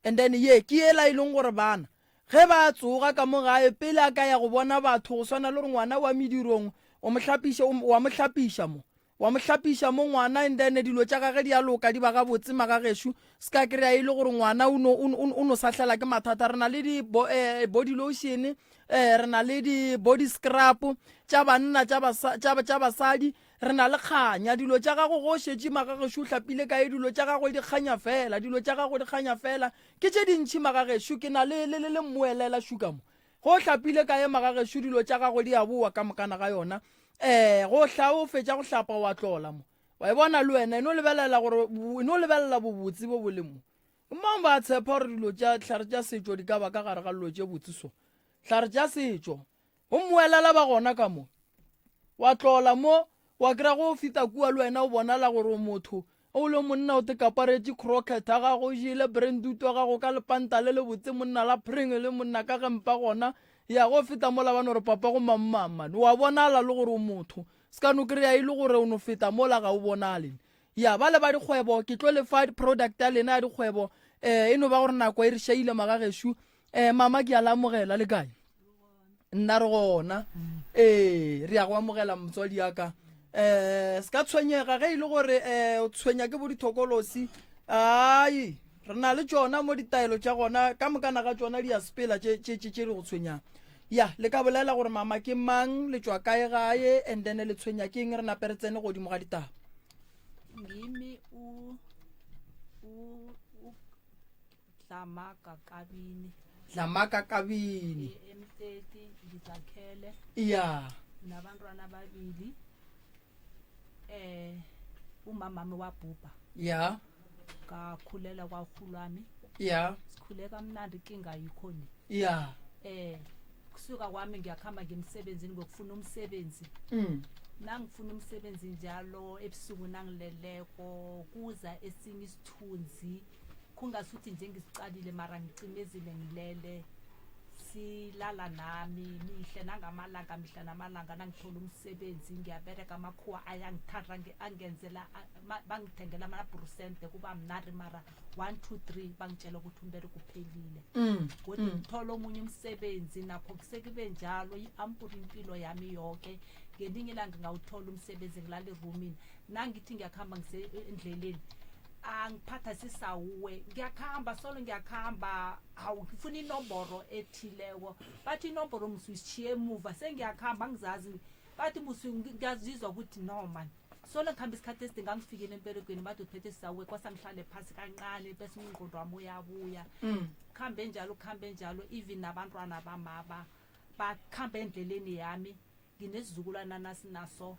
And then ye ke yela e leng gore bana ge ba tsoga ka mo gae pele a ka ya go bona batho go swana le gore ngwana wa medirong o mo hlapiša wa mo hlapiša mo wa mo hlapiša mo ngwana and then dilo tša gage di a loka di ba gabotse magagešo se ka kry-a e le gore ngwana o no, o, o no sahlela ke mathata re na le di bo, eh, body lotion eh, re na le di body scrub tša banna tša basadi re na le kganya dilo tša gago go šetše magagešo o hlapile kae dilo tša gago di kganya fela dilo tša gago di kganya fela ke tše dintšhi magagešo ke na le le le mmoelela šuka mo Go hlapile kae magagešo dilo tša gago di a bowa ka mokana ga yona um go hla o fetša go hlapa wa tlola mo wa e bona le wena e no lebelela gore e no lebelela bobotse bo bo leng mo mang ba tshepa gore dilo tša hlare tša setšo di ka ba ka gare ga dilo tše botse so hlare tša setšo go mmoelela ba gona ka mo Wa tlola mo, wa kry-a go feta kua le wena o bonala gore o motho. O le monna o te kaparetše crocket ya gago, o jele brandutu ya gago ka lepanta le lebotse monna la pring le monna ka gempa gona. Ya go feta mola ba no re papa go mang mang man. Wa bonala le gore o motho. Se ka no kry-a e le gore o no feta mola ga o bonale. Ya ba le ba dikgwebo ke tlo le fa product ya lena ya dikgwebo eh e no ba gore nako e re šaile magagešo. Eh mama ke a la amogela le kae? Nna re gona. Ee, re ya go amogela motswadi ya ka. Eh, se ka tshwenyega ge e le gore eh o tshwenya ke bo dithokolosi. Ai, re na le tšona mo ditaelo tša gona ka mokana ga tšona di a sepela tše tše tše di go tshwenyang. Ya, le ka bolela gore mama ke mang, le tšwa kae gae and then le tshwenya ke eng re nape re tsene godimo ga ditaba. Ngimi u u u Dlamaka Kabini. Dlamaka Kabini. M30 ngizakhele. Yeah. Nabantwana ababili. Eh umamami wabhubha. Yeah. Ngakhulela kwakhulwami. Yeah. Sikhule kamnandi inkinga ayikho ni. Yeah. Eh kusuka kwami ngiyakhamba ngimsebenzini ngokufuna umsebenzi. Mm. Nangifuna umsebenzi njalo ebusuku nangileleko kuza esinye isithunzi Kungasuthi nje ngisiqalile mara ngicimezile ngilele silala nami mihle nangamalanga mihla namalanga nangithola umsebenzi ngiyabereka amakhuwa ayangithanda angenzela bangithengela amabhrusente kuba mnandi mara 1 2 3 bangitshela ukuthi umbereko uphelile mm, kodwa mm. ngithola omunye umsebenzi nakho kusekube njalo i-ampura impilo yami yoke ngelinye ilanga ngawuthola umsebenzi ngilala erumini nangithi ngiyakuhamba ngisendleleni angiphatha sisawuwe ngiyakuhamba solo ngiyakuhamba hawu ngifuna inomboro ethileko bathi inomboro musi uyishiye emuva sengiyakuhamba angizazi bathi musi ngiyazizwa ukuthi no man solo ngihamba isikhathi eside ngangifikile emberegweni bathi uphethe sisawuwe kwasangihlale phasi kancane bese umngqondo wami uyabuya mm. kuhambe njalo kuhambe njalo even nabantwana bamaba bakhambe endleleni yami Nginesizukulwana nasinaso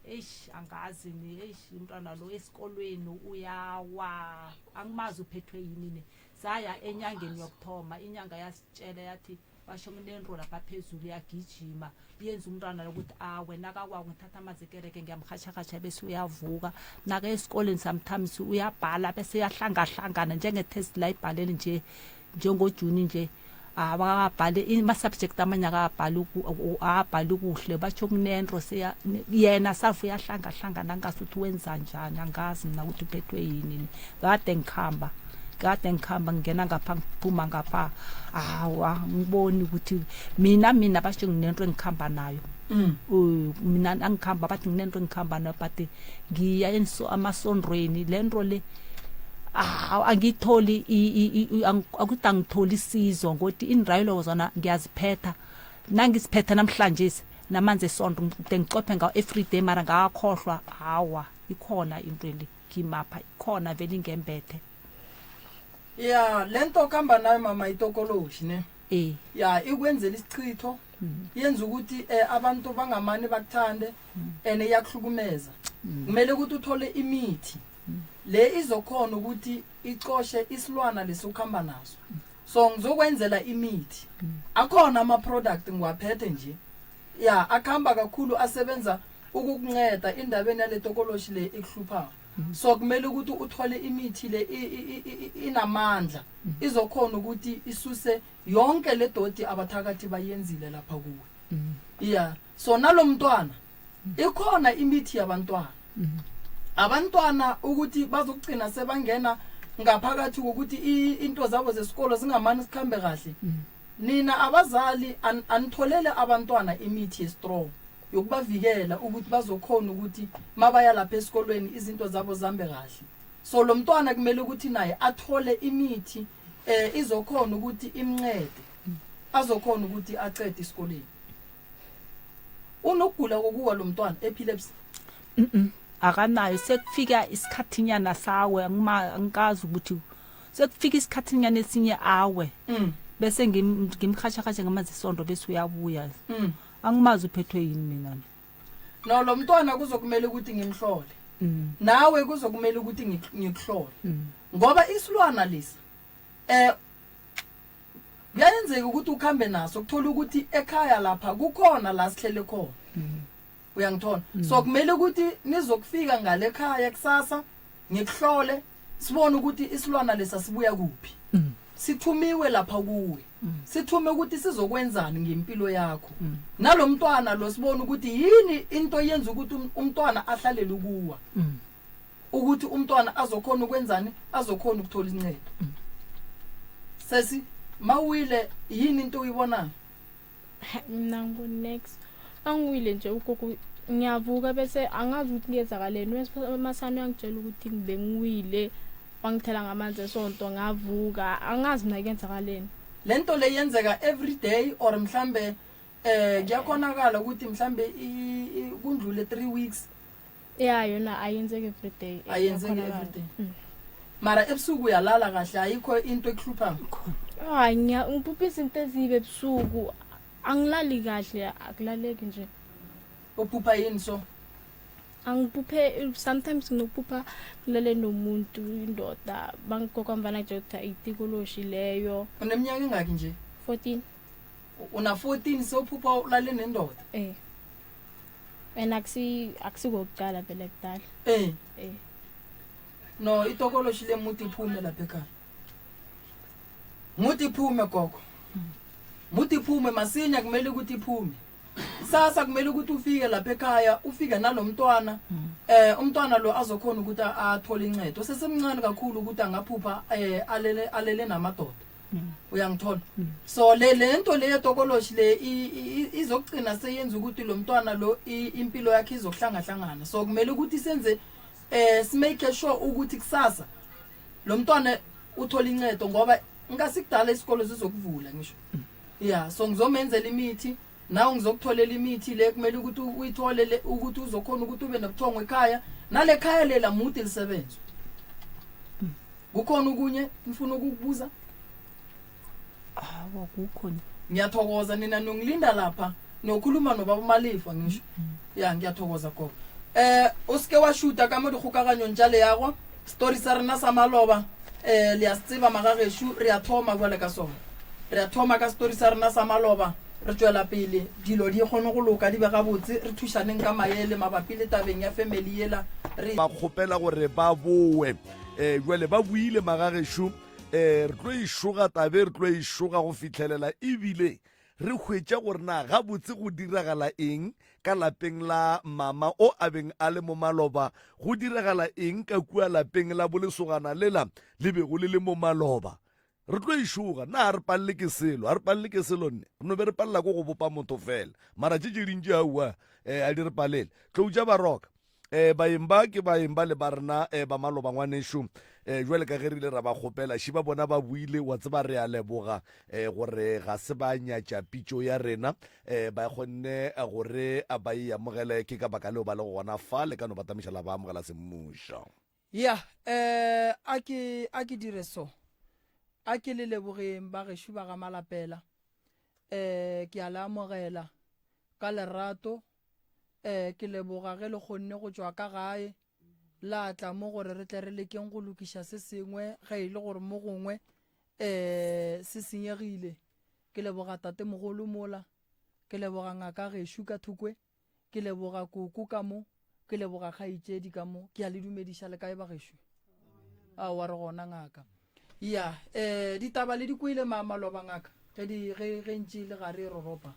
eish angazi ni eish umntwana lo esikolweni uyawa angimazi uphethwe yini ne saya enyangeni yokuthoma inyanga yasitshela yathi basho kunento lapha phezulu yagijima yenza umntwana lokuthi awe nakawako ngithatha amanzi ekereke ngiyamrhatjharhatjha bese uyavuka naka esikoleni sometimes uyabhala bese uyahlangahlangana njenge-test la ibhalele nje njengojuni nje abakabhali ama-subject amanye akabhali akabhali kuhle batsho kunento seya yena safu uyahlangahlangana angazi ukuthi wenza njani angazi mina ukuthi uphethwe yini kade ngikhamba kade ngikhamba ngingena ngapha ngiphuma ngapha awa ngiboni ukuthi mina mina basho nginento engikhamba nayo mm. mina angikhamba bathi nginento engikhamba nayo but ngiya amasondweni le nto le ah, angiyitholi akuthi angitholi isizo ngokuthi iinrayiloko zona ngiyaziphetha nangisiphetha namhlanje namanzi esonto ngide ngicophe ngawo everyday mara ngakhohlwa hawa ikhona into le ngimapha ikhona vele ingembethe ya le nto okuhamba nayo mama itokoloshi ne eh ya ikwenzela isichitho yenza ukuthi eh, abantu bangamane bakuthande and iyakuhlukumeza kumele ukuthi uthole imithi le izokhona ukuthi icoshe isilwana lesi ukuhamba naso so ngizokwenzela imithi akhona ama-product ngiwaphethe nje ya akuhamba kakhulu asebenza ukukunceda indabeni yale tokoloshi le ikuhluphayo so kumele ukuthi uthole imithi le inamandla izokhona ukuthi isuse yonke le doti abathakathi bayenzile lapha kuwe ya so nalomntwana ikhona imithi yabantwana abantwana ukuthi bazokugcina sebangena Ngaphakathi kokuthi into zabo zesikolo zingamane zikhambe kahle. Nina abazali anitholele abantwana imithi yestrong yokubavikela ukuthi bazokhona ukuthi mabaya lapha esikolweni izinto zabo zihambe kahle. So lo mntwana kumele ukuthi naye athole imithi eh izokhona ukuthi imncede azokhona ukuthi acede esikoleni. Unokugula kokuwa lo mntwana epilepsy. Mhm. Akanayo sekufika isikhathinyana sawe angikazi ukuthi sekufika isikhathinyana esinye awe. Mm. Bese ngimkhashakashe ngamanzi esondo bese uyabuya. Mm. Angimazi uphethwe yini mina. No lo mntwana kuzokumele ukuthi ngimhlole. Mm. Nawe kuzokumele ukuthi ngikuhlole. Mm. Ngoba isilwana lesi eh kuyenzeka ukuthi ukhambe naso kuthola ukuthi ekhaya lapha kukhona la sihlele khona. Mm. Uyangithola? Mm. So kumele ukuthi nizokufika ngale khaya kusasa ngikuhlole sibone ukuthi isilwana lesa sibuya kuphi. Mm. Sithumiwe lapha kuwe. Mm. Sithume ukuthi sizokwenzani ngempilo yakho. Mm. Nalomntwana lo sibone ukuthi yini into yenza ukuthi um, umntwana ahlalele ukuwa. Mm. Ukuthi umntwana azokhona ukwenzani azokhona ukuthola incedo. Mm. Sesi mawile yini into uyibonayo? Mina ngibona next. Angiwile nje ugogo ngiyavuka bese angazi ukuthi kuyenzakaleni masana uyangitshela ukuthi ngibe ngiwile wangithela ngamanzi esonto ngavuka angazi mina kuyenzakaleni. Lento le yenzeka every day or mhlambe eh kuyakhonakala ukuthi mhlambe kundlule 3 weeks. Ya yona ayenzeki every day. Ayenzeki every day. Mm. Mara ebusuku uyalala kahle ayikho into ekuhluphayo. Hayi ngiya ngiphupha izinto ezibi ebusuku. Angilali kahle akulaleki nje. Uphupha yini so? Angiphuphe sometimes nginokuphupha ngilale nomuntu indoda bangigokwamvana nje ukuthi itikoloshi leyo. Uneminyaka engaki nje? 14. Una 14 sewuphupha ulale nendoda? Eh. And akusi akusikokuqala vele kudala. Eh. Eh. No itokoloshi le muti iphume lapha ekhaya. Muti iphume gogo. Muti iphume masinya kumele ukuthi iphume. Sasa kumele ukuthi ufike lapha ekhaya ufike nalomntwana eh umntwana lo azokhona ukuthi athole incedo. Sesemncane kakhulu ukuthi angaphupha eh alele alele namadoda. Uyangithola? So le lento le yetokoloshi le izokugcina seyenza ukuthi lo mntwana lo impilo yakhe izokuhlangahlangana. So kumele ukuthi senze eh simake sure ukuthi kusasa lo mntwana uthola incedo ngoba ngasikudala isikolo sizokuvula ngisho. Yeah, so ngizomenzela imithi nawe ngizokutholela imithi le kumele ukuthi uyithole le ukuthi uzokhona ukuthi ube nobuthongo ekhaya nale khaya lela mude lisebenze. Kukhona okunye ngifuna ukukubuza? Awa kukho. Ngiyathokoza nina nongilinda lapha nokhuluma nobaba uMalifa ngisho. Ya ngiyathokoza gogo. Eh o seke wa shuta ka mo dikgokaganyong tša leago story sa rena sa maloba eh le a se tseba magagešu re a thoma bjale ka sona. Re a thoma ka story sa rena sa maloba re tšwela pele dilo di kgone go loka di be gabotse re thušaneng ka maele mabapi le tabeng ya family yela re ba kgopela gore ba bowe um jale ba buile magagešo um re tlo išoga tabe re tlo išoga go fihlelela ebile re hwetša gore na gabotse go diragala eng ka lapeng la mama o a beng a le mo maloba go diragala eng ka kua lapeng la bolesogana lela le bego le le mo maloba re tlo išoga na ga re palele ke selo ga re palele ke selo nne re no be re palela ko go bopa motho fela mara tše tše dintši aowa um a di re palele tlou tša baroka um baeng ba ke baeng ba le ba rena um ba maloba ngwanešo um jwale ka ge re ile ra ba kgopela ši ba bona ba buile wa tseba re a leboga um gore ga se ba nyatša pitšo ya rena um ba kgonne gore ba e amogele ke ka baka leo ba le gona fa le ka no ba tamiša la ba amogela semmušo Ya, eh, a ke, a ke dire so. A ke le lebogeng ba gešo ba ga Malapela. Eh, ke a le amogela ka lerato. Eh, ke leboga ge le kgonne go tšwa ka gae la tla mo gore re tle re lekeng go lokiša se sengwe ge e le gore mo gongwe eh se senyegile. Ke leboga tatemogolo mola, ke leboga ngaka gešo ka thokwe. Ke leboga koko ka mo, ke leboga kgaetšedi ka mo. Ke a le dumediša le kae bagešo? Aowa re gona ngaka. Ya, eh ditaba le di kwele ma maloba ngaka ge di ge ge ntše le gare e roropa.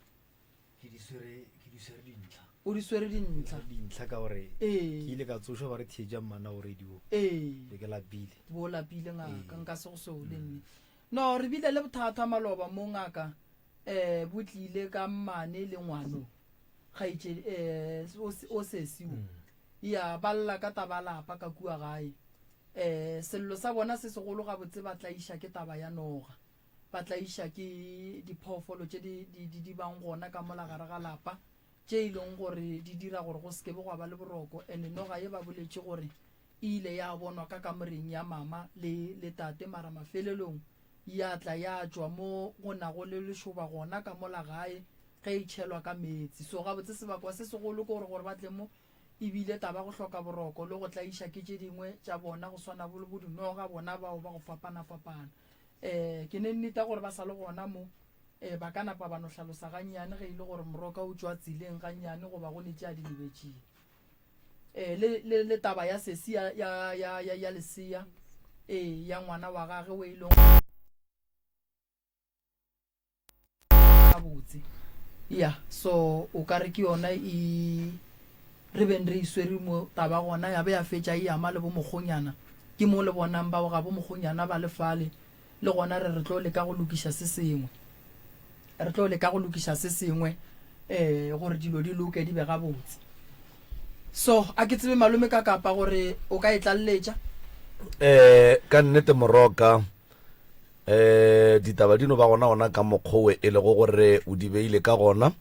Ke di swere ke di swere dintlha. O di swere dintlha. Dintlha ka gore Ee. ke ile ka tsošwa ba re theetša mmana go radio. Ee. Be ke lapile. Bo lapile ngaka, nka se go sole nne. No, re bile le bothata maloba mo ngaka eh bo tlile ka mmane le ngwano. Kgaitše eh o sesi o. Ya ba lla ka taba lapa ka kua gae. Eh sello sa bona se segolo gabotse ba tlaiša ke taba ya noga. Ba tlaiša ke diphoofolo tše di di di bang gona ka mola gare ga lapa. tše e leng gore di dira gore go se ke be gwa ba le boroko. And noga ye ba boletše gore e ile ya bonwa ka kamoreng ya mama le, le tate, mara mafelelong ya tla ya tšwa mo go nago le lešoba gona ka mola gae ge e tšhelwa ka meetse. So gabotse sebakwa se segolo ke gore gore ba tle mo e bile taba go hloka boroko le go tlaiša ke tše dingwe tša bona go swana bo le bo dinoga bona bao ba go fapana-fapana. Um ke ne nneta gore ba sa le gona mo um ba ka napa ba no hlalosa gannyane ge e le gore moroka o tšwa tseleng gannyane goba go ne tše a di lebetšeng. Um le, le, le taba ya sesi ya, ya, ya, ya, ya lesea ee ya ngwana wa gage o e leng gabotse ya so o ka re ke yona e re beng re iswere mo taba gona ya be ya fetša e ama le bo mokgonyana ke mo le bonang bao ga bo mokgonyana ba le fale le gona re re tlo leka go lokiša se sengwe re tlo leka go lokiša se sengwe um gore dilo di loke di be gabotse so a ke tsebe malome ka kapa gore o ka e tlaleletša um ka nnete moroka um ditaba di no ba gona gona ka mokgowe e lego gore o di beile ka gona um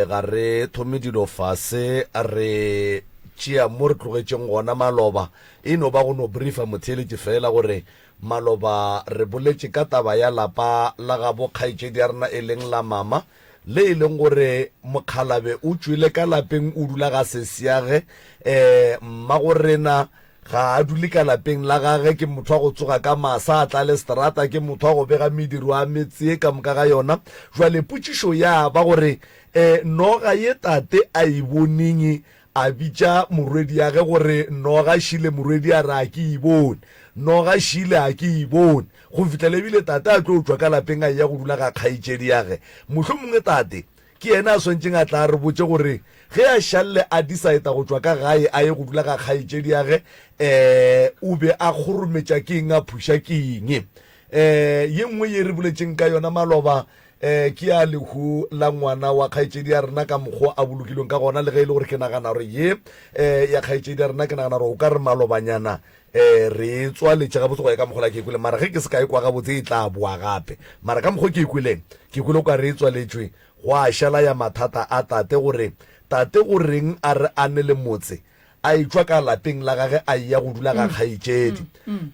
ga re thome dilo fase re tšea mo re tlogetšeng gona maloba e no ba go no briefa motheeletši fela gore Maloba re boletše ka taba ya lapa la gabo kgaetšedi ya rena e leng la mama, le e leng gore mokgalabe o tšwele ka lapeng o dula ga sesiage, eh, mmagorena ga a dule ka lapeng la gage, ke motho wa go tsoga ka masa a tlale seterata, ke motho wa go bega mediro a metse ye ka moka ga yona. Jwale potšišo ya ba gore, eh, noga ye tate a e boneng A bitša morwediage gore Noga šile morwedi a re a ke e bone. Noga šile a ke e bone. Go fihlela ebile tate a tlo tšwa ka lapeng a eya go dula ga kgaetšediage. Mohlomongwe tate ke yena a swantšeng a tla a re botše gore ge a šalle a decide go tšwa ka gae a ye go dula ga kgaetšediage um o be a kgorometša ke eng a phuša ke eng. Um ye nngwe ye re boletšeng ka yona maloba E, ke ya lehu la ngwana wa kgaetšedi ya rena ka mokgwa a bolokilweng ka gona, le ge e le gore ke nagana gore ye e, ya kgaetšedi ya rena ke nagana gore o ka re malobanyana e, re e tswaletše gabotse go ya ka mokgwa la ke e kwele, mara ge ke se ka e kwa gabotse e tla boa gape. Mara ka mokgwa ke e kweleng, ke kwele o ka re e tswaletšwe, gwa šala ya mathata a tate gore tate go reng a re a ne le motse a etšwa ka lapeng la gage a eya go dula ga kgaetšedi.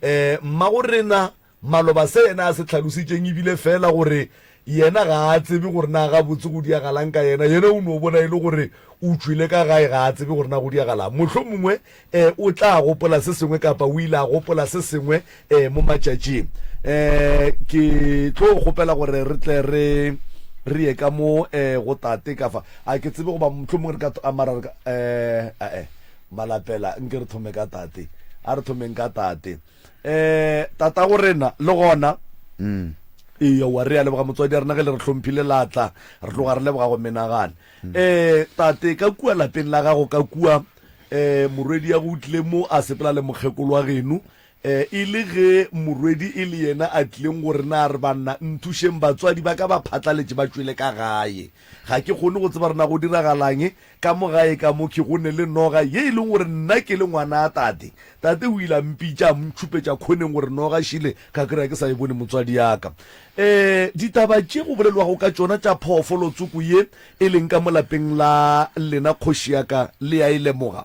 E, mmagorena Maloba se yena a se hlalositšeng e bile feela gore yena ga a tsebe gore na gabotse go diagalang ka yena. Yena o no bona e le gore o tšwile ka gae, ga a tsebe gore na go diagalang. Mohlomongwe um o tla gopola se sengwe kapa o ile a gopola se sengwe um mo matšatšing. Um ke tlo kgopela gore re tle re re ye ka mo um go tate ka fa. A ke tsebe goba mohlomongwe re ka mara re ka um ae malapela nke re thome ka tate. A re thomeng ka tate. eh tatago rena le gona mm. eya wa re a leboga motswadi ya rena ge le re hlomphile latla re tloga re leboga go menagane mm. eh tate ka kua lapeng la gago ka kua eh morwedi ya go tlile mo a sepela le mokgekolo wa geno eh e le ge morwedi e le yena a tlileng gore na re banna nthušeng batswadi ba ka ba phatlaletše ba tšwele ka gae ga ke kgone go tseba rena go diragalang Ka mo gae ka mo ke go ne le noga ye e leng gore nna ke le ngwanaa tate. Tate o ile a mpitša a ntšhupetša khoneng gore noga šele ka kry-a ke sa e bone motswadi ya ka. Um ditaba tše go bolelwago ka tšona tša phoofolo tsoko ye e leng ka mo lapeng la lena kgoši ya ka le a e lemoga?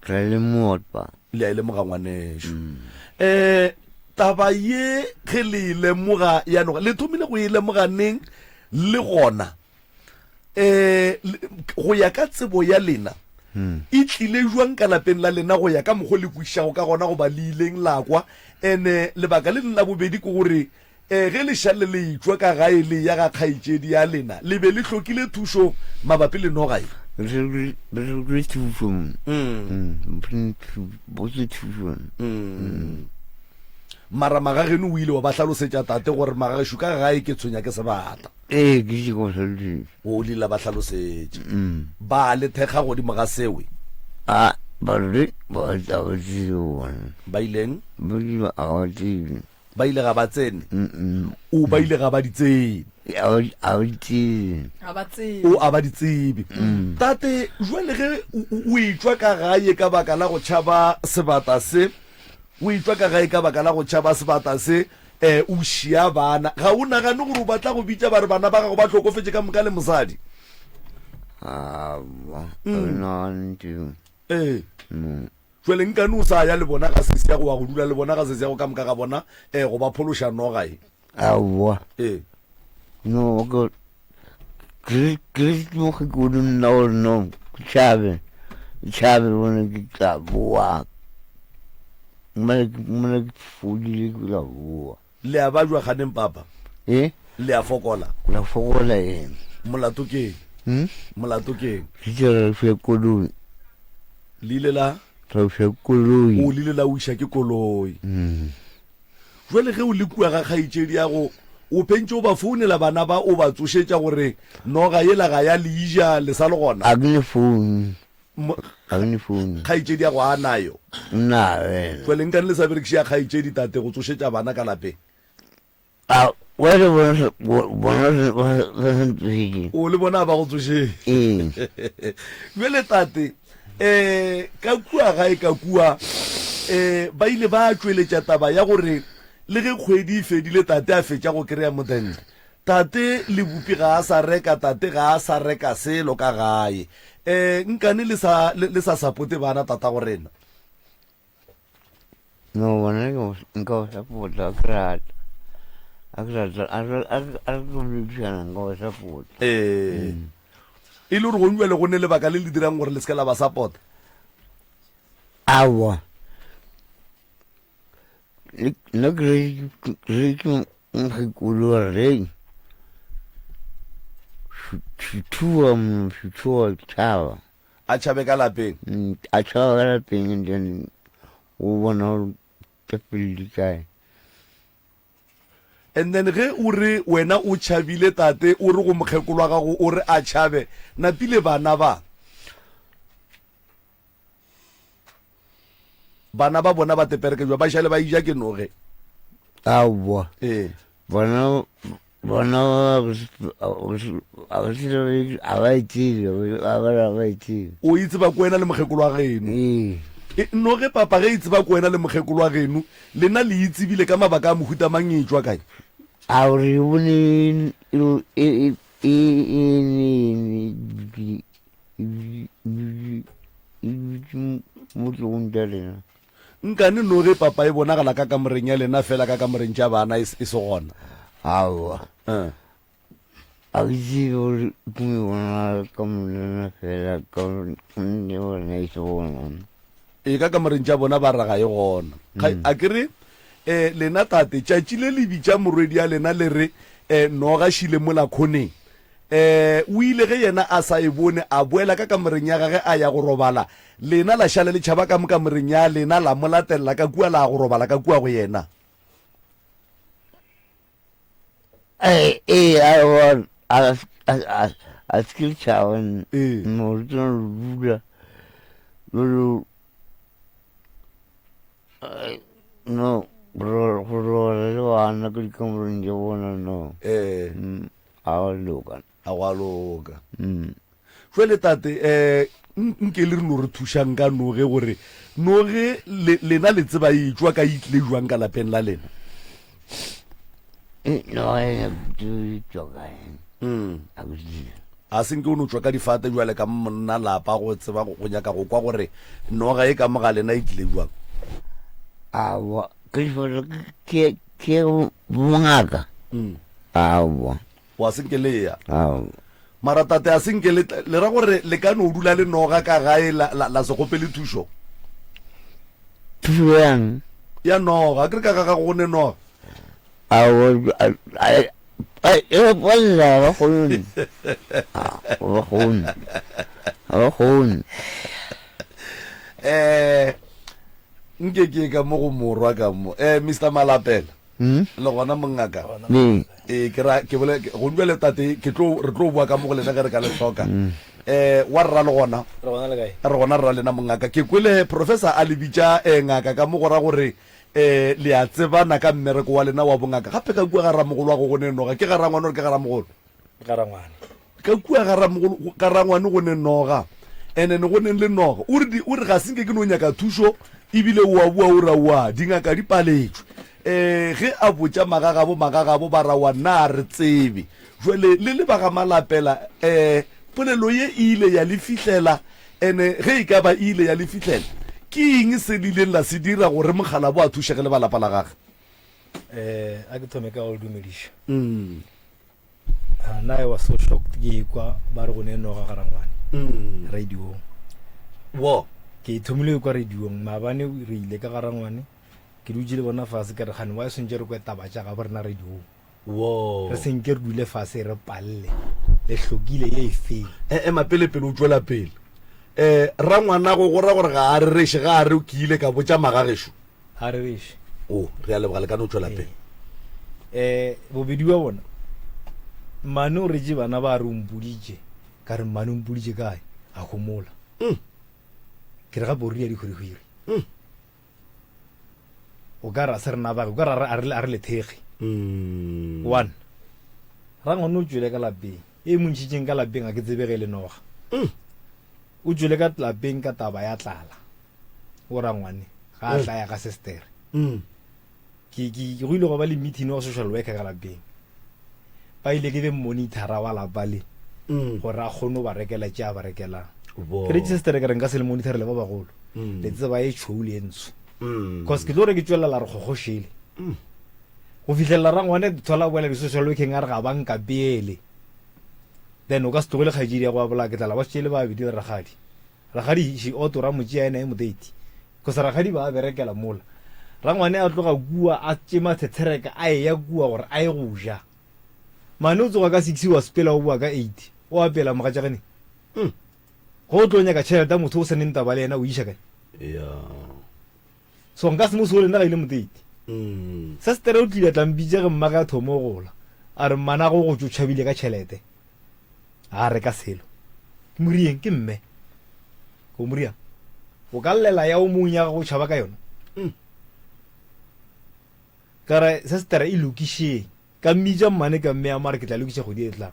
Re a e lemoga papa. Le a e lemoga ngwanešo. Um taba ye ge le e lemoga ya noga le thomile go e lemoga neng le gona? um go ya ka tsebo ya lena hmm. e tlile jwang ka lapeng la lena go ya ka mokgwa le kwišago ka gona goba le ileng la kwa ene lebaka le leng la bobedi ke gore um ge lešalle le itšwa ka gae le ya ga kgaetšedi ya lena le be le hlokile thušo mabapi le noga e re hlokile thušo mm. mm. thušo mm. Mara magageno o ile wa ba hlalosetša tate gore magagešo ka gae ke tshwenya ke sebata. Ee, ke šetše ke ba hlalosetša. O ile la ba hlalosetša. Ba le thekga godimo ga sewe? A, ba re ba ga ba tsebe bona. Ba ileng? Ba ile ga ba tsebe. Ba ile ga ba tsene? O, ba ile ga ba di tsebe. Ga ba di tsebe. Ga ba tsebe. O, a ba di tsebe. Tate, jwale ge o etšwa ka gae ka baka la go tšhaba sebata se, O etšwa ka gae ka baka la go tšhaba sebata se, e, o šia bana. Ga o nagane gore o ba tla go bitša ba re bana ba gago ba hlokofetše ka moka le mosadi? Aowa, ga ke nagane tšeo. Ee. No. Jwale nkane o sa ya le bona ga sesi ya go wa go dula le bona ga sesi ya go ka moka ga bona, e, go ba phološa noga e? Aowa. Ee. No, ke, ke, ke tloge kudu nna gore no, ke tšhabe, ke tšhabe bone ke tla boa. Mara ke, mara ke fodile ke tla boa. Le a bajwa kganeng papa? E? Le a fokola? La fokola e. Molato ke eng? Hmm? Molato ke eng? Ke tše re fe koloi. Le ile la? Re fe koloi. O le ile la wiša ke koloi. Mm. Jwale ge o le kua ga kgaetšediago, o phentše o ba founela bana ba o ba tsošetša gore noga yela ga ya le ija le sa le gona? A ke ne founu. Ga ke ne founu. Kgaetšediago a nayo? O nayo yena. Jwale nkane le sa berekiše ya kgaetšedi tate go tsošetša bana ka lapeng? A wa le bona bona ba sa ntsošetše. O le bona ba go tsošetše. Ee. Bjale tate, eh ka kua gae ka kua eh ba ile ba tšweletša taba ya gore le ge kgwedi e fedile tate a fetša go kry-a modende tate le bupi ga a sa reka tate ga a sa reka selo ka gae eh nkane le sa le sa sapote bana tata go rena No, bona ke nka go support-a, a ke rata. A ke rata, a re a re a re tlo boledišana nka go support-a. Ee. E le gore gong bjale go ne lebaka le le dirang gore le se ke la ba support-a? Aowa. Nna ke re ke re ke mokgekolo wa re hei, šuthuwa šuthuwa tšhaba. A tšhabe ka lapeng? A tšhaba ka lapeng and then o bona gore tša pele di kae. And then ge o re wena o tšhabile tate o re go mokgekolo wa gago o re a tšhabe, napile bana ba? Bana ba bona ba tepereke jwa ba šale ba ija ke noge? Aowa. Ee. Bona bona a ba e tsebe, a ba ba e tsebe. O e tseba ko wena le mokgekolo wa geno? Ee. E, noge papa ge e tseba ko wena le mokgekolo wa geno, lena le e tsebile ka mabaka a mohuta mang e tšwa kae? A re bone e e e e e e e dutše mo tlogong tša lena. Nkane noge papa e bonagala ka kamoreng ya lena fela ka kamoreng tša bana e se gona? Aowa. Eh. A ke tsebe gore ke mo e bonagala ka molena fela ka gonne bona e se gona. E ka kamoreng tša bona ba ra ga e gona. Ga a ke re eh lena tate tšatši le le bitša morwedi ya lena le re eh noga šile mola khoneng. Eh o ile ge yena a sa e bone a boela ka kamoreng ya gage a ya go robala Lena la šale le tšhaba ka mo kamoreng ya lena, la mo latelela ka kua, la ya go robala ka kua go yena. Ee, ee, aowa, a, a, a, a se ke tšhaba, Ee. no re tsena re dula, jalo, eh, no, go go robala le bana ka dikamoreng tša bona, no. Ee. Mm, ga wa loka. Ga gwa loka. Mm. Jwale tate, um nke le re no re thušang ka noge gore noge le, lena le tseba e tšwa ka e tlile jwang ka lapeng la lena? E, noge e tšwa kae? Mm. A ke tsebe. A se nke o no tšwa ka difate jwale ka monna lapa go tseba go nyaka go kwa gore noga e ka mo ga lena e tlile jwang? Aowa, ke difate ke ke bongaka. Mm. Aowa. Wa se nke le ya. Aowa. Mara tate a se nke le, le ra gore le ka no dula le noga ka gae la, la, la se kgopele thušo? Thušo yang? Ya noga, a ke re ka ga gago go ne noga? Aowa, a, a, a, e palela, ga ba kgone. Ga ba kgone. Ga ba kgone. Eh. Nke ke ka mo go morwa ka mo. Eh, Mr. Malapela. Hmm? Le gona mongaka. Ee. Eh, ke ra ke bole go bjale tate ke tlo re tlo bua ka mo go lena ge re ka le hloka. Eh, wa rra le gona. Re gona le kae? Re gona rra lena mongaka. Ke kwele professor a le bitša eh ngaka ka mo go ra gore eh le a tsebana ka mmereko wa lena wa bongaka. Gape ka kua ga ramogolo wa go go ne noga. Ke ga rangwane or ke ga ramogolo? Ga rangwane. Ka kua ga ramogolo, ga rangwane go ne noga, and then go neng le noga. O re, o re ga se nke ke no nyaka thušo, ebile o a bua o re aowa, dingaka di paletšwe. Um ge a botša magagabo, magagabo ba ra wa nna a re tsebe. Jwale le le ba ga Malapela, um polelo ye e ile ya le fihlela, and ge e ka ba e ile ya le fihlela, ke eng se le ileng la se dira gore mokgalabo a thušege le ba lapa la gage? Um a ke thome ka go le dumediša. Ah, nna I was so shocked ke ekwa ba re go ne noga ga rangwane Mm. radiong Wo. ke thomile go kwa radiong maabane re ile ka ga rangwane ke dutše le bona fase ke re gane wa swantše re kwe taba tša gabo rena radiong Wo. re senke re dule fase re palle le hlokile ye e feng E ema pele pele o tšwela pele. Eh rangwanago go ra gore ga a rereše ga a re ke ile ka botša magagešo. A rereše. O, re a leboga le ka no tšwela pele. Eh, bobedi bja bona mmane o retše bana ba re o mpoditše ka re mmane o mpoditše kae a homola Mm. ke re gape o ria dihwirihwiri Mm. o ka re a se rena bage o ka re a re- a re a re lethekge Mm. one rangwane o tšwele ka lapeng e mo ntšhitšeng ka lapeng a ke tsebe ge e le noga Mm. o tšwele ka lapeng ka taba ya tlala o rangwane ga a Mm. tla ya ga sestere Mm. ke ke go ile go ba le meeting wa social worker ka lapeng ba ile ke be monitora wa lapa le Mm. gore a kgone go ba rekela tše a ba rekelang Bo. ke re sestere ke re nka se le monitor le ba bagolo Mm. le tseba e tšhweu le e ntsho Mm. cause ke tlo re ke tšwelela re kgokgošele Mm. go fihlelela rangwane thola boela di-social working a re ga ba nka peele then o ka se tlogele kgaetšedi ya go a bolaya ke tlala ba šetše le babedi le rakgadi Rakgadi she ought ra mo tšea ena e moteiti cause rakgadi ba berekela mola. Rangwane a tloga kua a tšema tshetshireka a eya kua gore a ye go ja. Mane o tsoga ka six wa sepela o boa ka eight o apela mogatšagane. Mm. Ge o tlo nyaka tšhelete ya motho o se neng taba le yena o iša kae? Yeah. So nka se mo sole nna ga ile moteiti. Mm. Sestere o tlile a tla mpitša ge mmage a thoma go gola. A re mmanago go tšo tšhabile ka tšhelete. A reka selo. Ke mo rieng ke mme. Ko mo riang. O ka llela ya o mong ya gago o tšhaba ka yona. Mm. Ka re sestere e lokišeng. Ka mmitša mmane ka mme a mare ke tla lokiša kgwedi e tlang.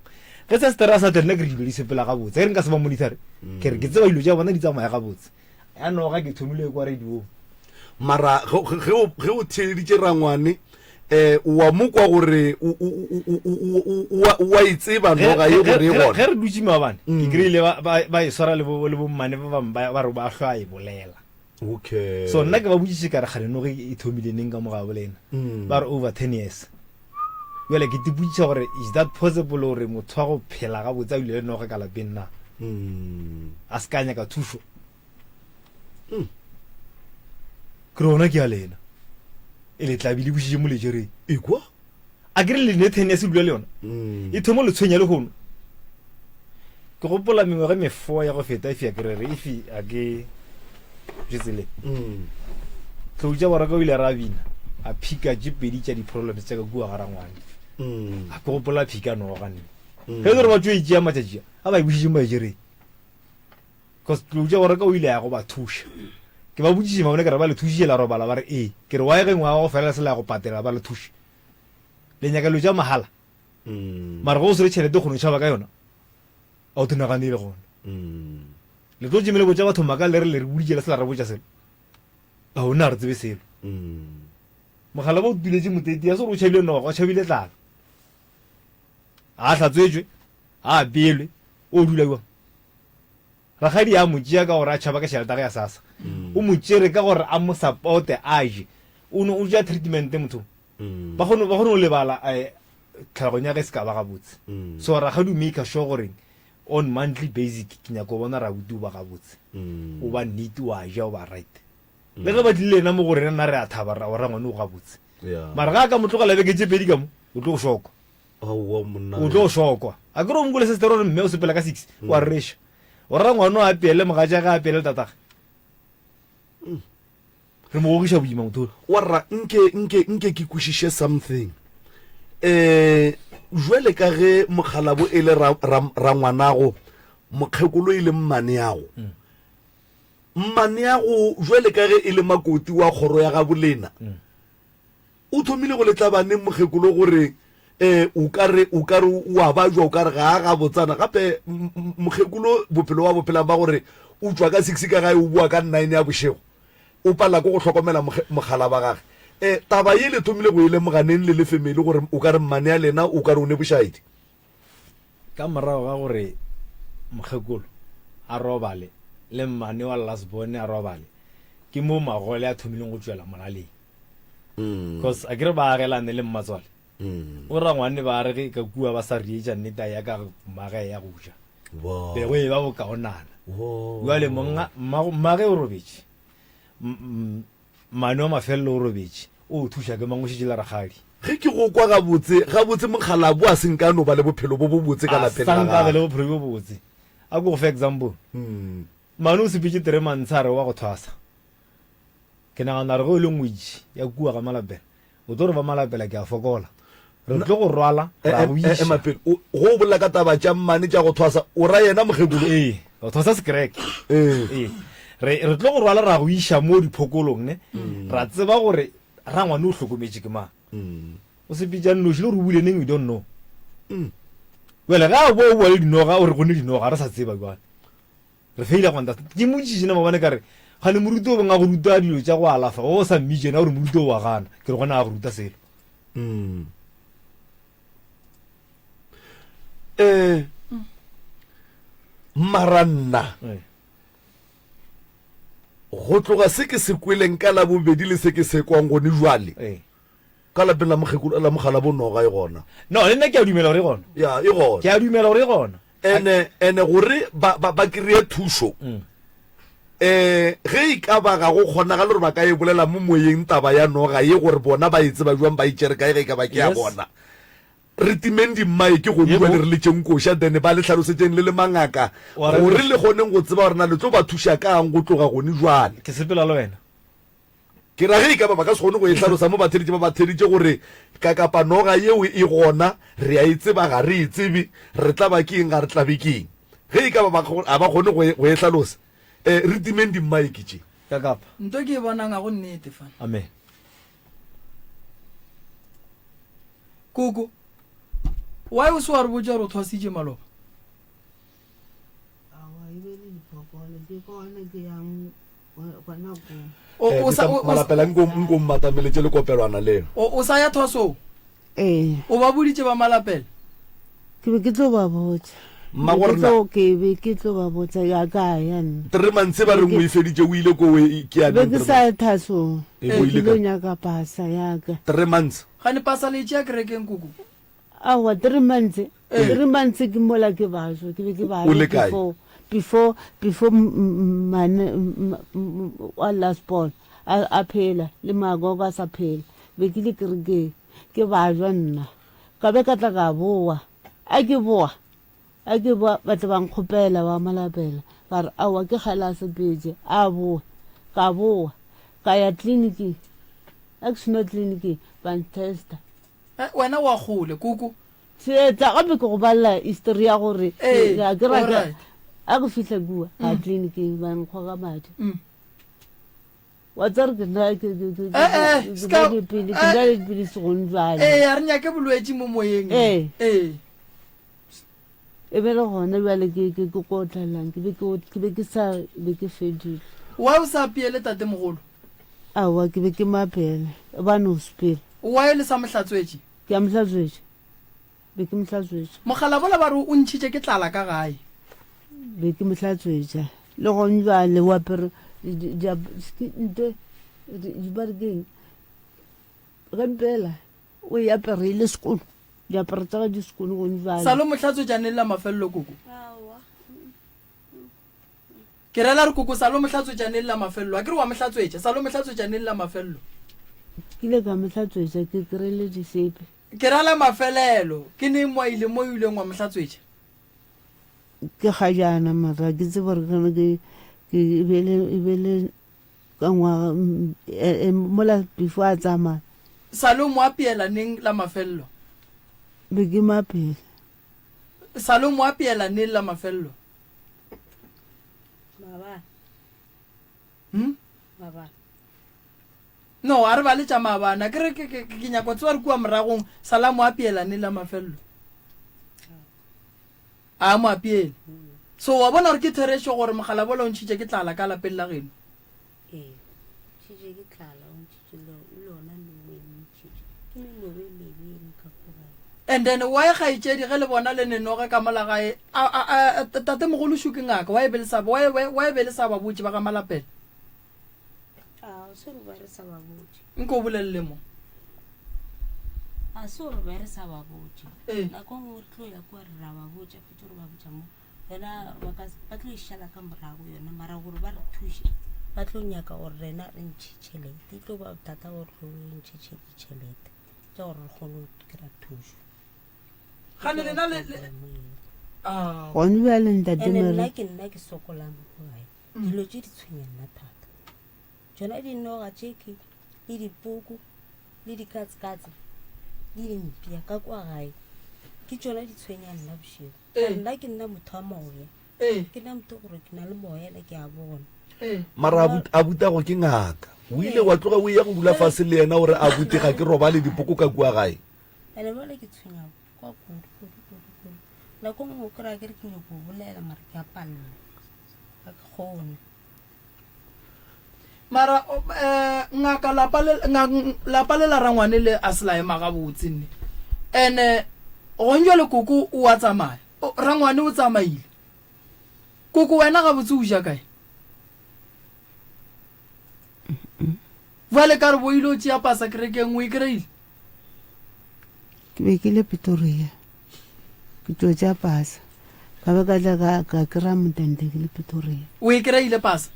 Ge sestere a sa tle nna ke re dilo di sepela gabotse. Ge re nka se ba monitore. Ke re ke tseba dilo tša bona di tsamaya gabotse. Ya noga ke thomile kwa radiong. Mara ge, ge, ge o, ge o theeleditše rangwane, eh, wa mo kwa gore o, o, o, o, o, o, o a, o a e tseba Ge, noga ge, ye ge, gore e ge, gona. ge re dutše maabane, ke Mm. kry-ile ba, ba, ba e swara le bo, le bommane ba bangwe ba, ba re ba hlwa e bolela. Okay. So nna ke ba botšiše ka re kgane noge e thomile neng ka mo gabo lena? Mm. Ba re over 10 years. Bjale ke tipotšiša gore is that possible gore motho wa go phela gabotse a dule le noga ka lapeng na? Mm. A se ka nyaka thušo. Mm. Ke re gona ke ya lena. E le tlabe le bušitše mo lejereng. Ekwa? A ke re le ne 10 years le dula le yona. Mm. E thoma le tshwenya le hono. Ke gopola mengwaga e mefo ya go feta if ya ke re re if a ke je tsele. Mm. Tlou tša boraka o ile ra bina a phika tše pedi tša di-problems tša ka kua ga rangwane. Mm. A ke gopola phika noga nne. Mm. Ge e le gore ba tšo e tšea matšatši a, a ba e bušitše mo lejereng. Cause tlou tša boraka o ile a ya go ba thuša. Ke ba botšiše mabone ke re ba le thušitše la robala ba re ee. Ke re why ge ngwaga wa go fela le se la ya go patela ba le thuše. Le nyaka dilo tša mahala. Mara ge o swere tšhelete o kgona go tšhaba ka yona. A o naganele gona. Le tlo tšeme le botša batho maaka le re le re boditše le se la re botša selo. A o nna re tsebe selo. Mogala ba o tuletše moteti ya se gore o tšhabile noga, o tšhabile tlala. A hlatswetšwe, a apeelwe, o dula jwang? Rakgadi a mo tšea ka gore a tšhaba ka tšhelete ya ge ya SASSA. O mo tšere ka gore a mo supporte a je. O no o tšea treatment motho. Ba kgone ba kgone go lebala eh, tlhaloganyo ya ge e se ka ba gabotse. So rakgadi o maker sure gore on monthly basic ke nyaka go bona rabuti o ba gabotse. O ba neat, o a ja, o ba right. Le ge ba tlile le yena mo go rena nna re a thaba ra ora ngwane o gabotse. Mara ga a ka mo tlogela beke tše pedi ka mo, o tlo go šokwa. Aowa monna. O tlo šokwa. A ke re o mokole sister o re mme o sepela ka six, o a rereša. O rera ngwana o apeele mogatša ge a apeele le tatagwe. Re mo gogiša boima motho. Warra nke nke nke ke kwešiše something. Eh jwale ka ge mokgalabo e le ra ra rangwanago, mokgekolo e le mmaneago. Mmaneago jwale ka ge e le makoti wa kgoro ya gabolena. O thomile go le tlabaneng mokgekolo gore eh o ka re o ka re o a bajwa o ka re ga a gabotsana gape mokgekolo bophelo wa bophelang ba gore o tšwa ka six ka gae o boa ka nine ya bošego o palela ke go hlokomela mogala ba gage eh taba ye le thomile go e lemoga neng le le family gore o ka re mmane ya lena o ka re o ne bošaedi Ka morago ga gore mokgekolo a robale le mmane wa last born a robale ke mo magole a thomileng go tšwela molaleng. Cause a kere ba agelane le mmatswale. O rangwane ba re ge ka kua ba sa reetša nnete a ya ka mmage ya go ja. Be go e ba bokaonana. Jwale monga mmage o robetše. Mmane wa mafelelo o robetše. O thuša ke mang o šetše le rakgadi. Ge ke go kwa gabotse, gabotse mokgalabo a se nka a no ba le bophelo bo bobotse ka lapeng la A sa nka be le gagwe. bophelo bjo botse. A ko go fe example. Mmane o sepetše teremantshe a re wa go thwasa. Ke nagana gore ge o le ngwetši ya kua ga Malapela, o tlo re ba Malapela ke a fokola. Re tlo go rwala ra go iša. Ema pele, o, ge o bolela ka taba tša mmane tša go thwasa, o ra yena mokgekolo? Ee, go thwasa sekereke. Ee. Ee. Re, re tlo go rwala ra go iša mo diphokolong, ne? Ra tseba gore rangwane o hlokometše ke mang. O sepetša nnoši le gore o bule neng, we don't know. Bjale ge a boa o boa le dinoga, o re go ne dinoga, ga re sa tseba bjale. Re feila go understand. Ke mmotšišitše nna maabane ka re, Kgane moruti o beng a go ruta dilo tša go alafa, o sa mmitše yena o re moruti o wa gana. Ke re gona a go ruta selo. Mm. Eh, mara nna Eh. go tloga se ke se kweleng ka labobedi le se ke se kwang gone jwale Eh. Ka lapeng la mokgekolo la mogala bo noga e gona. No, le nna ke a dumela gore e gona. Ya, e gona. Ke a dumela gore e gona. Ene, ene gore ba, ba, ba kry-e thušo. Mm. Eh, ge e ka ba ga go kgonagale gore ba ka e bolela mo moyeng taba ya noga ye gore bona ba e tseba jwang ba e tšere kae ge e ka ba ke ya Yes. bona. Re timeng dimmaeke gone Yebo. jwale re letšeng koša then ba le hlalosetšeng le le mangaka Wa re gore le kgoneng go tseba gore na le tlo ba thuša kang go tloga gone jwale. Ke sepela le wena. Ke ra ge e ka ba ba ka se kgone go e hlalosa mo batheeditše ba ba theeditše gore kakapa noga yeo e gona, re a e tseba, ga re e tsebe, re tlaba ke eng, ga re tlabe ke eng. Ge e ka ba ba ga ba kgone go e, go e hlalosa, eh, re timeng dimmaeke tše. Kakapa. Nto ke e bonang ga go nnete fa. Amen. Koko, why o se wa re botša gore o thwasitše maloba? Aowa, e be le diphokolo, ke gona ke yang gona ko. O, Eh, o sa, o, o, Malapela nko nko mmatameletše le kopelwana leo. o, o sa ya thwasong? Ee. O ba boditše ba Malapela? Ke be ke tlo ba botša. Mma Ke gore na tlo ke be ke tlo ba botša ya ka ya nna. Three months ba reng o e feditše o ile ko e ke ya Be neng ke three sa months? ya thasong. E o Ke ile tlo kae? nyaka pasa ya ka. Three months. Gane pasa le e tšea kerekeng koko? Aowa, three months. Three months ke mola ke bajwa, ke be ke O le bajwa kae? before, before, before mane wa last born a, a phela le magogo a sa phela. Be ke le kerekeng, ke bajwa nna. Ka be ka tla ka boa. A ke boa, a ke boa ba tla ba nkgopela ba malapela ba re aowa ke kgale a sepetše a boe. Ka boa, ka ya tleliniking. A ke seno tleliniking ba ntesta. Eh, wena wa kgole koko. Theetsa gape ke go balela history ya gore Ee, a ke ra ke alright. a ke fihla kua ga tleliniking ba nkgoga madi Mm. wa tsare ke na ke ke ke Eh, eh, ke ska- na dipele ke eh. na le dipilisi gone jwale Ee, a re nyake bolwetši mo moyeng. Ee. Ee. e be le gona bjale ke ke ke ko otlelang ke be ke ke be ke sa be ke fedile Why o sa apeele tatemogolo? aowa ke be ke mo apeela ba no sepela Why le sa mo hlatswetše? Ke a mo hlatswetša. Be ke mo hlatswetša. Mokgalabola ba re o ntšhitše ke tlala ka gae. Be ke mo hlatswetša. Le gone bjale o apere nte ba re keng gempela o e apere e le sekolo diaparo tsa gage di sekolo gone bjale. Sa lo mo hlatswetša neng la mafelelo koko? Ke rela re koko sa lo mo hlatswetša neng la mafelelo? A ke re wa mo hlatswetša, sa lo mo hlatswetša neng la mafelelo? Ke ile ka mo hlatswetša ke kry-ile disepe. Ke ra la mafelelo, ke neng mo a ile mo o ileng wa mo hlatswetša? Ke kgajana mara ke tsebe gore ke ke e be le e be le. Ka ngwaga mm, e, e, mola before a tsamaya. Sa le o mo apeela neng la mafelelo? Be ke mo apeela. Sa le o mo apeela neng la mafelelo? Maabane. Hmm? Maabane. No, a re bale tša maabane. A ke re ke, ke, ke nyako tseba re kua moragong sa la mo apeela neng la mafelelo? A mo apeele. So wa bona gore ke therešo gore mogalabola o ntšhitše ke tlala ka lapeng la geno? Ee, ntšhitše ke tlala, o ntšhitše le lona lengwe le ntšhitše. Ke melobe e mebe e ka ko gae. And then why kgaetšedi ge le bona le nenoge ka mola gae, a, a, a, tatemogolo šo ke ngaka, why be le sa, why, why, why be le sa ba botše ba ga Malapela? A o se gore ba re sa ba botše. Nko o bolelele mo. A se gore ba re sa ba botše. Ee. Nako nngwe re tlo ya kua re ra ba botša, fetše re ba botša mo. Yona ba ka ba tlo e šala ka morago yona mara gore ba re thuše ba tlo nyaka gore rena re ntšhe tšhelete. E tlo ba bothata gore re ntšhe ditšhelete tša gore re kgone go kry-a thušo. Gane lena le, le, ah. Gone bjale ntate Ene nna Mary. ke nna ke sokolang ko gae. Dilo tše di tshwenya nna thata. Tšona dinoga tše ke le dipoko le dikatsekatse le dimpša ka kwa gae ke tšona di tshwenya nna bošego. Ee. Nna ke nna motho wa moya. Ee. Ke nna motho gore ke na le moya le ke a bona. Ee. Mara a butago ke ngaka. O ile wa tloga o eya go dula fase le yena o re abuti ga ke robale dipoko ka kua gae. Ene bjale ke tshwenya kwa kudu kudu kudu kudu. Nako nngwe o kry-a ke re ke nyako bolela mara ke a palelwa. Ga ke kgone. Mara um ngaka lapa le lapa le la rangwane le a se la ema gabotse nne. Ene gong jwale koko o a tsamaya. Rangwane o tsamaile. Koko wena gabotse o ja kae? Bjale ka re bo ile o tšea pasa kerekeng o e kry-ile? Ke be ke le Pretoria ke tlo tšea pasa ka be ka tla ka ka kry-a motente ke le Pretoria. O e kry-ile pasa?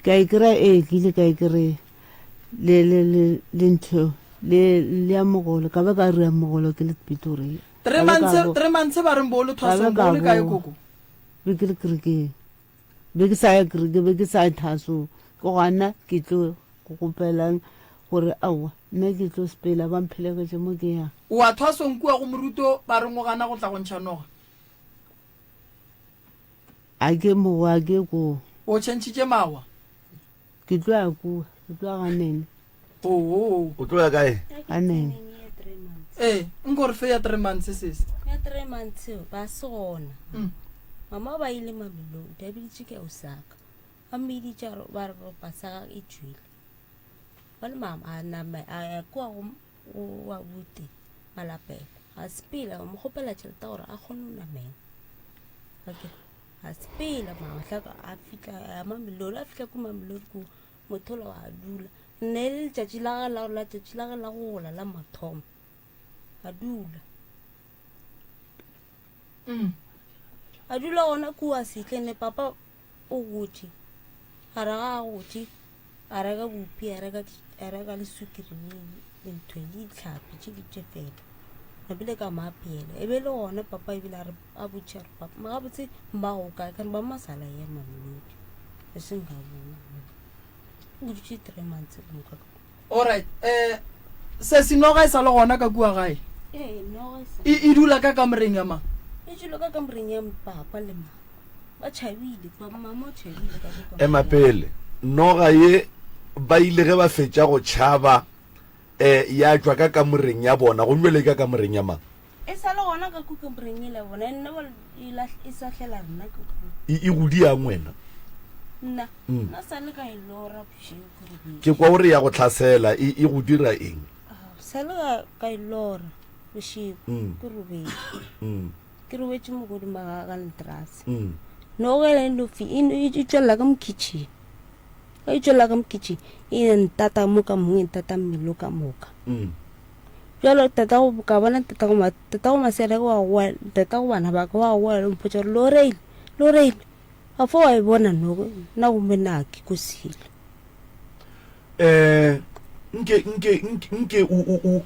Ka e kry-a ee ke ile ka e kry-a le le le le ntho le le ya mogolo ka be ka ria mogolo ke le Pretoria. Three months three months ba reng bo le thwasong bo le kae koko? Be ke le kerekeng. Be ke sa ya kereke, be ke sa ya thasong. Ke gona ke tlo go kgopelang gore aowa, nna ke tlo sepela, ba mphelegetše mo ke yang. O a thwasong kua go moruto ba reng o gana go tla go ntšha noga? A ke mo, a ke koo. O tšhentšhitše mawa? Ke tlo ya kua, ke tlo ya ga nene. Oo. O tlo ya kae? Ga nene. Ee, nko re fe ya 3 months sese. Ya 3 months ba se gona. Mm. Mama ba ile Mamelodi, a biditše ke ausaka. Ba mmiditše a re ba re pasa gagwe e tšwele. Ba le mama a nama a ya kua go go abuti Malapela. A sepela a mo kgopela tšhelete gore a kgone go namela. Akere a sepela mama a fihla a Mamelodi, a fihla ko Mamelodi ko motho ola wa dula. Nne e le letšatši la gage la la tšatši la gage la go gola la mathomo. A dula. Mm. A dula gona kua setlene papa o gotše. Gare ga a gotše a reka bupi a reka a reka le sukiri le ntho le ditlhapi tše di tše fela. Napile ka mo apeela. E be le gona papa ebile a re a botše a re papa gabotse mmago o kae? Ka re mama sala ya Mamelodi. E seng ka bona. O dutše 3 months ka moka. Alright, eh sesi noga e sa le gona ka kua gae? Ee, noga e sa. E, e dula ka kamoreng ya mang? E dula ka kamoreng ya papa le mama. Ba tšhabile, papa mama o tšhabile ka kamoreng. Ema pele. Noga ye ba ile ge ba fetša go tšhaba eh ya tšwa ka kamoreng ya bona gomme bjale e ka kamoreng ya mang? E sa le gona ka kua kamoreng yela ya bona, nna ba e lahl- e sa hlela rena ka kua. E, e go diang wena? Nna, Mm. nna sa le ka e lora bošego ke robetše. Ke kwa o re ya go hlasela, e, e go dira eng? Ah, sa le ka, ka e lora bošego Mm. ke robetše. Mm. Ke robetše mo godimo ga, ga leterase. Mm. Noga e no fi, e no- e tšwelela ka mo kitchen. Ge e tšwelela ka mo kitchen, e ntata mo ka mong, e ntata mmele o ka moka. Mm. Bjalo tatago ka bona tatago ma tatago masere wa goa tatago bana ba ka wa goa le mpotša gore loreile loreile a fo wa e bona nogo nna gomme na ke ko sele Eh, nke nke nke nke o o o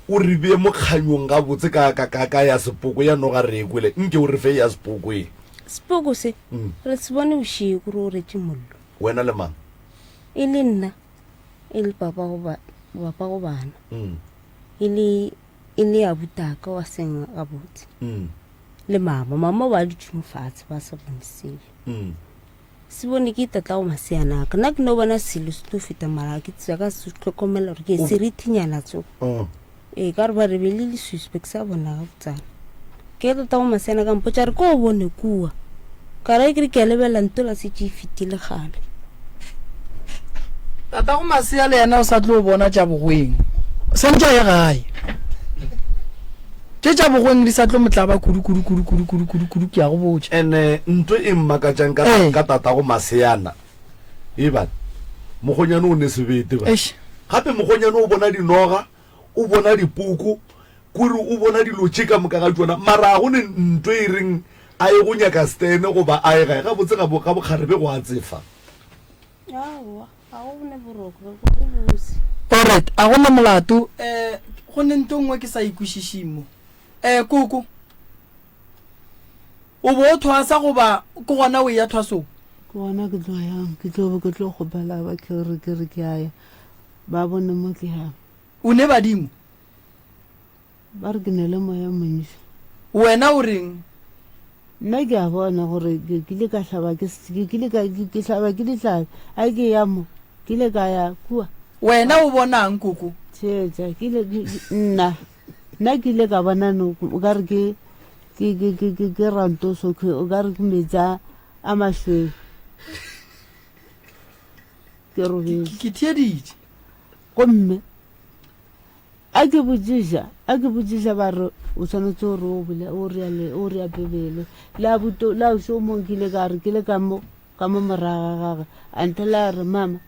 o re bee mo kganyong gabotse ka ka ka ka ya sepoko ya noga re e kwele nke o re fe ya sepoko e sepoko se Mm. re se bone bošego re o retše mollo wena le mang? E le nna e le papa go ba papa go bana. Mm. E le e le abutaka wa seng gabotse. Mm. Le mama, mama ba dutše mo fatshe ba sa bone selo. Mm. Se bone ke tata go maseana aka. Nna ke no bona selo se tlo feta mara ke tseba ka se hlokomela gore ke serithinyana tso. Oh. Ee, ka gore ba re be le leswiswi be ke sa bona gabotsana. Ke tata go maseana ka mpotša re ko o bone kua. Ka re ke re ke a lebelela ntola setse e fetile kgale. Tatago masea le yena o sa tlo bona tša bogweng. Santše a ye gae. Tše tša bogweng di sa tlo mo tlaba kudu kudu kudu kudu kudu kudu kudu ke a go botša. Ene nto e mmakatšang ka Ee. ka tatago maseana e ba mokgonyane o ne sebete ba. Eish. Gape mokgonyane o bona dinoga, o bona dipoko, kore o bona dilo tše ka moka ga tšona mara ga go ne nto e reng a ye go nyaka stene goba a ye gae. Gabotse ga bo ga bokgarebe go a tsefa. Aowa, ga go ne boroko, re kwa go bose. Alright, a go na molato. Eh, go ne nto nngwe ke sa e kwešišing mo. Eh, koko, o bo o thwasa goba ke gona o eya thwasong? Ke gona ke tlo yang, ke tlo ke tlo kgopela ba ke re ke re ke a ya, ba bone mo ke yang. O ne badimo? Ba re ke ne le moya montši. Wena o reng? Nna ke a bona gore ke kile ka hlaba ke ke kile ka ke hlaba ke dihlabi a ke ya mo ke ile ka ya kua. Wena o bonang koko? Theetša ke ile nna nna ke ile ka bona no o ka re ke ke ke ke ke ke rantoso ke o ka re ke metsi a a mašweu ke robetše. Ke theeditše. Gomme A ke botšiša, a ke botšiša ba re o swanetše gore o bole o rea le o rea Bibele. Le a buto le ausi o mongwe ke ile ka re ke le ka mo ka mo morago ga gagwe a nthela a re mama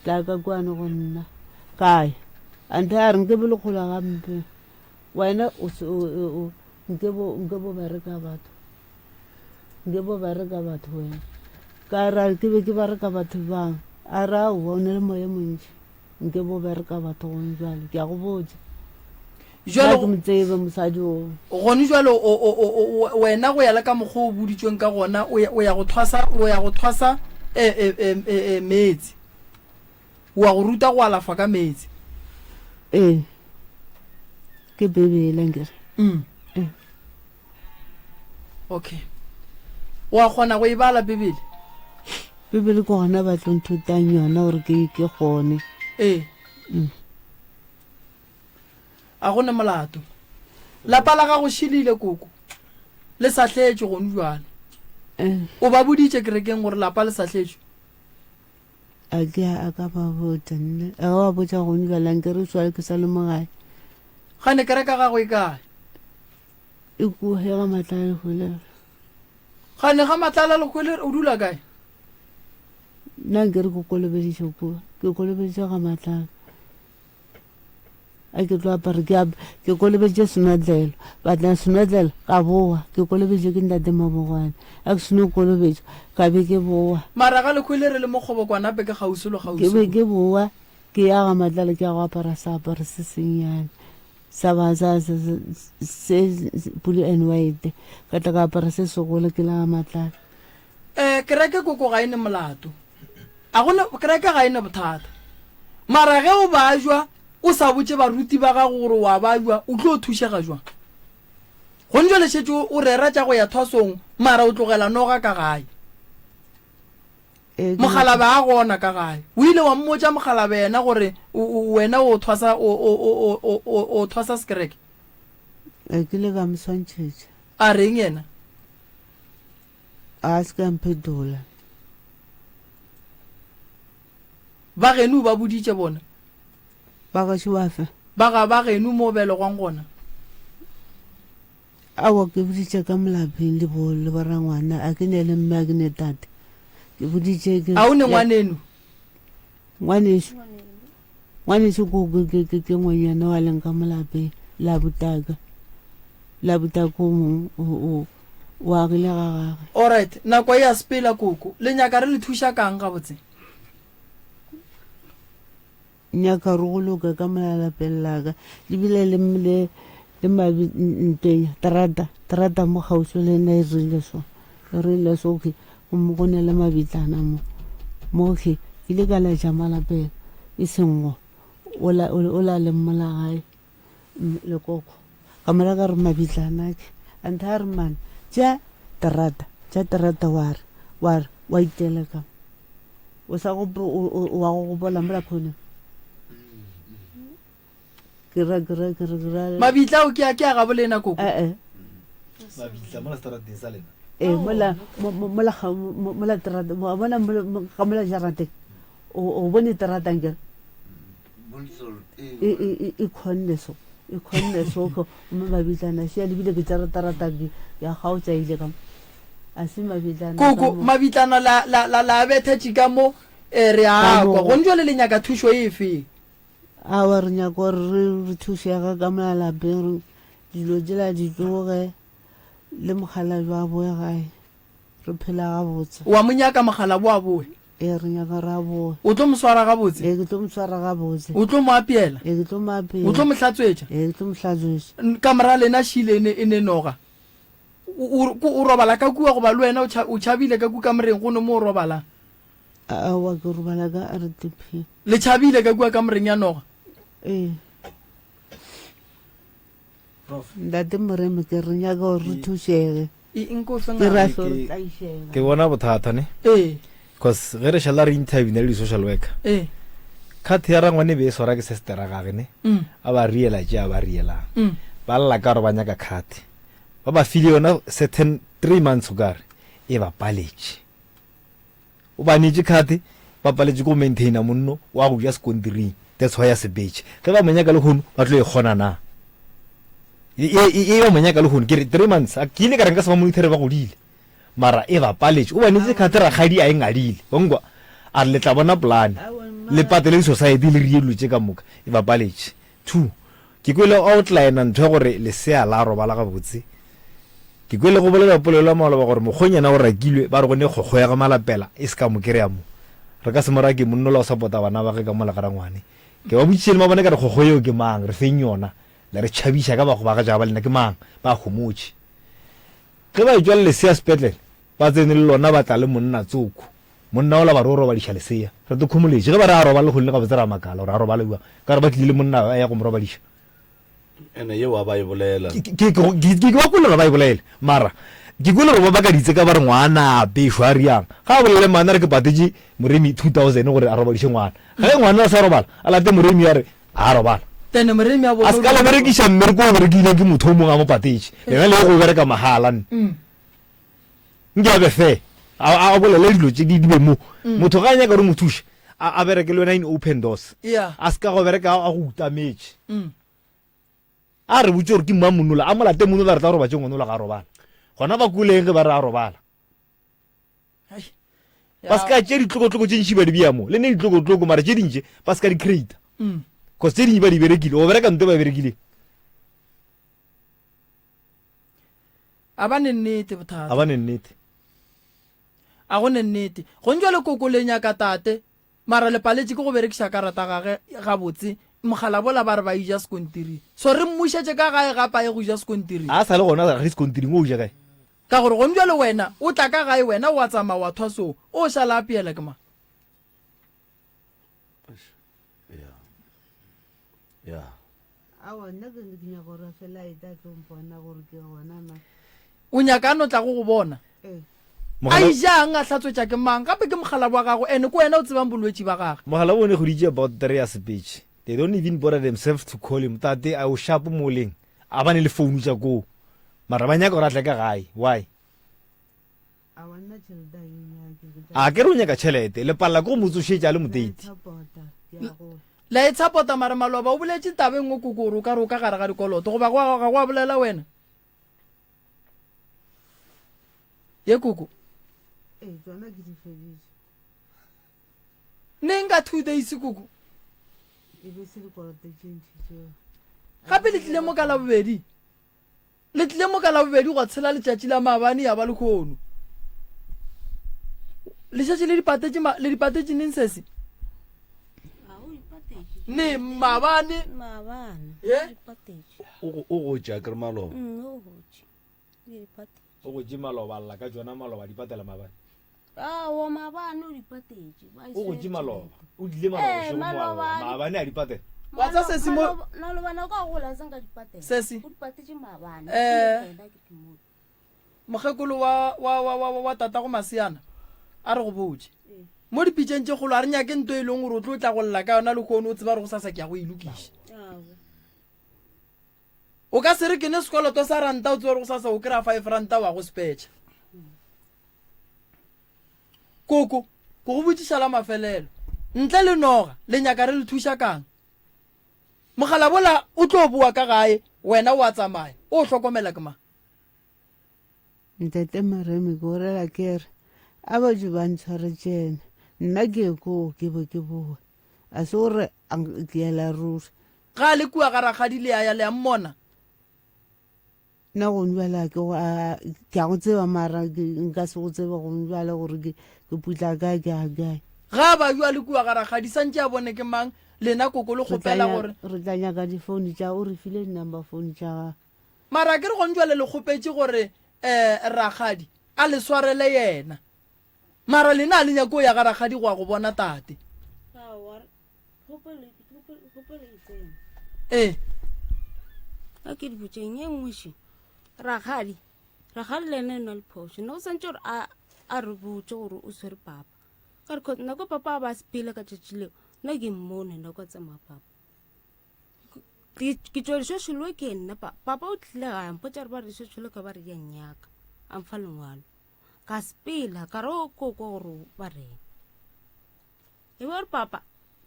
tla ka kwano go nna ka ya a nthela a re nke bo le kgolo gampe wena o se o o nke bo nke bo bereka batho nke bo bereka batho wena ka ra ke be ke bereka batho bang a re aowa o ne le moya montši. Nke bo bereka batho gone jwale, ke a go botša. Jwale Nna ke mo tsebe mosadi o. Gone jwale o, o, o, o, wena go ya le ka mokgwa o boditšweng ka gona, o ya, o ya go thwasa, o ya go thwasa e, e, e, e, e, meetse. O a go ruta go alafa ka meetse. Ee, ke Bibele nkere. Mm. Ee. Okay. Wa kgona go e bala Bibele? Bibele ke gona ba tlo nthutang yona gore ke ke kgone. Ee. Mm. A go ne molato. Lapa la gago šilile koko. Le sa hletšwe gone jwale. Eh. O ba boditše kerekeng gore lapa le sa hletšwe? A ke a ka ba botša nne. A ba botša gone jwale nke re swa ke sa le mo gae. Gane kereka gago e kae? E kua ya ga Matlala Lehwelere. Gane ga Matlala Lehwelere o dula kae? Nna nke re ke kolobeditše kua. Ke kolobeditše ga Matlala. A ke tlo apara ke ke kolobeditše senotlelo. Batla senotlelo ka boa. Ke kolobeditše ke ntate Mabogwane. A ke seno kolobetšwa ka be ke boa. Mara ga Lehwelere le Mokgobokwana gape ke kgauswi le Ke be kgauswi. ke boa ke ya ga Matlala ke ya go apara seaparo se sennyane. Sa ba sa se se blue and white ka tla ka apara se segolo ke la matlala. Eh kereke koko ga e ne molato. A go ne kereke ga e ne bothata. Mara ge o bajwa o sa botše baruti ba gago gore wa bajwa o tlo thušega jwang? Gone jwale šetše o rera tša go ya thwasong mara o tlogela noga ka gae. Ee, ke Mokgalabje a gona ka gae. O ile wa mmotša mokgalabje yena gore wena o thwasa o, o, o, o, o, o thwasa sekereke? Ee, ke ile ka mo swantšhetša. A reng yena? A se ka mphetola. Ba geno o ba boditše bona? Ba gešo ba fe? Ba ga ba geno mo o belegwang gona? Aowa, ke boditše ka molapeng le bo le borangwana, a ke ne le mme a ke ne tate. Ke boditše ke A o ne ngwaneno? Ngwanešu. Ngwanešu ko ke ke ke ke ngwanyana wa leng ka molapeng la butaka. La butaka o mong o o o agile ga gagwe. Alright, nako e a sepela koko. Le nyaka re le thuša kang gabotse? Nyaka gore go loke ka mola lapeng la ka ebile le le le mabi ntweng terata terata mo kgauswi le nna e rile so e rile so okay gomme go ne le mabitlana mo mo okay. Ke ile ka laetša malapeng e seng go ola ola le mmola gae lekoko. Ka mo ra ka re mabitlana ke a ntha a re mane tša terata tša terata wa re wa re wa itela ka o sa go wa go gopola mola khone ke ra ke ra ke ra ke ra Mabitla ao ke a ke a gabo lena koko. Eh eh. Mabitla mola seterateng sa lena. Eh mola mola mola terata wa bona ka mola jarateng o bone terata nkere e e e khonne so e khonne so go mme mabitlana sia lebile ke tsere terata ke ya gaotsa ile ka a se mabitlana koko mabitlana la la la la bethetše ka mo eh re a kwa go njole le nyaka thušo efe Aowa, re nyaka gore re re thušege ka mola lapeng, dilo tšela di tloge, le mokgalabje a boe gae, re phela gabotse. Wa mo nyaka mokgalabje a boe? Ee, re nyaka gore a boe. O tlo mo swara gabotse? Ee, ke tlo mo swara gabotse. O tlo mo apeela? Ee, ke tlo mo apeela. O tlo mo hlatswetša? Ee, ke tlo mo hlatswetša. Kamora lena šile e ne e ne noga. O, o, o robala ka kua goba le wena o tšhabile ka kua kamoreng go ne mo o robalang? Aowa, ke robala ka RDP. Le tšhabile ka kua kamoreng ya noga? Ee. Ntate Moremi, ke re nyaka gore re thušege. Ke ra hlo re tlaišega. Ke bona bothata ne? Ee. Cause ge re šala re interview le di-social worker. Ee. Card ya rangwane e be e swara ke sestera gage ne? Mm. A ba riela tše a ba rielang. Mm. Ba lla ka gore ba nyaka card. Ba ba file yona certain 3 months o kare e ba paletše. O ba neetše card, ba paletše ke go maintainer monno wa go ja sekontiring, that's why a sepetše. Ge ba mo nyaka lehono, ba tlo e kgona na? E, e, e ba mo nyaka lehono, ke re 3 months, a ke ile ka re nka se ba monitor ba godile. Mara e ba paletše. O ba neetše card rakgadi a e ngadile. Wa nkwa? A re le tla bona polane. Le patele di-society le rie dilo tše ka moka. E ba paletše. 2, Ke kwele o outline ntho ya gore lesea la robala gabotse. Ke kwele go bolelwa polelo ya maloba gore mokgonyana o rakilwe, ba re go ne kgokgo ya ga Malapela e se ka mo kereya mo. Re ka se mo rake monna ola o sapota bana ba ge ka mola ga rangwane. Ke ba botšiše le mabone ka re kgokgo yeo ke mang, re feng yona. Le re tšhabiša ka bago ba ga ja ba lena ke mang, ba homotše. Ge ba etšwa le lesea sepetlele, ba tsene le lona ba tla le monna tsoko. Monna ola ba re o robadiša lesea. Re te khomoletše. Ge ba re a robale lehono le gabotse ra makala gore a robale bjang ka gore ba tlile le monna a ya go mo robadiša. Ene yeo a ba e bolela. Ke, ke, ke, ke, ke ba kwele gore ba e bolele. Mara, ke kwele gore ba bakaditse ka ba re ngwana a bešwa a riang. Ga a bolele mane a re ke patetše Moremi 2000 gore a robadiše ngwana. Ge ngwana a sa robala, a late Moremi a re a robala. Then Moremi a bone A se ka la berekiša mmereko o berekileng ke motho o mongwe a mo patetše. Lena le ye go bereka mahala nne. Nke a be fair. A, a bolele dilo tše di, di be mo. Motho ga a nyaka gore o mo thuše, a, a bereke le wena in open doors. Yeah. A se ka go bereka a go utametše. A re botše gore ke mang monola, a mo late monola re tla robatše ngwanola ga a robala. Gona ba kweleng ge ba re a robala. Ba se ka tšea ditlokotloko tše ntši ba di bea mo. Le ne ditlokotloko mara tše dintši ba se ka di creata. Cause tše dingwe ba di berekile. O bereka nto ba e berekileng. A ba ne nnete bothata. A ba ne nnete. A go ne nnete. Gong jwale koko le nyaka tate mara le paletše ke go berekiša karata gage gabotse mogala bola ba re ba ija sekontiring. So re mmušetše ka gae gape a ye go ja sekontiring. A sa le gona ga sekontiring o ja kae? Ka gore gong jwale wena o tla ka gae wena wa tsamaya wa thwa so o šala a peela ke mang? Ya. Aowa nna ke ke nyaka gore fela a etla a tlo mpona gore ke gona na. O nyaka a no tla go go bona? Ee. A ijang a hlatswetša ke mang? Gape ke mogala wa gago ene ke wena o tsebang bolwetši ba gage. Mogala o ne goditše about three ya sepetše. They don't even bother themselves to call him. Tate a o sharp mo o leng? A ba ne le phone tša koo. Mara ba nyaka gore a tle ka gae. Why? Aowa nna tšhelete a ke nyake. Ke tla A ke re o nyaka tšhelete. Le palela ke go mo tsošetša a le la moteiti. itshapota ke a gola. La itshapota mara maloba o boletše taba e nngwe koko gore o ka re o ka gare ga dikoloto goba go ga go a bolela wena? Ye koko. Ee tsona ke di feditše. Neng ka 2 days koko? E be se dikoloto tše ntši tšeo. Gape le tlile mo ka Labobedi. Le tlile mo ka Labobedi gwa tshela letšatši la maabane ya ba lehono. Le šetše le di patetše ma, le di patetše neng sesi? A o ipatetše. Ne maabane. Maabane. Ye? O ipatetše. O go- o gotše a kere maloba. Mm, o gotše. O ipatetše. O gotše maloba a lla ka tšona maloba a di patela maabane. Aowa maabane o di patetše. Ba O gotše maloba. O dile maloba Eh, bošego maloba moaloba. a di- Maabane a di patela. Wa tsa sesi mo- Maloba- Maloba nako a gola se nka di patela. Sesi. O di patetše maabane. Eh. Ke yena ke ke mo. Mokgekolo wa, wa, wa, wa, wa tatago Maseana a re go botše. Mo dipitšeng tše kgolo a re nyake nto e leng gore o tlo tla go lla ka yona lehono o tseba gore go sasa ke ya go e lokiša. Aowa. O ka se re ke ne sekoloto sa ranta o tsebe gore go sasa o kry-a five ranta wa go sepetšha. Koko, ke go botšiša la mafelelo. Ntle le noga, le nyaka re le thuša kang? Mogala bola o tlo boa ka gae, wena o a tsamaya. O hlokomela ke mang? Ntate Maremi ke o rela ke re a ba je ba ntshwaretšene nna ke ye koo ke be ke boe a se gore ke yela ruri. Ga a le kua ga rakgadi le a ya le a mmona. Nna gone bjale a ke go a ke a go tseba mara ke nka se go tsebe gone bjale gore ke ke putla kae ke ya kae. Ga ba yo a le kua ga rakgadi santše a bone ke mang lena koko le Re tla kgopela nya gore. re tla nyaka difounu tša o re file di number phone tša gagwe. Mara ke re gone jwale le kgopetše gore um rakgadi a le swarele yena. Mara lena a le nyake go ya ga rakgadi go ya go bona tate. Aowa, kgopelo kgopelo e tsene. Ee. A ke di botšeng ye nngwe še. Rakgadi, rakgadi le ena e na le phošo. Ne go santše gore a a re botše gore o swere papa. Ka re nako papa a ba sepele ka tšatši leo, nna ke mmone nako a tsamaya papa. Ke tšwa dišošolo ke nna papa o tlile gae mpotša re ba re dišošolo ka ba re di a nnyaka a mfa lengwalo ka sepela ka re o ko kwa gore ba reng e be gore papa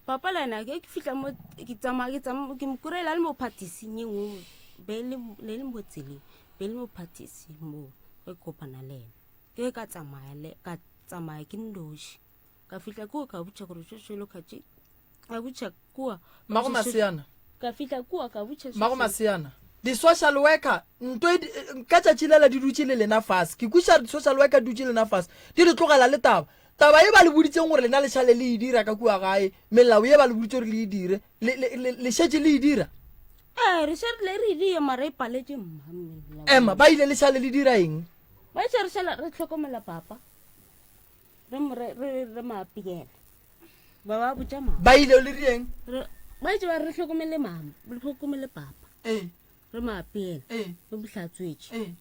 papa le ena ke fihla mo ke tsamaya ke tsamaya ke mo kry-ela le mo phatising e nngwe be le le mo tseleng be le mo phatising moo ke kopana le ena ke ka tsamaya le ka tsamaya ke nnoši ka fihla kua ka botša gore šošolo ka tše ka botša kua Mmago Maseana. ka fihla kua ka botša Mmago Maseana. Di-social worker nto e ka tšatši lela di dutše le lena fase. Ke kwešiša di-social worker di dutše lena fase. Di le tlogela le taba. Taba ye ba le boditseng gore lena le šale le e dira ka kua gae, melao ye ba le boditse gore le e dire, le, le, le, le šetše le e dira? Ee, re šetše re e dira mara e paletše mma. Ema, ba ile le šale le dira eng? Ba itše re šala re hlokomela papa. Re mo re re re mo apeela. Ba ba botša mama. Ba ile le rieng? Re ba itše ba re hlokomele mama, re hlokomele papa. Ee. Re mo apeela. Ee. Re mo hlatswetše. Ee.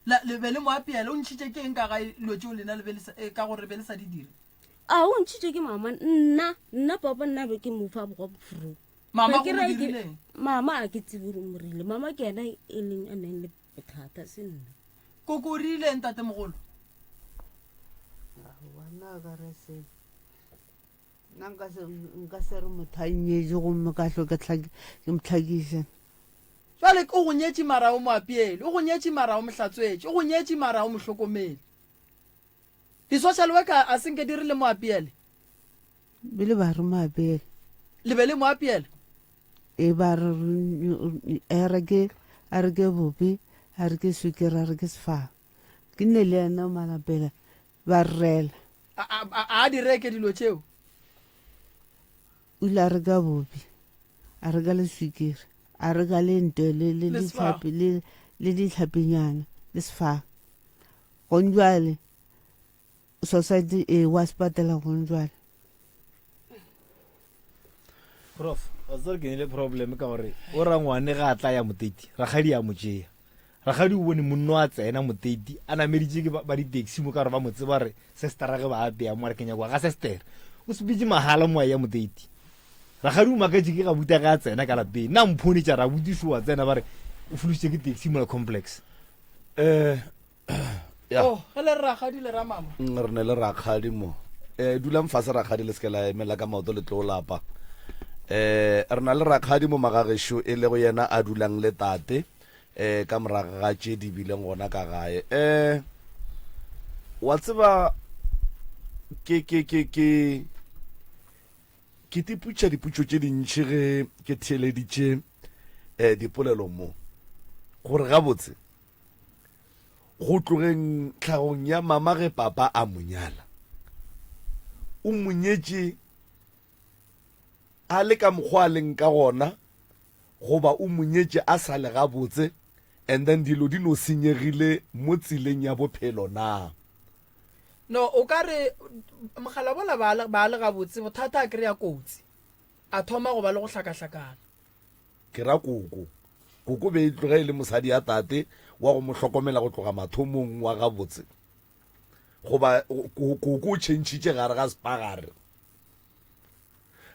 La le be le mo apeela, o ntšhitše ke eng ka gae dilo tšeo lena le be le sa eh, ka gore be le sa di dire? A o ntšhitše ke mama, nna nna papa nna be ke mo fa bogobe furu. Mama Be ke go mo re ke- dirileng? Mama a ke tsebe gore o mo rile. Mama ke yena e leng a nang le bothata se nna. Koko o rile ntatemogolo? Aowa, nna ka re se nna nka se nka se re motho a nnyetše gomme ka hlo ke ke mo hlakiša. Jwale o go nyetše mara o mo apeele, o go nyetše mara o mo hlatswetše, o go nyetše mara o mo hlokomele. Di-social worker a se nke di re le mo apeele? Bile ba re mo apeele. Le be le mo apeela? E ba re a reke a reke bopi, a reke swikiri, a reke sefago. Ke nne le yena malapela ba rrela. A a a di reke dilo tšeo? O ile a reka bopi, a reka le swikiri, a reka le nto le le ditlhapi le le ditlhapinyana le sefago. Gone jwale Society e wa sepatela gong jwale. Prof, wa tseba ke ne le problem ka gore o rangwane ga a tla ya moteti, rakgadi ya mo tšea. Rakgadi o bone monno a tsena moteti, a nameditše ke ba di-taxi mo ka gore ba mo tseba re sestera ge ba apea mo a re ke nyako ga sestera. O sepetše mahala mo a ya moteti. Rakgadi o makatše ke gabuta ge a tsena ka lapeng. Nna mphone tša re abuti šo wa tsena ba re o folositše ke taxi mola complex. Eh ya Oh, ge le re rakgadi le ra mama. Mm, re ne le rakgadi mo um dulang fase rakgadi le seke la emela ka maoto le tlo lapa um re na le rakgadi mo magagešo e lego yena a dulang le tate um ka morago ga tše di bileng gona ka gae um wa tseba ke ke ke ke ke tiputša diputšo tše dintši ge ke theeleditše um dipolelo mo gore gabotse Go tlogeng tlhagong ya mama ge papa a mo nyala, o mo nyetše a le ka mokgwa a leng ka gona goba o mo nyetše a sa le gabotse and then dilo di no senyegile mo tseleng ya bophelo na? No, o ka re mogala bola ba le, ba le gabotse, bothata a kry-a kotsi. A thoma go ba le go hlakahlakana. Ke ra koko. Koko be e tloga e le mosadi ya tate wa go mo hlokomela go tloga mathomong wa gabotse. Goba koko o tšhentšhitše gare ga sepagare.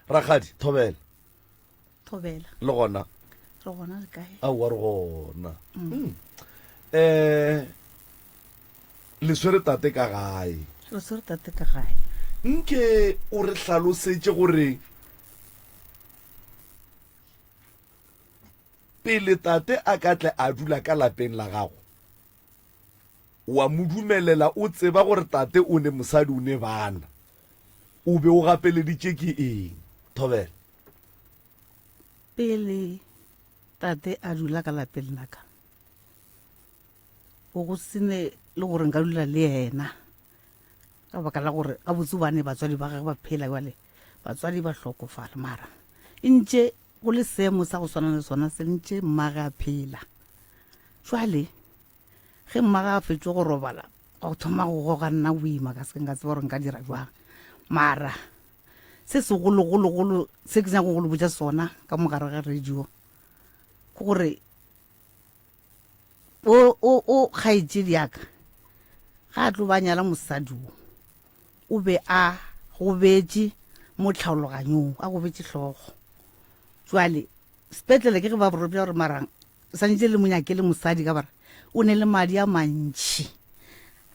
Rakgadi, thobela. Thobela. Le gona? Re gona le kae? Aowa re gona. Mm. Eh le swere tate ka gae. Re swere tate ka gae. Nke o re hlalosetše gore pele tate a ka tle a dula ka lapeng la gago wa mo dumelela o tseba gore tate o ne mosadi o ne bana o be o gapeleditše ke eng thobela Pele tate a dula ka lapeng la ka, go go sene le gore nka dula le yena ka baka la gore gabotse bane batswadi ba gage ba phela jale batswadi ba hlokofala mara e ntše go le seemo sa go swana le sona se ntše mmage a phela jwale ge mmage a fetše go robala go thoma go goga nna boima ka se nka tseba gore nka dira jwang mara Se segologologolo se ke nyako go le botša sona ka mo gare ga radio ke gore o o o kgaetšedi ya ka ga a tlo ba nyala mosadi wo o be a gobetše mo tlhaologanyong a gobetše hlogo jwale sepetlele ke ge ba borobja gore marang santse le monyake le mosadi ka bara o ne le madi a mantšhi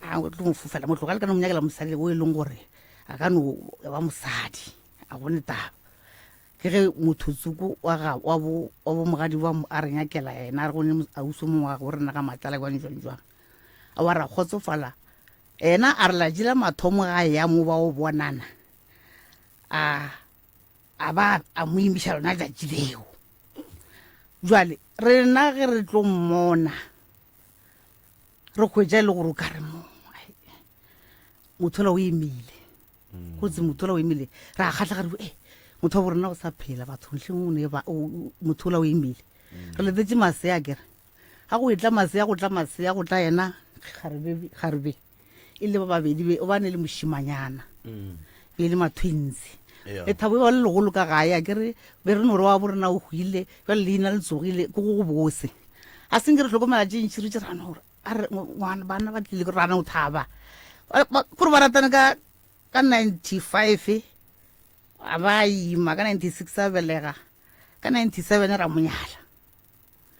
a o tlo mo fofela mo tloga le ka no mo nyakela mosadi o e leng gore a ka no ba mosadi a gone taba ke ge motho tsoko wa ga wa bo wa bo mogadi wa a re nyakela yena a re gone ausi mongwe wa go rena ga matlala jwang jwang jwang a wa ra kgotsofala yena a re latši la mathomo ga ya mo ba o bonana a a ba a mo imiša lona tšatši leo jwale rena ge re tlo mmona re kgwetša e le gore o ka re mo motho ola o imile mm. go tse motho ola o imile re a kgatlha gare e motho wa borena o sa phela batho ntlheng o ne motho ola o imile mm. re letetše masea kere ga go etla masea go tla masea go tla yena kgarebe e le ba babedi be o bane le mošimanyana mm. be le ma-twins lethabo e ba le legolo ka gae a kere be re no re wa bo rena o hwile jale leina le tsogile ke go go bose a senke re tlhokomela tše ntši re tše rana gore a re ngwana bana ba tlile rana o thaba kore ba ratane ka ka 95 a ba ima ka 96 a belega ka 97 ra monyala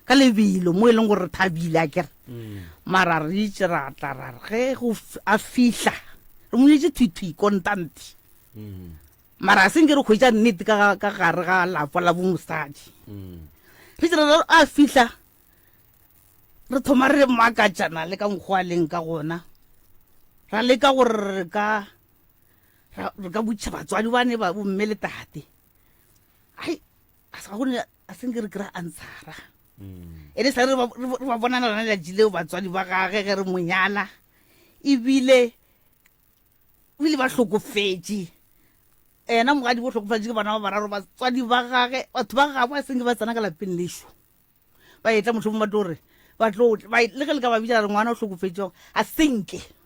ka lebelo mo e leng gore re thabile a kere mm. mara re itse ra tla ra re ge go a fihla re mo nyetse thwithwi kontante mm. mara a senke re kgwetsa nnete ka gare ga lapa la bomosadi mm. re itse ra a fihla re thoma re makatšana le ka mokgwa a leng ka gona ra leka gore re ka re ka botšha batswadi bane ba bomme le tate ai a sa gone a senke re kry-a answera mm. ene sa re ba bonana lona letšatši leo batswadi ba gage ge re monyala ebile ebile ba hlokofetše ena mogadi bo hlokofetše ke bana ba bararo batswadi ba gage batho ba gabo a senke ba tsena ka lapeng lešo ba etla mohlomong ba tlo re ba tlo le ge le ka ba bitsa re ngwana o hlokofetšego a senke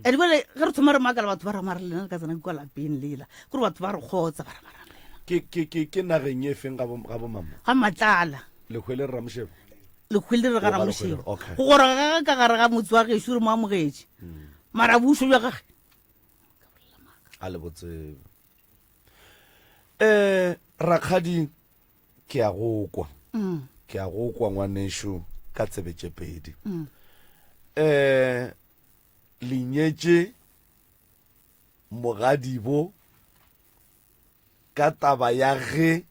And bjale ge re thoma re makala batho ba re mara lena le ka tsena kwa lapeng lela kore batho ba re kgotsa ba re mara lena Ke ke ke ke nageng e feng ga bo ga bo mama? Ga Matlala. Lehwele re Ramoshebo. Lehwele re ga Oh, ga Ramoshebo. Lehwele, okay. Go goroga ga ka gare ga motse wa gešo re mo amogetše. Mara bušo bja gage A le botsebe. Eh rakgadi ke a go kwa. Ke a go kwa ngwanešu ka tsebe tše pedi. Eh Le nyetše mogadibo ka taba ya ge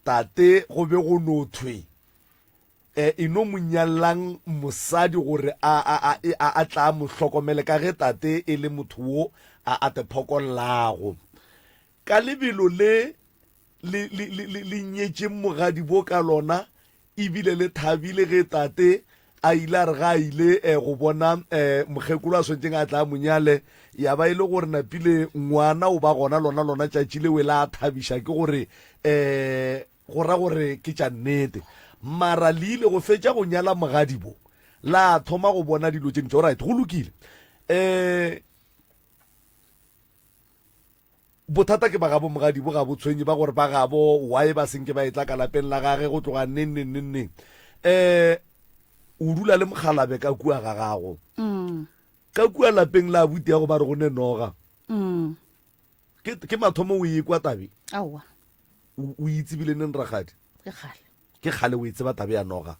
tate go be go no thwe e, e no mo nyallang mosadi gore a, a, a, e, a, a tla mo hlokomele ka ge tate e le motho wo a, a te phokollago. Ka lebelo le le, le, le, le, le nyetšeng mogadibo ka lona, ebile le thabile ge tate a ile a re ga a ile eh, go bona eh, mokgekolo a swanetšeng a tla a mo nyale, ya ba e le gore napile ngwana o ba gona lona lona tšatši leo la thabiša ke gore eh, go ra gore ke tša nnete. Mara le ile go fetša go nyala mogadibo. La thoma go bona dilo tše ntši. Alright, go lokile. Um Bothata ke ba gabo mogadibo ga bo tshwenye ba gore ba gabo why ba senke ba etla ka lapeng la gage go tloga neng neng neng neng. Um o dula le mokgalabe ka kua ga gago. Mm. Ka kua lapeng la abuti ya go ba re go ne noga. Mm. Ke ke mathomo o e kwa tabe. Aowa. O o itsebile neng rakgadi? Ke kgale. Ke kgale o e tseba tabe ya noga.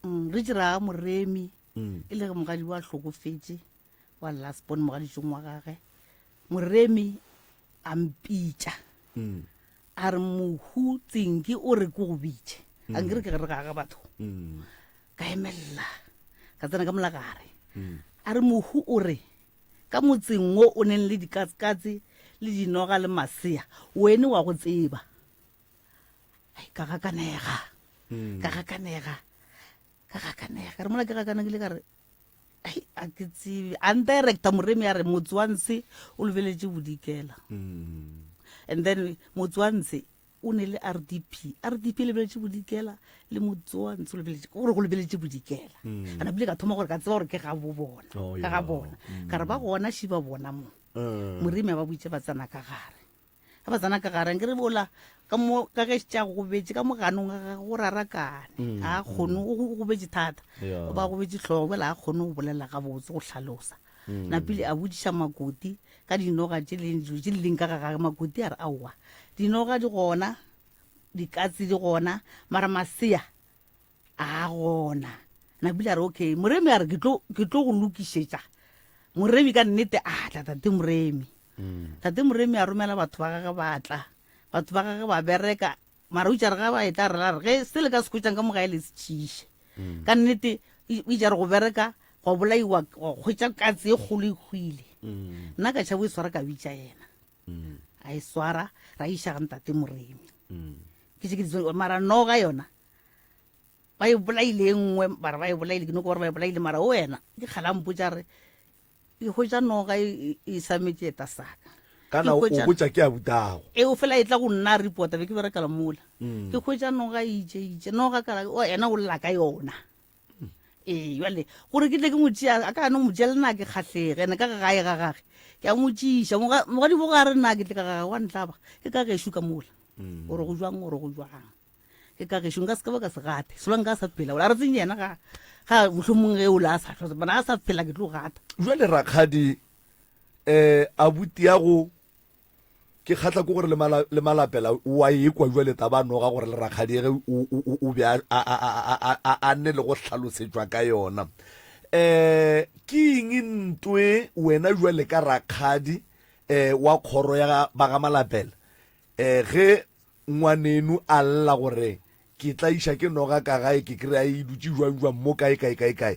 Mm, re dira moremi Mm. e le ge mogadi wa hlokofetše wa last born mogaditšong wa gage moremi a mpitša mm. a re mohu tsenke o re ke go bitše mm. a nkere ke re ga ga batho mm. ka emelela ka tsena ka molagare a re mohu o re ka motseng wo o neng le dikatsekatse le dinoga le masea wene wa go tseba ai ka gakanega ka gakanega ka gakanega ka re mola ke gakanegile ka re ai a ke tsebe a ndirecta moremi a re motse wa ntshe o lebeletše bodikela and then motse wa ntshe o ne le rdp rdp e lebeletše bodikela le motse wa ntshe o lebeletše gore go lebeletše bodikela mm. ana bile ka thoma gore ka tseba gore ke ga bo bona oh, ka ga bona mm. ka re ba gona shi ba bona mo mm. moremi a ba boitse ba tsena ka gare ga ba tsena ka gare nke re bola ka mo ka ge tša gobetše ka moganong ga gagwe go rarakane Mm, ga a kgone o o gobetše thata Yeah. o ba gobetše hlogo bjale ga a kgone go bolela gabotse go hlalosa Mm. napile a botšiša makoti ka dinoga tše leng dilo tše di leng ka ga gage makoti a re aowa dinoga di gona dikatse di gona mara masea a gona napile a re okay moremi a re ke tlo ke tlo go lokišetša moremi ka nnete a tla tate moremi mm. tate moremi a romela batho ba gage ba tla batho ba gage ba bereka mara o itse re ga ba e tla re la re ge se le ka se khwetšang ka mogae le se tšhiše mm. ka nnete o itse re go bereka go bolaiwa go kgwetša katse e kgolo e hwile mm. nna ka tšhabo e swara ka bitša yena a e swara ra iša ga ntate moremi ke tše ke di mara noga yona ba e bolaile e nngwe ba re ba e bolaile ke no gore ba e bolaile mara o wena ke kgala mpotsa re ke hwetša noga e, e, e sametše eta saka kana o botša ke a butago e o fela e tla go nna reporta be ke berekela mola mm. ke hwetša noga e itše itše noga kala o ena o lla ka yona mm. ee jale gore ke tle ke mo tšea a ka no mo tšea le nna ke kgahlege ene ka gae ga gage ke a mo tšiša mogadi bo ga re nna ke tle ka gage wa ntlaba ke ka gešo ka mola mm. gore go jwang gore go jwang ke ka gešo nka se ka ba ka se gate sola nka sa phela ola re tseng yena ga ga mohlomong ge ola a sa tlhotse bona a sa phela ke tlo gata jwale rakgadi um abuti ya go ke kgatla ke gore le malapela wa e kwa jwale taba noga gore le rakgadi ge o be a nne le go hlalosetšwa ka yona um ke eng ntwe wena jwale ka rakgadi um wa kgoro ya ba ga malapela um ge Ngwaneno a lla gore, Ke tlaiša ke noga ka gae, ke kry-a e dutše jwang jwang mo kae kae kae kae.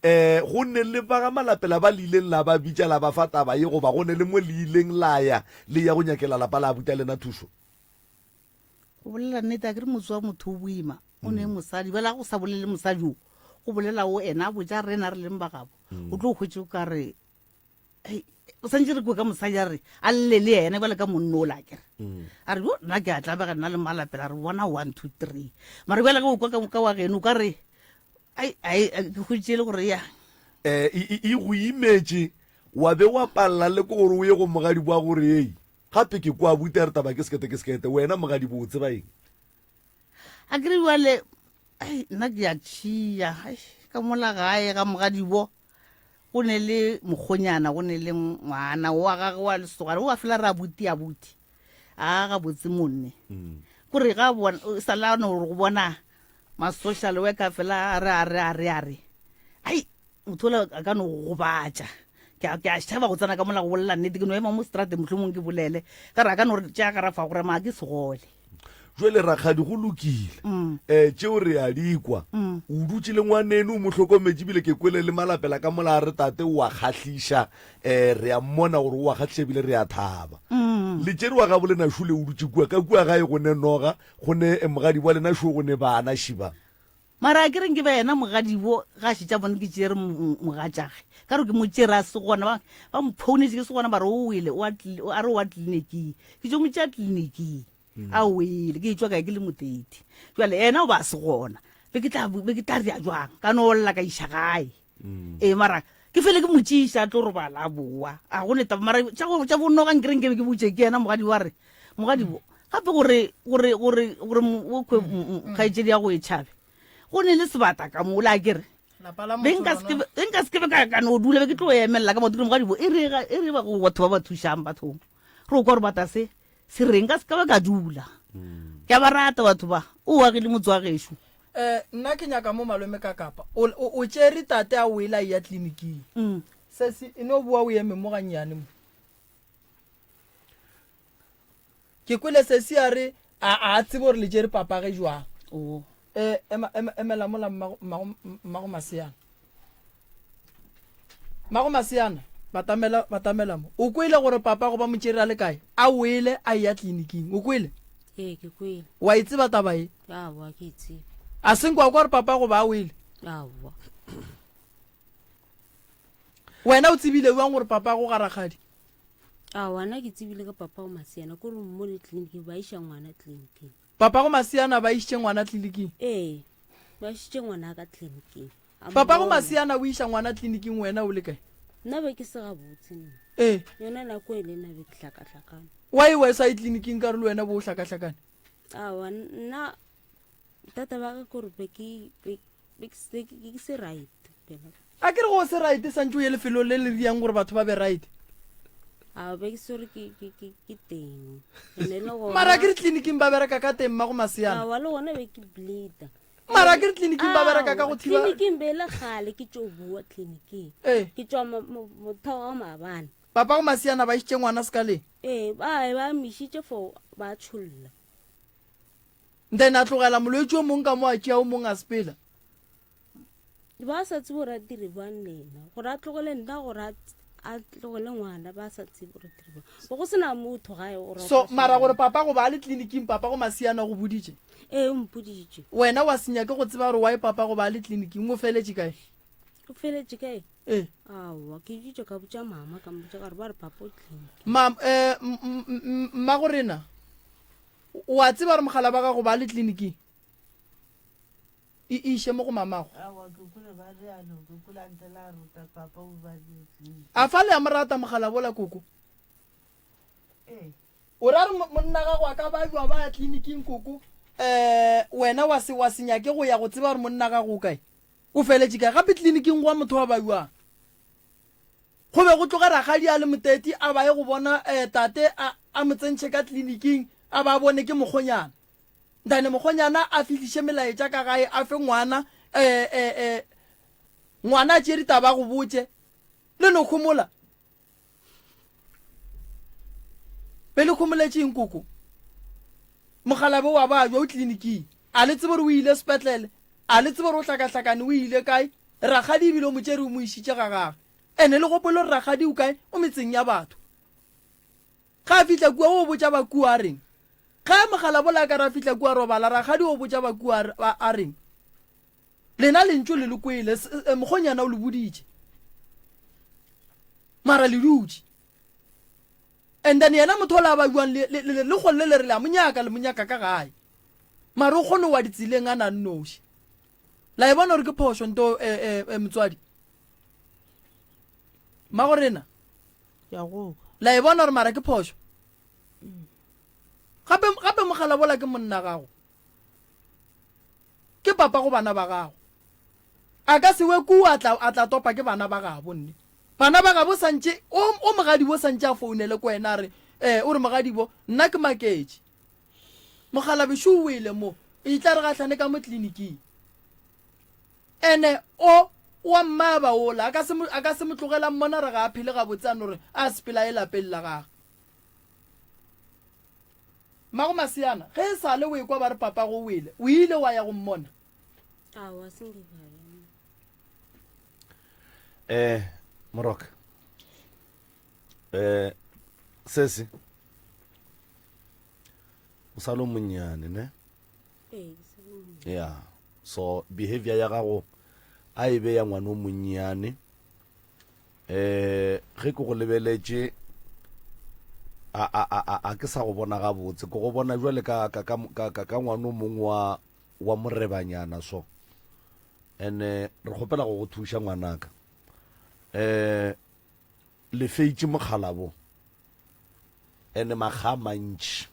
Um go ne le ba ga Malapela ba le ileng la ba bitša la ba fa taba ye goba go ne le mo le ileng la ya le ya go nyakela lapa la abuti a lena thušo? Go bolela nnete, a ke re motse wa motho o boima, o ne mosadi. Bjale ga go sa bolele mosadi o, go bolela o ena a botša rena re leng ba gabo, o tlo hwetša o ka re o santse re kwe ka mosadi a re a lle le ene bjale ka monno o la kere mm. a re yo nna ke a tlabega nna le malapela re bona one two three mare bjale ge o kwa ka wa geno o ka re ai ke hweditše le gore ya um e go imetše wa be wa palela le ke gore o ye go mogadibo wa gore ei gape ke kwa buta re taba ke sekete ke sekete wena mogadibo o tseba eng A ke re bjale ai nna ke a tšhia ka mola gae ga mogadibo go ne le mokgonyana go ne le ngwana wa gage wa lesogana o a fela re abuti abuti a gabotse monne mm. kore ga bona sala no go bona ma-social worker fela a re a re a re a re ai motho ola a ka no go gobatša ke a ke a tšhaba go tsena ka mola go bolela nnete ke no ema mo strateng mohlomong ke bolele ka re a ka no re tšea garafa gore maa ke segole Jwale rakgadi go lokile Mm. um tšeo re a di kwa Mm. o dutše le ngwaneno o mo hlokometše ebile ke kwele le malapela ka mola a re tate o a kgahliša um re a mmona gore o a kgahliša ebile re a thaba Mm. le tšere wa gabo lena šole o dutše kua ka kua gae go ne noga go ne eh, mogadi wa lena šo go ne bana šiba Mara a ke re nke ba yena mogadibo ga a šetše a bone ke tšere mogatšage ka re ke mo tšere a se gona ba ba mphounetše ke se gona ba re o wele o a a re o a tleliniking ke tšo mo tšea tleliniking a wele ke etšwa kae ke le moteti jale yena o ba a se gona. Be ke tla be ke tla ria jwang ka no lla ka iša gae. Ee mara ke fele ke motšiša a tlo robala a boa. A go ne taba mara tša go tša bonnoga nkere nke be ke botše ke yena mogadi wa re mogadi bo gape gore gore gore gore o kwe kgaetšedi ya go e tšhabe. Go ne le sebata ka mo la kere. Be nka se be nka se ke be ka ka no dula be ke tlo emelela ka maoto mogadi bo e re e re ba go batho ba ba thušang bathong. Re o kwa gore bata se se reng ka se ka ba ka dula ke a ba rata batho ba o agile motse wa gešo um nna ke nyaka mo malome ka kapa o tšere tate a o ela ya tleliniking mm. sesi e no boa o eme mo gannyane mo ke kwele sesi a re a a tsebe gore le tšere papage jwang um emela mola mmago maseana Mago Maseana, batamela, batamela mo. O kwele gore papa go ba motšere a le kae? A wele a eya tleliniking. O kwele? Ee, ke kwele. Wa e tseba taba e? Aowa, ke e tsebe. A senko wa kwa gore papa go ba a wele? Aowa. Wena o tsebile bjang gore papa go ga rakgadi? Aowa, nna ke tsebile ka papa go Maseana, ko re mmone tleliniking, ba iša ngwana tleliniking. Papa go Maseana ba išitše ngwana tleliniking? Ee, ba išitše ngwana ka tleliniking. Papago Masiana o iša ngwana tleliniking wena o le kae? Nna be ke se gabotse nna. Ee. Yona nako e le nna be ke hlakahlakane. Why wa sa ye tleliniking ka re le wena bo o hlakahlakane? Aowa nna tata ba ka kore be ke be ke se right. A ke re go se right santse o ye lefelong le le riang gore batho ba be right. A be ke swere ke ke ke ke teng. Mara ke re tleliniking ba bereka ka teng mmago Masiana. Aowa le gona be ke bleeda. Mara ke re tleliniking ba bereka ka go thiba. Tleliniking be le gale ke tšo bua tleliniking. Ee. Ke tšwa motheo wa maabane. Papa go Masiana ba išitše ngwana sekaleng. Ee, ba ba mišitše for ba tšholla. Then a tlogela molwetši o mong ka mo a tšea o mong a sepela. Ba sa tsebe gore a dire bjang le yena gore a tlogele nna gore a tlogele ngwana ba sa tsebe gore dire bjang bo go sena motho gae gore so mara gore papa go ba a le tleliniking papa go Masiana go boditše ee o mpoditše wena wa se nyake go tseba gore why papa go ba a le tleliniking o feletše kae o feletše kae ee aowa ke itše ka botša mama ka mmotša ka re ba re papa o tleliniki ma eh, mmago rena o a tseba gore mogala ba gago ba le tleliniking E iše mo go mamago. A fa le a mo rata mogala bola koko? O ra re monna gago a ka ba jwa ba ya tleliniking koko um wena wa se wa se nyake go ya go tseba gore monna gago o kae? O feletše kae? Gape tleliniking gwa motho wa ba jwang? Go be go tloge rakgadi a le moteti a ba ye go bona um tate a a mo tsentšhe ka tleliniking a ba bone ke mokgonyana. Ntane mokgonyana a fihliše melaetša ka gae a fe ngwana eh, eh, eh, ngwana a tšee ditaba a go botše le no khomola. Be le khomoletše eng koko? Mogalabe wa ba jwa o tleliniking. A le tsebe gore o ile sepetlele? A le tsebe gore o hlakahlakane o ile kae? Rakgadi ebile o mo tšere o mo išitše ga gage. Ene le gopole gore rakgadi o kae? O metseng ya batho. Ge a fihla kua o botša ba kua a reng? Ge mogalabola a ka re a fihla kua robala, rakgadi o botša ba kua a reng? Lena lentšu le le kwele, eh, mokgonyana o le boditše. Mara le dutše. And then yena motho ola ba buang le le le le golle le re le a mo nyaka le mo nyaka ka gae. Mara o kgone wa ditseleng a na nnoši. La e bona gore ke phošo nto eh, eh, eh, motswadi. Mmago rena. Ke a go kwa. La e bona gore mara ke phošo. Gape gape mogala bola ke monna gago. Ke papa go bana ba gago. A ka se we kua a tla a tla topa ke bana ba gabo nne. Bana ba gabo santše o o mogadibo santše a founele ko wena a re eh o re mogadibo nna ke maketše. Mogala bešo o wele mo. E tla re gahlane ka mo tleliniking. Ene o o a mmaba ola a ka se a ka se mo tlogela mmona re ga a phele gabotse a no re a sepela e lapeng la gagwe. Mmago Masiana, ge e sa le o ekwa ba re papago o wele, o ile wa ya go mmona? Aowa, se nke ka ya. Eh, Moroka. Eh, sesi. O sa le monnyane, ne? Ee, ke sa le monnyane. Yeah. So, behavior ya gago a e be ya ngwana o monnyane. Eh, ge ke go lebeletše a a a a ke sa go bona gabotse ke go bona jwale ka ka ka ka ka ngwana o mongwe wa wa morebanyana so. Ene re kgopela go go thuša ngwanaka. Um le feitše mokgalabo ene makga a mantši.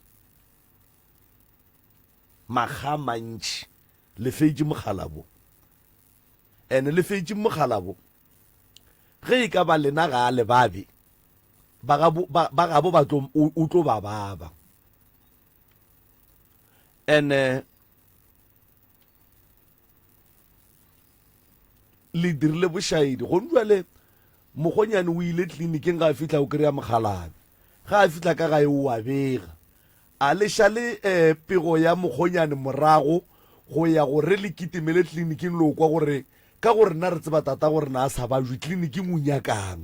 Makga a mantši le feitše mokgalabo. Ene le feitše mokgalabo ge e ka ba lena ga a le babe ba gabo ba, ba gabo ba tlo o, o tlo ba baba. Ene Le dirile bošaedi. Gone bjale mokgonyane o ile tleliniking ga a fihla o kry-a mokgalabje. Ga a fihla ka gae o a bega. A le šale um pego ya mokgonyane morago go ya gore le kitimele tleliniking lo kwa gore ka gore nna re tseba tata gore na a sa bajwe tleliniking o nyakang.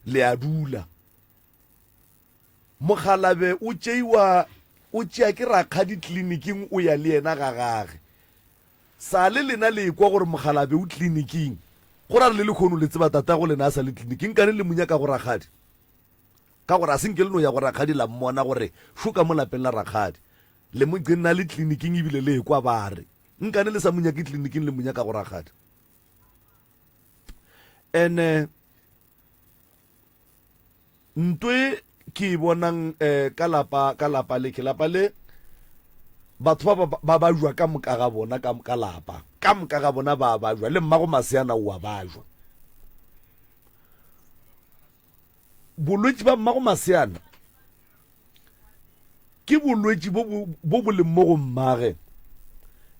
Le a dula. Mokgalabe o tšeiwa o tšea ke rakgadi tleliniking o ya le yena ga gage. Sa le lena le ekwa gore mokgalabe o tleliniking, go ra re le lekhono le tseba tatago lena a sa le tleliniking nkane le mo nyaka go rakgadi? Ka gore a se nke le no ya go rakgadi la mmona gore šo ka mo lapeng la rakgadi. Le mo gcinna le tleliniking ebile le ekwa ba re nkane le sa mo nyake tleliniking le mo nyaka go rakgadi. Ene Ntwe ke e bonang eh, ka lapa ka lapa le ke lapa le batho ba ba bajwa ka moka ga bona ka ka lapa ka moka ga bona ba bajwa le mmago maseana o a bajwa bolwetši ba mmago maseana ke bolwetši bo bo bo leng mo go mmage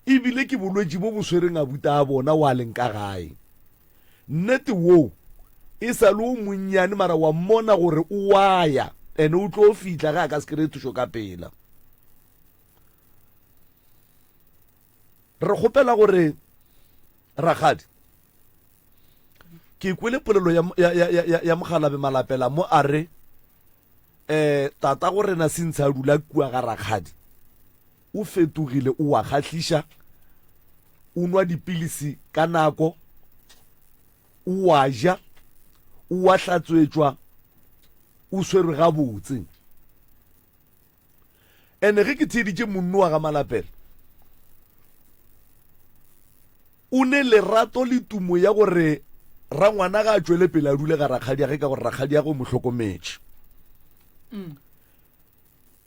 ebile ke bolwetši bo bo swereng abuta a bona wa leng ka gae Nnete woo e sa le o monnyane mara wa mmona gore o wa ya ene o tlo fihla ge a ka se kry-e thušo ka pela. Re kgopela gore rakgadi ke kwele polelo ya, ya, ya, ya, ya mogalabe malapela mo a re um tata go rena since a dula kua ga rakgadi o fetogile o wa kgahliša o nwa dipilisi ka nako o a ja o a hlatswetšwa o swerwe gabotse ene ge ke theeditše monno wa ga malapela o ne lerato le tumo ya gore rangwana ga a tšwele pele a dule ga rakgadiage ka gore rakgadiage o mo hlokometše mm.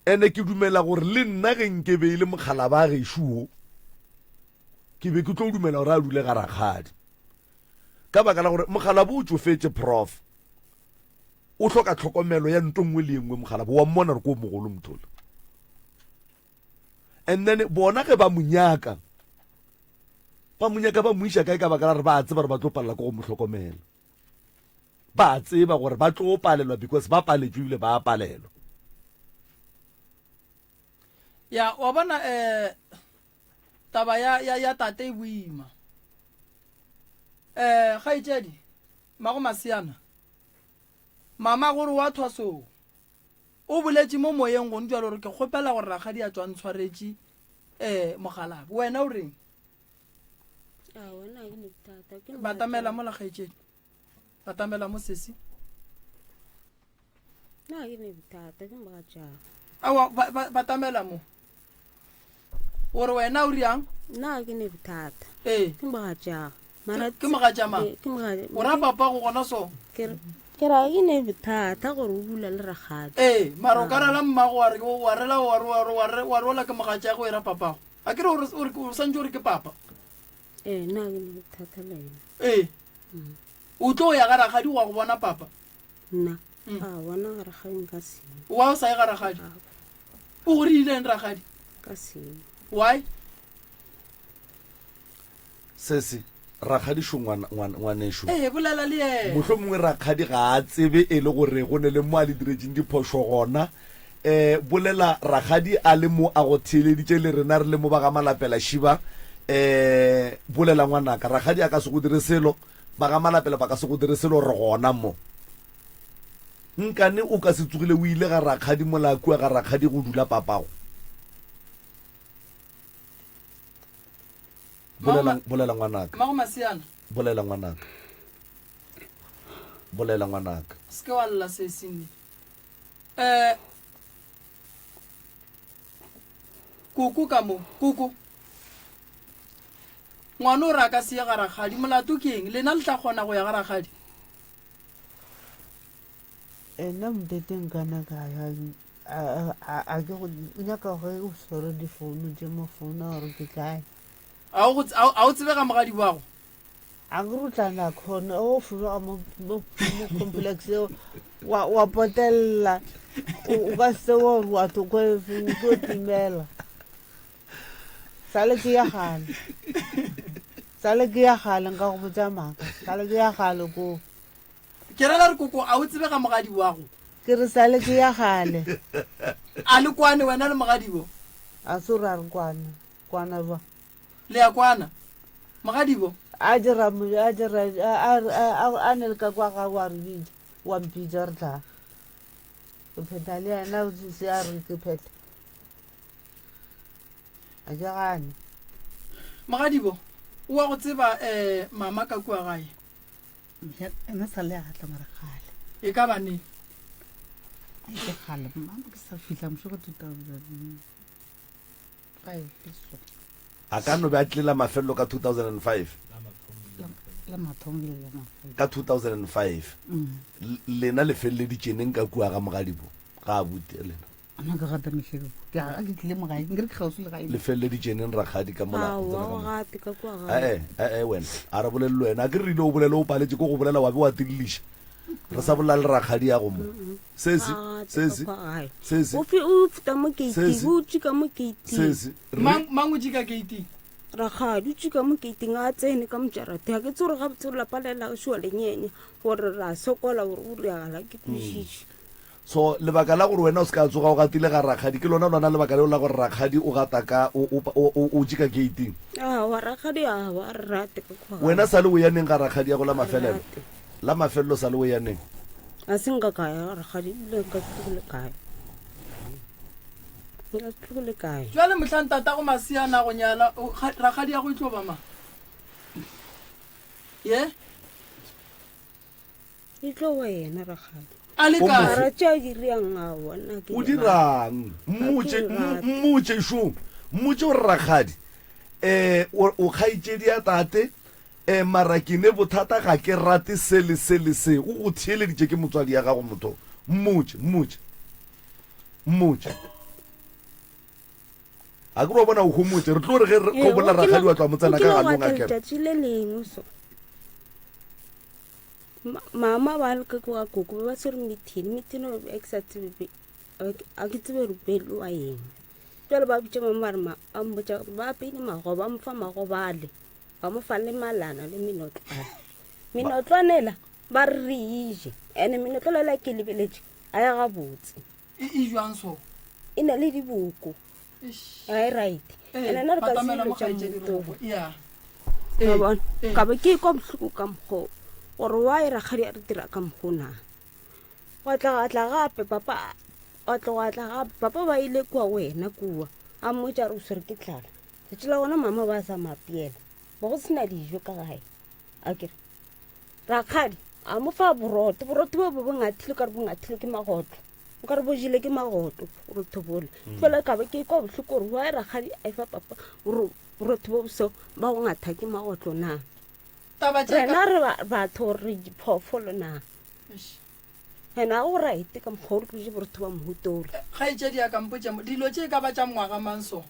Ene ke dumela gore le nna ge nke be e le mokgalaba gešo wo, ke be ke tlo dumela gore a dule ga rakgadi. Ka baka la gore mokgalaba o tšofetše prof. O hloka tlhokomelo ya nto nngwe le engwe mokgalaba wa mmona gore ke o mogolo mothola. And then bona ge ba mo nyaka, ba mo nyaka ba mo iša kae ka baka la gore ba tseba gore ba tlo palela ke go mo hlokomela. Ba tseba gore ba tlo palelwa because ba paletšwe ebile ba palelwa. Ya wa bona eh taba ya ya ya tate e boima. Eh kgaetšedi mago masiana mama gore wa thwasong o boletše mo moyeng gone jalo gore ke kgopela gore rakgadi a tswa ntshwaretše eh mogalabe wena o reng batamela mola kgaetšedi batamela mo sesi awa batamela mo gore wena o riang nna ke ne bothata ee ke mogatšago ke mogatšamang o ra papa go gona so ke ra ke ne bothata gore o bula le rakgadi ee mara o ka rela mmago wa re wa rela wa re ola ke mogatšago e ra papago A ke re o re o santse o re ke papa? Ee, nna ke ne bothata le ena. Ee. Mm. O tlo ya ga rakgadi wa go bona papa? Nna. Mm. A bona ga rakgadi nka se. Wa o sa ye ga rakgadi? O go rileng rakgadi? Ka se. Why? Sesi, rakgadišo ngwanešo. Ee, bolela le yena. Mohlomongwe rakgadi ga a tsebe e le gore go ne le mo a le diretšeng diphošo gona. Um bolela rakgadi a le mo a go theeleditše le rena re le mo ba ga Malapela Šiba. Um bolela ngwanaka, rakgadi a ka se go dire selo, ba ga Malapela ba ka se go dire selo, re gona mo. Nkane o ka se tsogile o ile ga rakgadi mola kua ga rakgadi go dula papago? Bolela, bolela ngwanaka. Mmago Masiana. Bolela ngwanaka. Bolela ngwanaka. Se ke wa lla sesi nne. Eh Koko ka mo, koko. Ngwana o re a ka se ye ga rakgadi. Molato ke eng? Lena le tla kgona go ya ga rakgadi? Nna motete nkana ka ya a ke go nyaka ge o swere difounu tše mo founa gore ke kae. A o a o tsebe ga mogadi wago? A ke re o tla na khona o fologa mo mo complex eo wa wa potella o ka se wa wa to ko o timela. Sale ke ya gale. Sale ke ya gale nka go botša maaka. Sale ke ya gale ko. Ke rela re koko a o tsebe ga mogadi wago? Ke re sale ke ya gale. A le kwane wena le mogadibo? A se ra re kwane. Kwana ba. Le ya kwana. Mogadibo? A dira a dira a a a ne le ka kwa ga wa re bitša wa mpitša re tla. Ke phetha le yena se a re ke phetha. A ke gane. Mogadibo, o wa go tseba eh mama ka kua gae? Ena sa le atla mara kgale. E ka ba neng? Ke kgale mama ke sa fihla mošo ka 2005 so. A ka no be a tlile la mafelelo ka 2005. La mathomo le la mafelelo. Ka 2005. Mm. Lena le feleleditše neng ka kua ga mogadibo? Ga abuti lena. Nna ke gata mehleng ke a ke tlile mo gae nkere ke kgauswi le gae. Le feleleditše neng rakgadi ka mola Aowa, tsena ka o mo? gate ka kua gae. Ee, ee wena a re bolele le wena a ke re rile o bolele o paletše ke go bolela wa be wa tilliša re sa bolela le rakgadi ya go mo sesi A gate ka sesi kua gae. sesi O fe o feta mo gate Sesi. o tšika mo gate. sesi re Mang mang o tšika gate? Rakgadi o tšika mo gate a tsene ka mojarate. Ga ke tsebe gore gabotse lapa le la gešo wa lenyenya gore ra sokola gore o diragala ke kwešiše. So, lebaka la gore wena o se ka tsoga o gatile ga rakgadi ke lona lona lebaka leo la gore rakgadi o gata ka, o, o, o, o, o tše ka gate-ing? Aowa, rakgadi aowa, a re rate ka kua gae. Wena sale o ya neng ga rakgadi ya go la A re mafelelo? rate. La mafelelo sale o ya neng? A se nka ka ya ga rakgadi, ebile nka se tlogele kae. Nka se tlogele kae. Bjale mohlang tatago Masia a na go nyala, o, ga, rakgadi ya go e tlo ba mang? Ye? E tlo ba yena rakgadi. A le O kae? mo- Mara tše a dirang aowa nna ke O di rate. dirang? Mmotše, Ga ke mmo- rate. mmotše šo. Mmotše gore rakgadi, eh, o, o kgaetšedi ya tate, eh, mara ke ne bothata ga ke rate se le se le se. O go theeleditše ke motswadi ya gago motho. Mmotše, mmotše. Mmotše. A ke re wa bona o homotše. Re tlo re ge re Ee, go bolela o kile- rakgadi wa tloga mo o tsena ka kile wa ganong tla a kere. letšatši le lengwe so. Mama ba le ka kwa koko ba ba tshwere meeting meeting o a ke sa tsebe be a ke tsebe gore be wa eng jale ba bitša mama ba re ba mmotša ba apeile magoba ba mo fa magobale ba mo fa le malana le menotlwana menotlwanela ba re re ije ene menotlwana ke lebeletše a ya gabotse E e jwang so? E na le diboko. Eish. Ga e right. Ee, Ene nna re ka se batamela dilo mo tša kgaetšedi motho. Robo. Yeah. Wa Ee, bona? ee. Ka be ke kwa bohloko ka mokgwa o, gore why rakgadi a re dira ka mokgwa o na. Gwa tla gwa tla gape papa, gwa tla gwa tla gape papa ba ile kua go yena kua, a mmotša gore o swere ke tlala. Tšatši la gona mama ba sa mo apeela, bo go sena dijo ka gae. Akere Rakgadi a mo fa borotho, borotho bo bo ngathile o ka re bo ngathile ke magotlo, o ka re bo jele ke magotlo borotho bola. Mm. Fela ka ba ke kwa bohloko gore why rakgadi a fa papa borotho bo so ba go ngatha ke magotlo na. Taba tše Rena re batho re diphoofolo na. Ene a go right ka mokgwa o re je borotho ba mohutola. Kgaetšedi ya ka mpotše dilo tše e ka ba tša ngwaga mang so?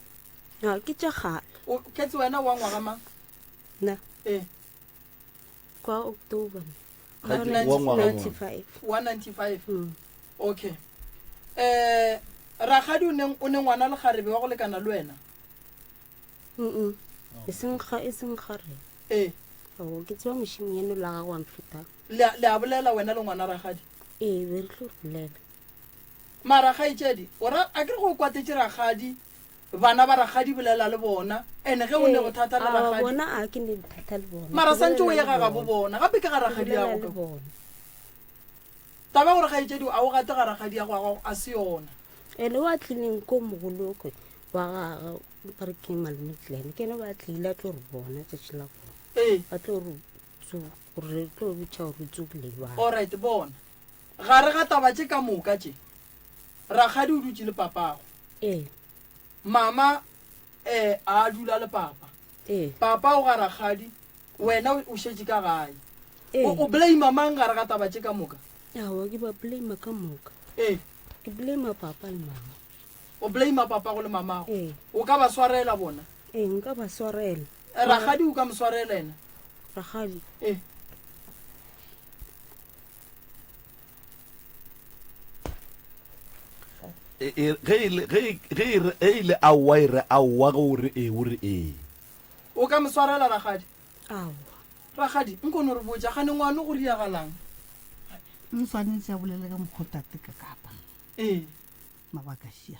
A ke tša kgale. O ketse wena wa ngwaga mang? Na. Ee. Kwa October. Ga ke- wa ngwaga mongwe. 95. 195 Mm. okay eh rakgadi o neng o ne ngwana lekgarebe wa go lekana le wena Mm-mm. E seng ga e seng gare. ee Oh, ke tseba mošimi eno la gago wa mfetang. le a- le a bolela wena le ngwana rakgadi Ee, be re tlo re bolela. Mara kgaetšedi, o ra a ke re go o kwatetše rakgadi, bana ba rakgadi bolela le bona, ene ge o ne bothata le rakgadi. Bona a ke ne bothata le bona. Mara santse o ye ga gabo bona, gape ke ga rakgadi ya go. Taba gore kgaetšedi a o gate ga rakgadi ya go a se yona. Ene wa tlileng ko mogolokwe wa gagwe ba re ke malome Glen, ke ene ba tlile a tlo re bona tšatši la gona. Ee. A tlo re gore tlo botša gore o tsogile jwang. Alright, bona. Gare ga taba tše ka moka tše, rakgadi o dutše le papago. Ee. Mama eh, a dula le papa. Ee. Papa o ga rakgadi, wena o šetše ka gae. Ee. O, o blame mang gare ga taba tše ka moka? Aowa, ke ba blame ka moka. Ee. Ke blame papa le mama. O blame papago le mamago? Ee. O ka ba swarela bona? Ee, nka ba swarela. Eh, Rakgadi o ka mo swarela ena? Rakgadi? Ee. E, e, ge e le ge e- ge e re- ge e le aowa e re aowa ge o re ee o re ee O ka mo swarela rakgadi? Aowa. Rakgadi, nko no re botša gane ngwano go riagalang? O swanetše a bolele ka mokgwa o tate ka kapa. Ee. Mabaka šia.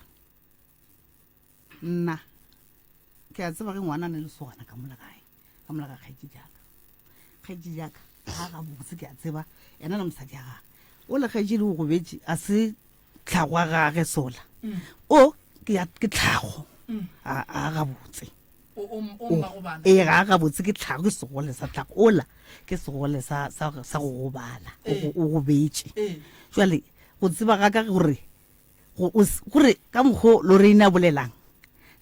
Nna ke a tseba ge ngwana a ne le sogana ka mola gae, ka mola ga kgaetšedi ya ka. Kgaetšedi ya ka ga gabotse ke a tseba ena le mosadi ya gage. O le kgaetšedi o gobetše a se tlhago a gage sola. O ke ya ke tlhago. A a gabotse. O o o mmago bana. Ee ga gabotse ke tlhago ke segole sa tlhago. Ola ke segole sa sa sa go gobala. O gobetše. Jwale go tseba ga ka gore go o gore ka mokgo Lorraine a bolelang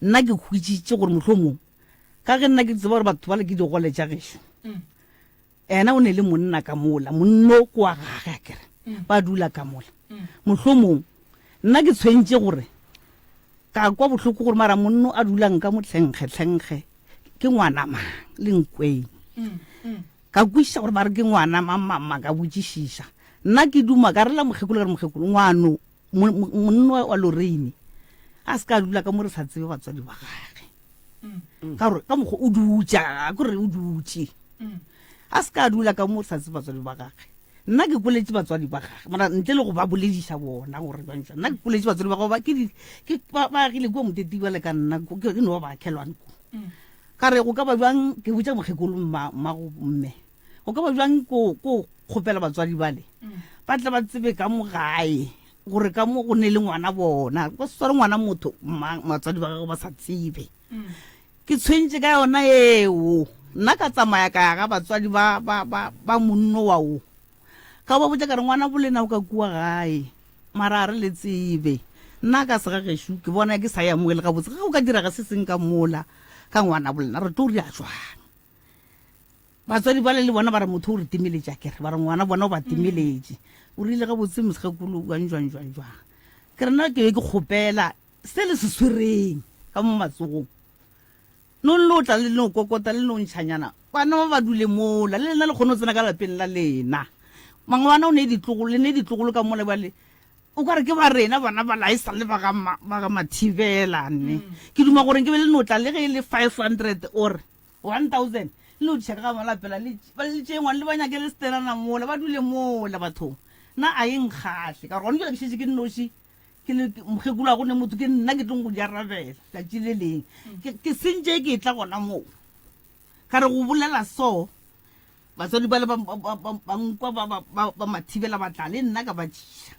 nna ke hwetšitše gore mohlomong ka ge nna ke tseba gore batho bale ke digole tša gešo ena o ne le monna ka mola monno ko wa gage a kere ba dula ka mola mohlomong nna ke tshwentše gore ka kwa bohloko gore mara monno a dulang ka motlhenkge tlhenkge ke ngwana mang le nkweng ka kwešiša gore ba re ke ngwana mang mang mang ka botšišiša nna ke duma ka rela mokgekolo ka re mokgekolo ngwano monna wa Lorraine a se ka dula ka mo re sa tsebe batswadi ba gage ka gore ka mokgwa o dutše a kore o dutše a se ka dula ka mo re sa tsebe batswadi ba gage nna ke koletše batswadi ba gage mara ntle le go ba bolediša bona gore jwang jwang nna ke koletše batswadi ba gagwe ba ke ke ba agile kua moteti bjale ka nna ke no ba ba akhelwane ko ka re go ka ba bjang ke botša mokgekolo mmago mme go ka ba bjang ko ko kgopela batswadi bale ba tla ba tsebe ka mo gae gore ka mo go ne le ngwana bona go se sware ngwana motho batswadi ba gagwe ba sa tsebe ke tshwentše ka yona eo nna ka tsamaya ka ya ga batswadi ba ba ba ba monno wa o ka ba botša ka re ngwana bolena o ka kua gae mara a re le tsebe nna ka sega gešo ke bona ke sa ya moele gabotse ge go ka direga se seng ka mola ka ngwana bolena re tlo ria jwang Batswadi bale le bona ba re motho o re timeletše akere ba re ngwana bona o ba timeletše o rile gabotse mosegakolo jwang jwang jwang jwang ke re nna ke be ke kgopela se le se swereng ka mo matsogong no le no tla le no kokota le no ntšhanyana bana ba ba dule mola le lena le kgone go tsena ka lapeng la lena mangwana o ne ditlogolo le ne ditlogolo ka mola bale o ka re ke ba rena bana ba la e sa le ba ga ba ga mathibela nne ke duma gore ke be le no tla le ge e le 500 or 1000 le no diša ka ga malapela le ba le tšee ngwane le ba nyake le setenana mola ba dule mola bathong nna a e nkgahle ka gore gone jale ke šetše ke nnoši ke le mokgekolo a go ne motho ke nna ke tlong go di arabela tšatši le leng ke sentše ke tla gona moo ka re go bolela so batswadi ba le ba nkwa ba mathibela ba tla le nna ka ba tšiša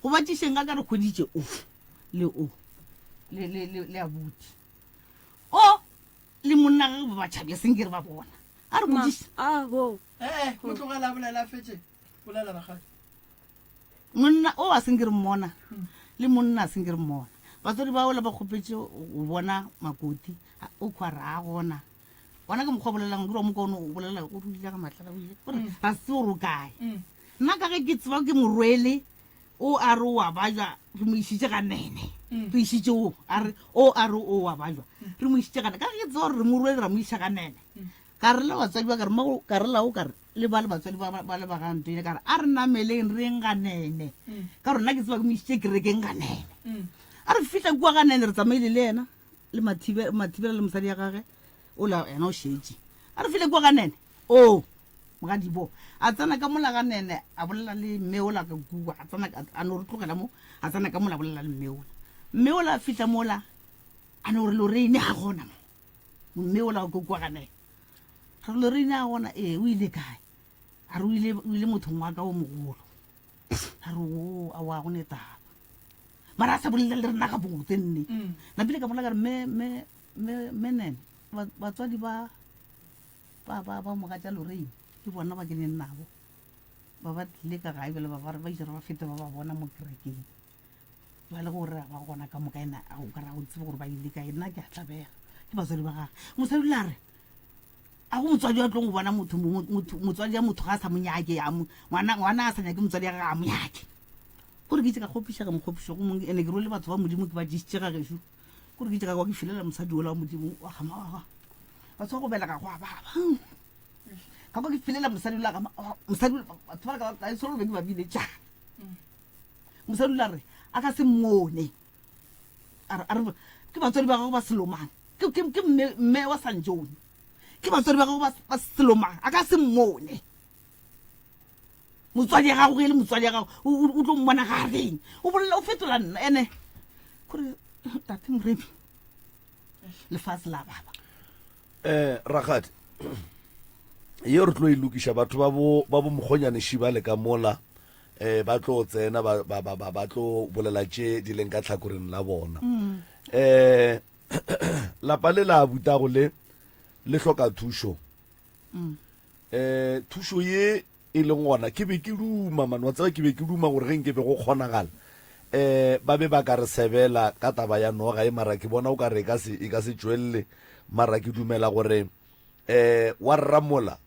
go ba tšišeng ka ka re hweditše o le o le le le abuti o le monna gage ba ba tšhabja seng ke re ba bona a re botšiša a bo ee mo tlogela a bolela a fetše bolela rakgadi monna o a seng ke re mmona le monna a seng ke re mmona batswadi ba ola ba kgopetše go bona makoti o kgwa ra a gona bona ke mokgwa o bolelang dira mo kaone o bolela o dule ga matlala o ile gore ga se gore o kae nna ka ge ke tseba ke morwele O a re o a bajwa, re mo išitše ga nene. Re išitše o, a re, o a re o a bajwa, re mo išitše ga nene. Ka ge ke tseba gore re mo rwele ra mo iša ga nene. Ka re le batswadi ba ka re, mmago, ka re lao ka re, le ba le batswadi ba, ba le ba ga Ntwele, ka re, a re nameleng re yeng ga nene. Ka gore nna ke tseba ke mo išitše kerekeng ga nene. A re fihla kua ga nene, re tsamaile le yena, le Mathibe, Mathibela le mosadi ya gage, ola yena o šetše. A re fihle kua ga nene, o, Mogadibo a tsena ka mola ga nene a bolela le mme ola ka kua, a tsena a no re tlogela mo, a tsena ka mola a bolela le mme ola. Mme ola a fihla mola a no re Lorraine ga gona mo. Mme ola ka kua ga nene. Re Lorraine ga gona, ee o ile kae? A re o ile o ile mothong wa ka o mogolo. A re o a wa go ne taba. Mara a sa bolela le rena gabotse nne. Napile ka bolela ka re mme mme mme mme nene batswadi ba Ba ba ba mogatša Lorraine ke bona ba ke neng nabo ba ba tlile ka gae bjale ba ba re ba itše re ba fete ba ba bona mo kerekeng bjale gore ra ba gona ka moka ena a o ka ra o tsebe gore ba ile kae nna ke a tlabega ke batswadi ba gage mosadi o ile a re. A go motswadi a tlong go bona motho, motho, motswadi ya motho ga a sa mo nyake, a mo, ngwana, ngwana a sa nyake motswadi ya gage a mo nyake. Kore ke itse ka kgopišega mokgopišo go mongwe, ene ke rwele batho ba Modimo ke ba ješitše ga gešo. Kore ke itse ka kwa ke filela mosadi ola wa Modimo wa gama wa ga. Batho ba go belega go a baba. Ka kwa ke filela mosadi ola gama, mosadi ola, batho ba ka ba solo be ke ba biletša. Mosadi ola re a ka se mmone. A re, a re ke batswadi ba gago ba selomang. Ke ke ke mme mme wa San John. Ke batswadi ba gago ba ba selomang. A ka se mmone. Motswadi ya gago ge e le motswadi ya gago o tlo mmona ga reng. O bolela o fetola nna ene. Kore tate Moremi lefase la baba. Eh rakgadi ye re tlo e lokiša batho ba bo ba bo mokgonyane šiba le ka mola eh ba tlo tsena ba ba ba ba tlo bolela tše di leng ka tlhakoreng la bona mm. eh lapa le la butago le le hloka thušo mm. eh thušo ye e leng gona ke be ke duma man wa tseba ke be ke duma gore ge nke be go kgonagala eh ba be ba ka re sebela ka taba ya noga e mara ke bona o ka re e ka se e ka se tšwelele mara ke dumela gore eh wa rramola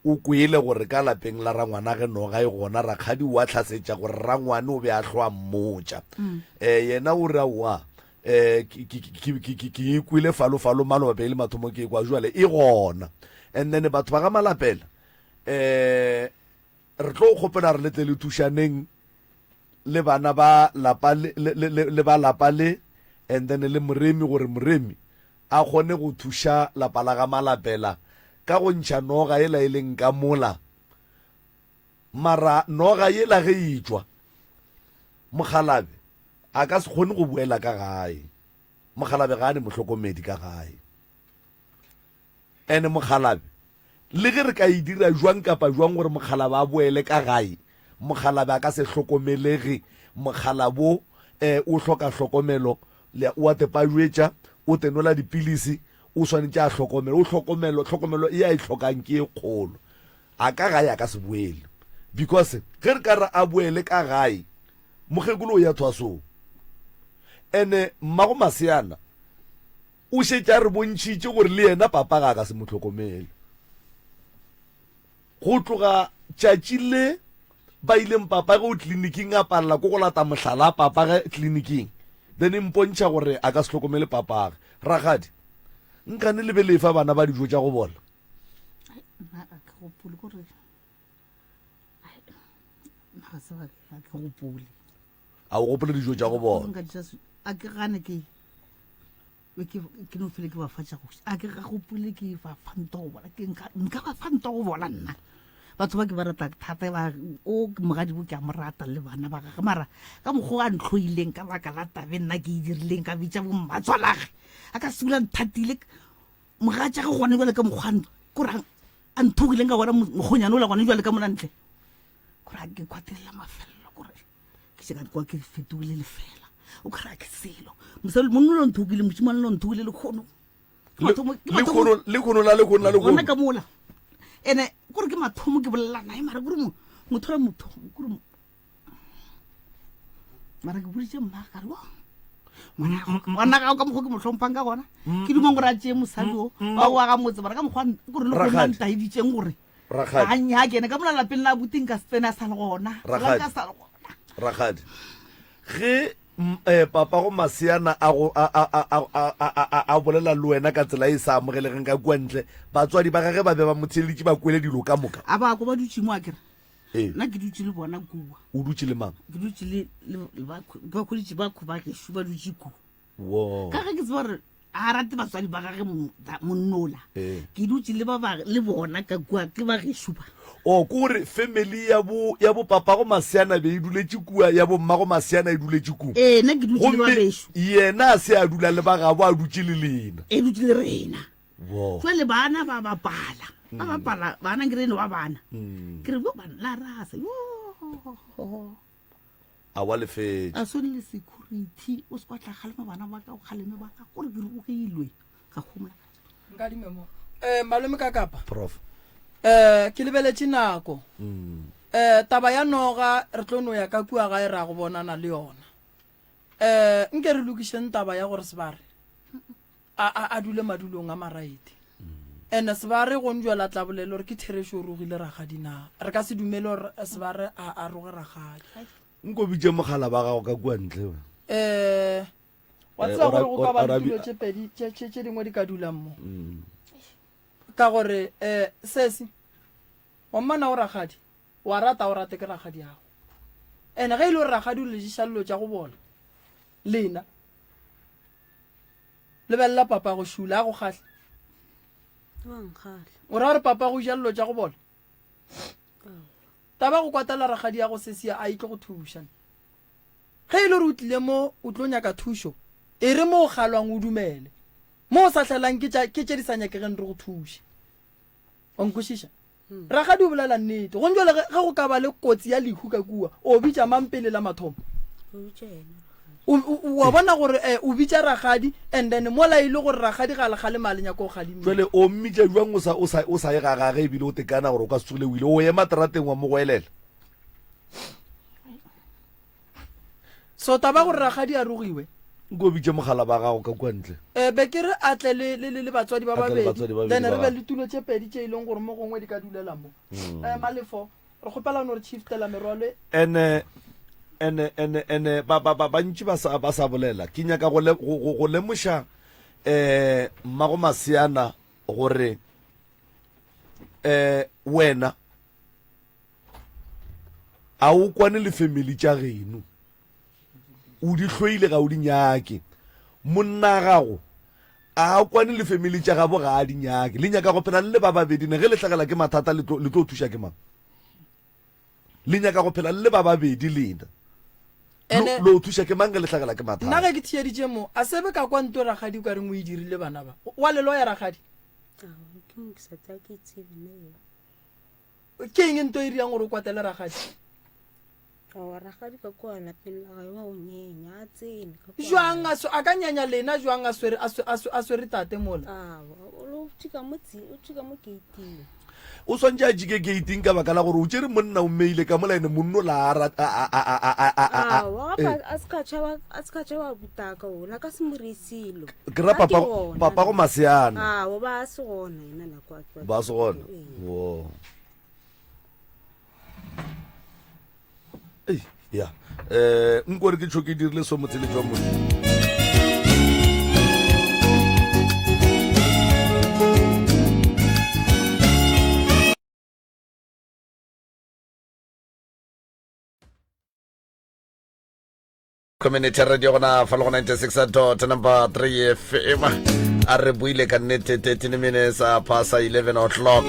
O kwele gore ka lapeng la rangwanage noga e gona, rakgadi o a hlasetša gore rangwane o be a hlwa a mmotša. Um yena o re aowa, um ke e kwele falofalo maloba pele mathomo ke e kwa jwale e gona. And then batho ba ga Malapela um re tlo kgopela re le tle le thušaneng le bana ba lapa le, le, le, le ba lapa le and then le Moremi gore Moremi a kgone go thuša lapa la ga Malapela ka go ntšha noga yela e leng ka mola. Mara noga yela ge e tšwa, mokgalabe a ka se kgone go boela ka gae. Mokgalabe ga a ne mohlokomedi ka gae. Ene mokgalabe, le ge re ka e dira jwang kapa jwang gore mokgalabe a boele ka gae, mokgalabe a ka se hlokomelege. Mokgalabo eh, o hloka hlokomelo, le, o a tepajwetša, o tenola dipilisi, o swanetše a hlokomelo, o hlokomelo, hlokomelo e a e hlokang ke e kgolo. A ka gae a ka se boele. Because ge re ka re a boele ka gae, mokgekolo o ya thwasong. Ene mmago maseana O šetše a re bontšhitše gore le yena papa ga a ka se mo hlokomele. Go tloga tšatši le ba ileng papa ge o tleliniking a palela ko go lata mohlala a papa ge tleliniking then e mpontšha gore a ka se hlokomele papage. Rakgadi, nkane le be le fa bana ba dijo tša go bola? Nna ga ke gopole kore nna ga se ga ke gopole. A o gopole dijo tša go bola? A ke gane ke ke no fele ke ba fa tša go a ke ga gopole ke ba fa nto go bola ke nka nka ba fa nto go bola nna batho ba ke ba rata thata ba o mogadi bo ke a mo rata le bana ba gage mara ka mokgwa a ntlhoileng ka baka la tabe nna ke e dirileng ka bitša bo mmatswalage a ka sula nthatile mogatša ge gone jale ka mokgwa kore a nthogileng ka gona mokgonyane o la gone jale ka mona ntle kore a ke kwatelela mafelelo kore ke se ka kwa ke fetogile lefela o kry ke selo mosadi monna lo nthokile mošimane lo nthokile le kgono le kgono la le kgono la le kgono ka mola ene kore ke mathomo ke bolela nae mara kore motho la motho kore mara ke boditse mma ka re ngwana gago ka mokgwa ke mo tlhomphang ka gona ke dumang gore a tseye mosadi o wa wa ga motse mara ka mokgwa kore le gona ntaeditseng gore Rakgadi. A nnyake ene ka mola lapeng la abuti nka se tsene a sa le gona. Rakgadi. Nka sa le gona. Rakgadi. Ge mm, eh, papa go maseana a go a a a a a a a a bolela le wena ka tsela e sa amogelegeng ka kua ntle, batswadi ba gage ba be ba mo theeleditše ba kwele dilo ka moka. A ba ko ba dutše mo akere. Ee. Nna ke dutše le bona kua. O dutše le mang? Ke dutše le le le ba ba khweditše ba ba gešo ba dutše kua. Wo. Ka ge ke tseba gore a rate batswadi ba gage monnola Ee. ke dutše le ba ba le bona ka kua ke ba gešo ba. O ke gore family ya bo ya bo papago Maseana be e duletše kua ya bo mmago Maseana e duletše kua. Ee, nna ke dutše le ba Gomme bešo. yena a se a dula le ba gabo a dutše le lena. E dutše le rena. Wo. Jwale bana ba bapala ba bapala bana ke re eno ba bana ke re bo bana la rasa yo. A wa lefetša. A sone le security o se kwa tla kgalema bana ba ka o kgaleme ba ka gore ke rogilwe ka homola. Nkadime mo. Eh malome ka kapa. Prof. Eh ke lebeletše nako. Mm. Eh taba ya noga re tlo no ya ka kua gae ra go bonana le yona. Eh nke re lokišeng taba ya gore sebare a a a dule madulong a maraete. Mm. Ene Sebare go njwela tla bolela gore ke therešo o rogile rakgadi na? Re ka se dumele gore Sebare a a roge rakgadi. Nko bitše mogala ba gago ka kua ntle. we. Eh, wa Eh, tseba ora- gore go ka ba ora- le dilo tše pedi tše tše tše dingwe di ka dulang mo. Mm. Ka gore eh sesi wa mmana o rakgadi, wa rata o rate ke rakgadi yago. Ene ge e le gore rakgadi o le ješa dilo tša go bola lena Lebelela papago Shula, a go kgahle? Wa nkgahla. O ra gore papago o ja dilo tša go bola? Taba go kwatela rakgadi ya go sesia a e tlo go thuša. Ge e le gore o tlile mo o tlo nyaka thušo, e re mo o kgalwang o dumele. Mo o sa hlelang ke tša ke tše di sa nyakegeng re go thuše. Wa nkwešiša? Rakgadi o bolela nnete. Go njwale ge ge go ka ba le kotsi ya lehu ka kua, o bitša mang pele la mathomo? O bitša yena rakgadi. O, o, wa bona gore eh, o bitša rakgadi and then mola e le gore rakgadi ga le kgalema a le nyaka go kgalemiwa. Jwale o mmitša bjang o sa, o sa, o sa ye ga gage ebile o tekana gore o ka se tsogile o ile? O ema terateng wa mo goelela? So taba gore rakgadi a rogiwe. Nko bitše mogala ba gago ka kua ntle. Eh, be ke re a tle le, le, le, le batswadi ba A tle le batswadi babedi ba then babedi re ba be le tulo tše pedi tše e leng gore mo gongwe di ka dulela mo. Mm. Eh, Malefo, re kgopela no re chiftela merwalo e. Ene, ene, ene, ene, ba, ba, ba, bantši ba sa, ba sa bolela. Ke nyaka go, le, go, go, go lemoša, eh, mmago Maseana gore, eh, wena a o kwane le family tša geno. O di hloile ga o di nyake. Monna gago a kwane le family tša gabo ga a di nyake. Le nyaka go phela le le ba babedi ne ge le hlagela ke mathata le tlo le tlo thuša ke mang? Le nyaka go phela le le ba babedi lena. Ene Lo thuša ke mang ge le hlagela ke nna mathata? ge ke theeditše mo a sebe ka kwa nto rakgadi o ka reng o e dirile bana ba. Wa le loya rakgadi? Aowa, ke mo ke sa tsaya ke tsebe nna eo. Ke eng nto e riang gore o kwatele rakgadi? Aowa, rakgadi ka kua lapeng la gae wa o nyenya, a tsene ka kua. Jwang a a ka nyanya lena jwang a swere a a a swere tate mola? Aowa, o lo tšhika mo tsi, o tšhika mo gate-ing. O swantše a tšike gate-ing ka baka la gore o tšere monna o mmeile ka mola ene monno la a a a a a a a a a Aowa, eh. gape a se ka tšhaba, a se ka tšhaba butaka ola, a ka se mo reye selo. Ke ra Ga ke papa gona papa go nna. Maseana. Aowa, ba se gona yena nako a ke Ba se gona. Ee. Wo. Ei, ya. Eh, nko re ke tšho ke dirile so motseletši wa motho. Community radio gona fa le go 96 dot number 3 fm a re buile ka nnete 13 minutes a pasa 11 o'clock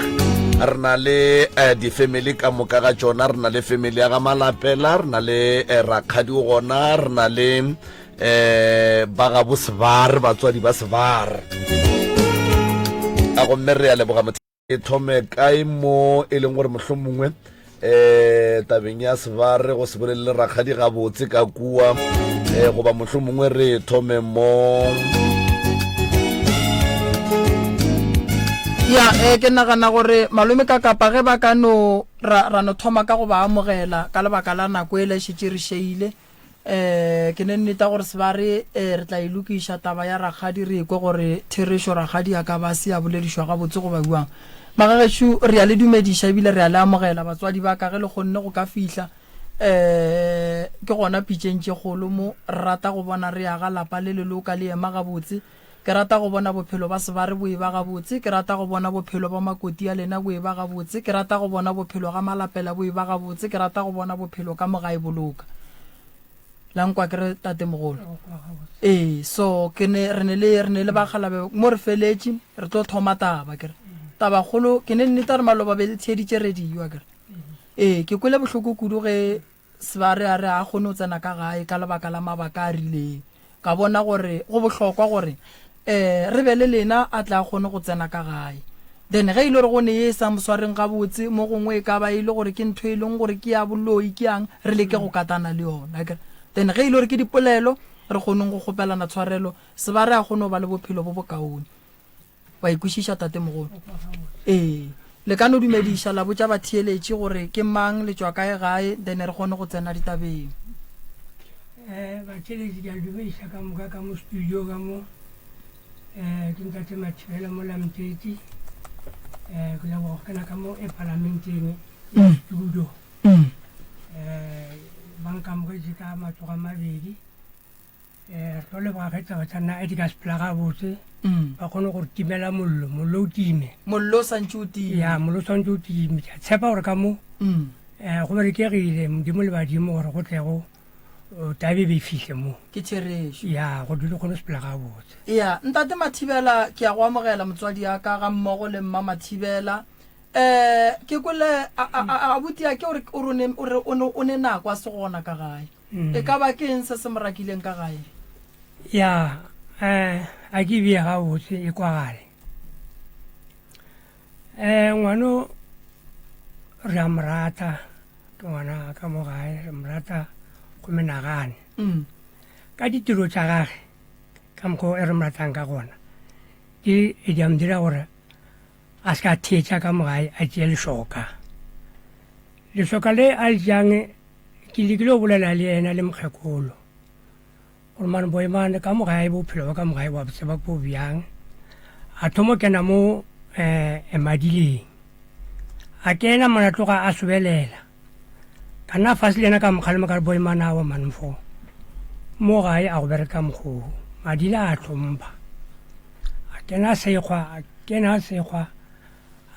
re na le eh, di-family ka moka ga tšona re na le family ya ga malapela re na le eh, rakgadi gona re na le eh ba ga bo sebare batswadi ba sebare a gomme re a leboga E thome kae mo e leng gore mohlomongwe um tabeng ya sebare go se bolele le rakgadi gabotse ka kua um goba mohlomongwe re e thome mo Ya, eh, ke nagana gore malome ka kapa ge ba ka no ra, ra no thoma ka go ba amogela ka lebaka la nako e le šetše re šeile. Um ke ne nneta gore sebare um re tla e lokiša taba ya rakgadi re ekwe gore therešo rakgadi a ka ba se a boledišwa gabotse goba bjang. Magagešo re a le dumediša ebile re a le amogela batswadi ba ka ge le kgonne go ka fihla um ke gona pitšeng tše kgolo mo re rata go bona re aga lapa le le loka le ema gabotse. Ke rata go bona bophelo ba sebare bo eba gabotse. Ke rata go bona bophelo ba makoti a lena bo eba gabotse. Ke rata go bona bophelo ga malapela bo eba gabotse. Ke rata go bona bophelo ka mo gae bo loka. La nkwa ke re tatemogolo? Ee, so ke ne re ne le re ne le bakgalabe mo re feletše re tlo thoma taba ke re. Tabakgolo ke ne nneta re maloba be le theeditše radio akere. Ee, ke kwele bohloko kudu ge Sebare a re a kgone go tsena ka gae ka lebaka la mabaka a rileng. Ka bona gore go bohlokwa gore um re be le lena a tle a kgone go tsena ka gae. Then ge e le gore go ne ye e sa mo swareng gabotse, mo gongwe e ka ba e le gore ke ntho e leng gore ke ya boloi ke yang, re leke go katana le yona akere. Then ge e le gore ke dipolelo, re kgoneng go kgopelana tshwarelo, Sebare a kgone go ba le bophelo bo bokaone. Wa e kwešiša, tatemogolo? Ee. Le ka no dumediša, la botša batheeletši gore ke mang, le tšwa kae gae, then re kgone go tsena ditabeng. Eh, batheeletši ke a le dumediša ka moka ka mo studio ka mo. Eh, ke ntate Mathibela mo Lamtete. Um ke leboga go kena ka mo e palamenteng ya studio. Um ba nkamogetše ka matsogo a mabedi. Um re tlo leboga ge taba tša nna e di ka sepela gabotse. Ba kgone go re timela mollo, mollo o time. Mollo o santše o time. Ya, mollo o santše o time. Ke a tshepa gore ka mo um go berekegile Modimo le badimo gore go tle go tabe be e fihle mo. Ke therešo. Ya, go dule kgone go sepela gabotse. Ya, Ntate Mathibela, ke a go amogela motswadi ya ka ga mmogo le Mma Mathibela. Um ke kwele a, a, a, abuti ya ke o re, o re o ne, o re o ne, o ne nako a se gona ka gae. E ka ba ke eng se se mo rakileng ka gae? Ya, um a ke bee gabotse e kwagale. Um ngwano re a mo rata, ke ngwana ka mo gae, re mo rata go menagane. Ka ditiro tša gage, ka mokgwa e re mo ratang ka gona, di di a mo dira gore a se ka theetša ka mo gae a tšee lešoka. Lešoka le a le tšeang Ke lekile go bolela le yena le mokgekolo gore mane boemane ka mo gae bophelo ba ka mo gae wa tseba ko bjang. A thoma kena mo um madileng. A kena mona tloga a sobelela. Ka nna fase le yena ka mokgalema ka re boemane awa mane mfo. Mo gae a go bereka mokgogo. Madila a hlompha. A kena sekgwa, a kena sekgwa.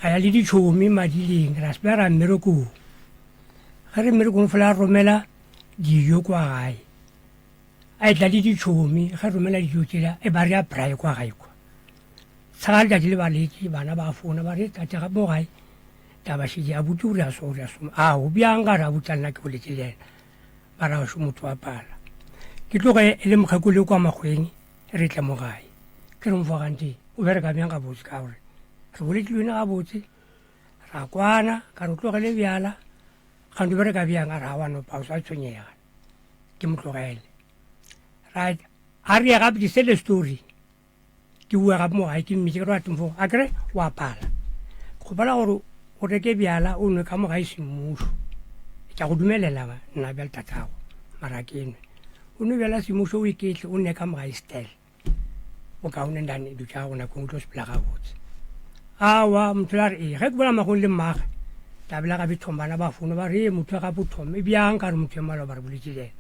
A ya le ditšhomi madileng ra sepela ra mmerekong. Ge re mmerekong fela a romela dijo kwa gae, a etla le ditšhomi, ge romela dijo tšela e ba re ya braai kwa gae kwa. Tshaga letšatši le ba letše, bana ba fona ba re tate ga mo gae taba šetše abuti o re a so o re a so. Ao bjang ga re abuti a nna ke boletše le yena ba ra so motho wa pala. Ke tloge e le mokgekolo kwa makgweng re tle mo gae. Ke re mfo gante o bereka bjang gabotse ka gore re boletše le wena gabotse. Ra kwana, ka re o tlogele bjala, gante o bereka bjang? A re aowa no pa o sa tshwenyega, ke mo tlogele. Right, a re ye gape ke sele story, ke bua gape mo gae ke mmitše ke re wa mfo, a kere wa pala. Kgopela gore o reke bjala o nwe ka mo gae semmušo. Ke a go dumelela nna bjale tatago, mara ke nwe. O nwe bjala semmušo o iketle o nne ka mo gae stele. Bokaone ndane dilo tša gago nako e tlo sepela gabotse. Awa motho la re ee ge ke bola magong le mmage tabela gabe thoma bana ba fono ba re ee motho gape o thome bjang ka re motho e maloba re boletse le ena.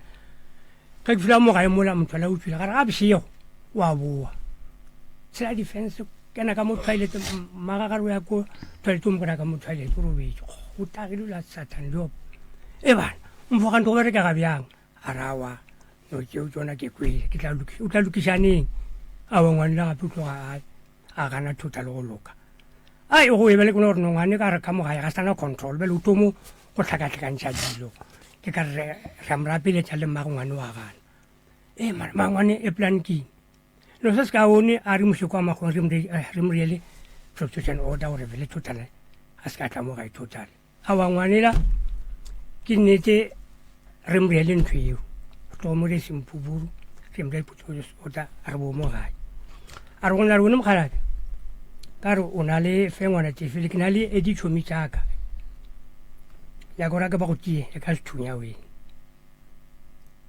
Ge ke fihla mo gae mola motho la utswile ga re ga bošego wa boa. Tshela difense kena ka mo toilet mmaga ga re o ya ko toilet o mo kry-a ka mo toilet o robetše o tagile la satan job. E bana mfo gante go berekega bjang A re, Aowa, no tšeo tšona ke kwele, ke tla lokiša. O tla lokiša neng? Aowa, ngwanela gape o tloga a, a gana thota le go loka. Ai, go e bjale ke no gore no ngwane ka re ka mo gae ga sana control, bjale o thomo go hlakahlakantšha dilo. Ke ka re re a mo rapeletša le mmago ngwane wa gana. E mara mangwane e plan keng? No se se kaone a re moše kwa magong re mo re mo reele protection order gore vele total a se ka tla mo gae total. Aowa ngwanela ke nnete re mo reele ntho eo re tlogo mo re sempuburu re mo reele potso a re bo mo gae a re go na re bone mokgalabje ka re o na le fe ngwana tefele ke na le e ditšhomi tšaka ya ko raka ba go tie e ka sethunya wene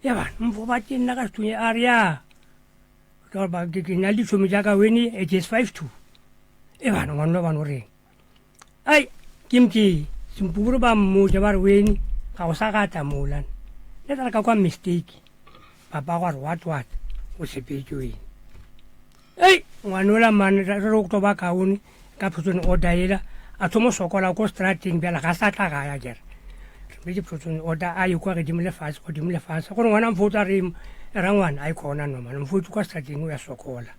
ya bana mfo ba tie nna ka sethunya a re ya ke na le ditšhomi tšaka wene it is 52 e bana ngwana bana o reng Ai, ke mtee, sempuburu ba mmotša ba re weni ga go sa gata mola. Le tla re ka kwa mistake. Papa gwa re what what, o sepetše weni. Ei, ngwanola man re re o tlo ba kaone ka prison order yela a thomo sokola ko strateng bjala ga sa tla gae akere. Re metse prison order a ye kwa gedimo le fatshe godimo le fatshe gore ngwana mfo o tla re rangwana a e khona no man mfo kwa strateng o ya sokola.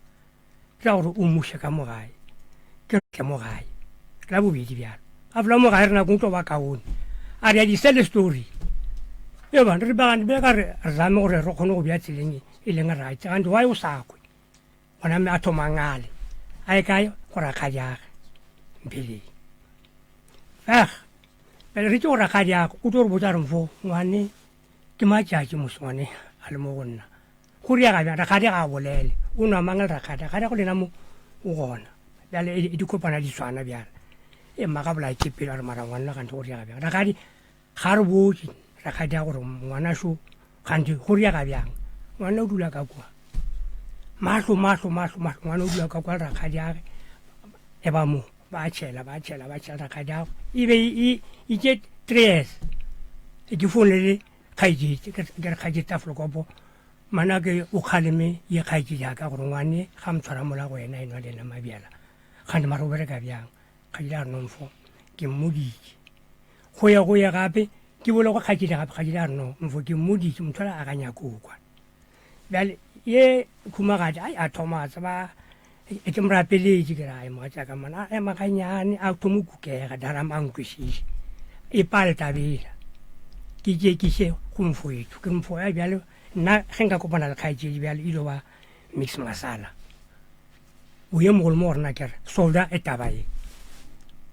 Ke ra gore o mmuše ka mo gae. Ke tle mo gae. La bobedi bjalo. A fela mo gae re nako tlo ba kaone. A re ya di sele story. E bana re bagane be ka re re zame gore re kgone go bja tseleng e leng right. Gante why o sa kwe? Gona mme a thoma ngale. A e kae go rakgadiage. Mpheleng. Feg. Pele re tše go rakgadiage o tlo re botsa re mfo ngwane ke matšatši moswane a le mo go nna. Go riega bjang? Rakgadi ga a bolele. O nwa mang le rakgadi? Rakgadi go lena mo o gona. Bjale e, e dikopana di swana bjale. E mma ga bolae ke pelo a re mara ngwana ganthe go riega bjang? Rakgadi ga re botše rakgadi ya gore ngwana šo ganthe go riega bjang? Ngwana o dula ka kwa. Mahlo mahlo mahlo mahlo ngwana o dula ka kwa le rakgadi age e ba mo. Ba tšhela, ba tšhela, ba tšhela rakgadiago. E be e e tše 3 years. E ke founele kgaetšedi, ke re kgaetšedi Tafelkopo, mana ke o kgaleme ye kgaetšedi ya ka gore ngwane ga motshwara mola go yena e nwa le yena mabjala. Kgane mara o bereka bjang? Kgaetšedi a re nomfo, ke mmoditše. Go ya go ya gape, ke bole go kgaetšedi gape, kgaetšedi a re no, mfo ke mmoditše, motho a ga nyake go kwa. Bjale ye khumagadi ai a thoma a tseba e ke mo rapeletše ke re ai mogatšaka mona a ema ganyane a thoma go kukega darama a nkwešiše e pale tabela ke ke ke se go mfoetho ke mfo ya bjale nna ge nka kopana le kgaetšedi bjale ile ba mix masala o ye mogolo mo go rena ke re solda e taba ye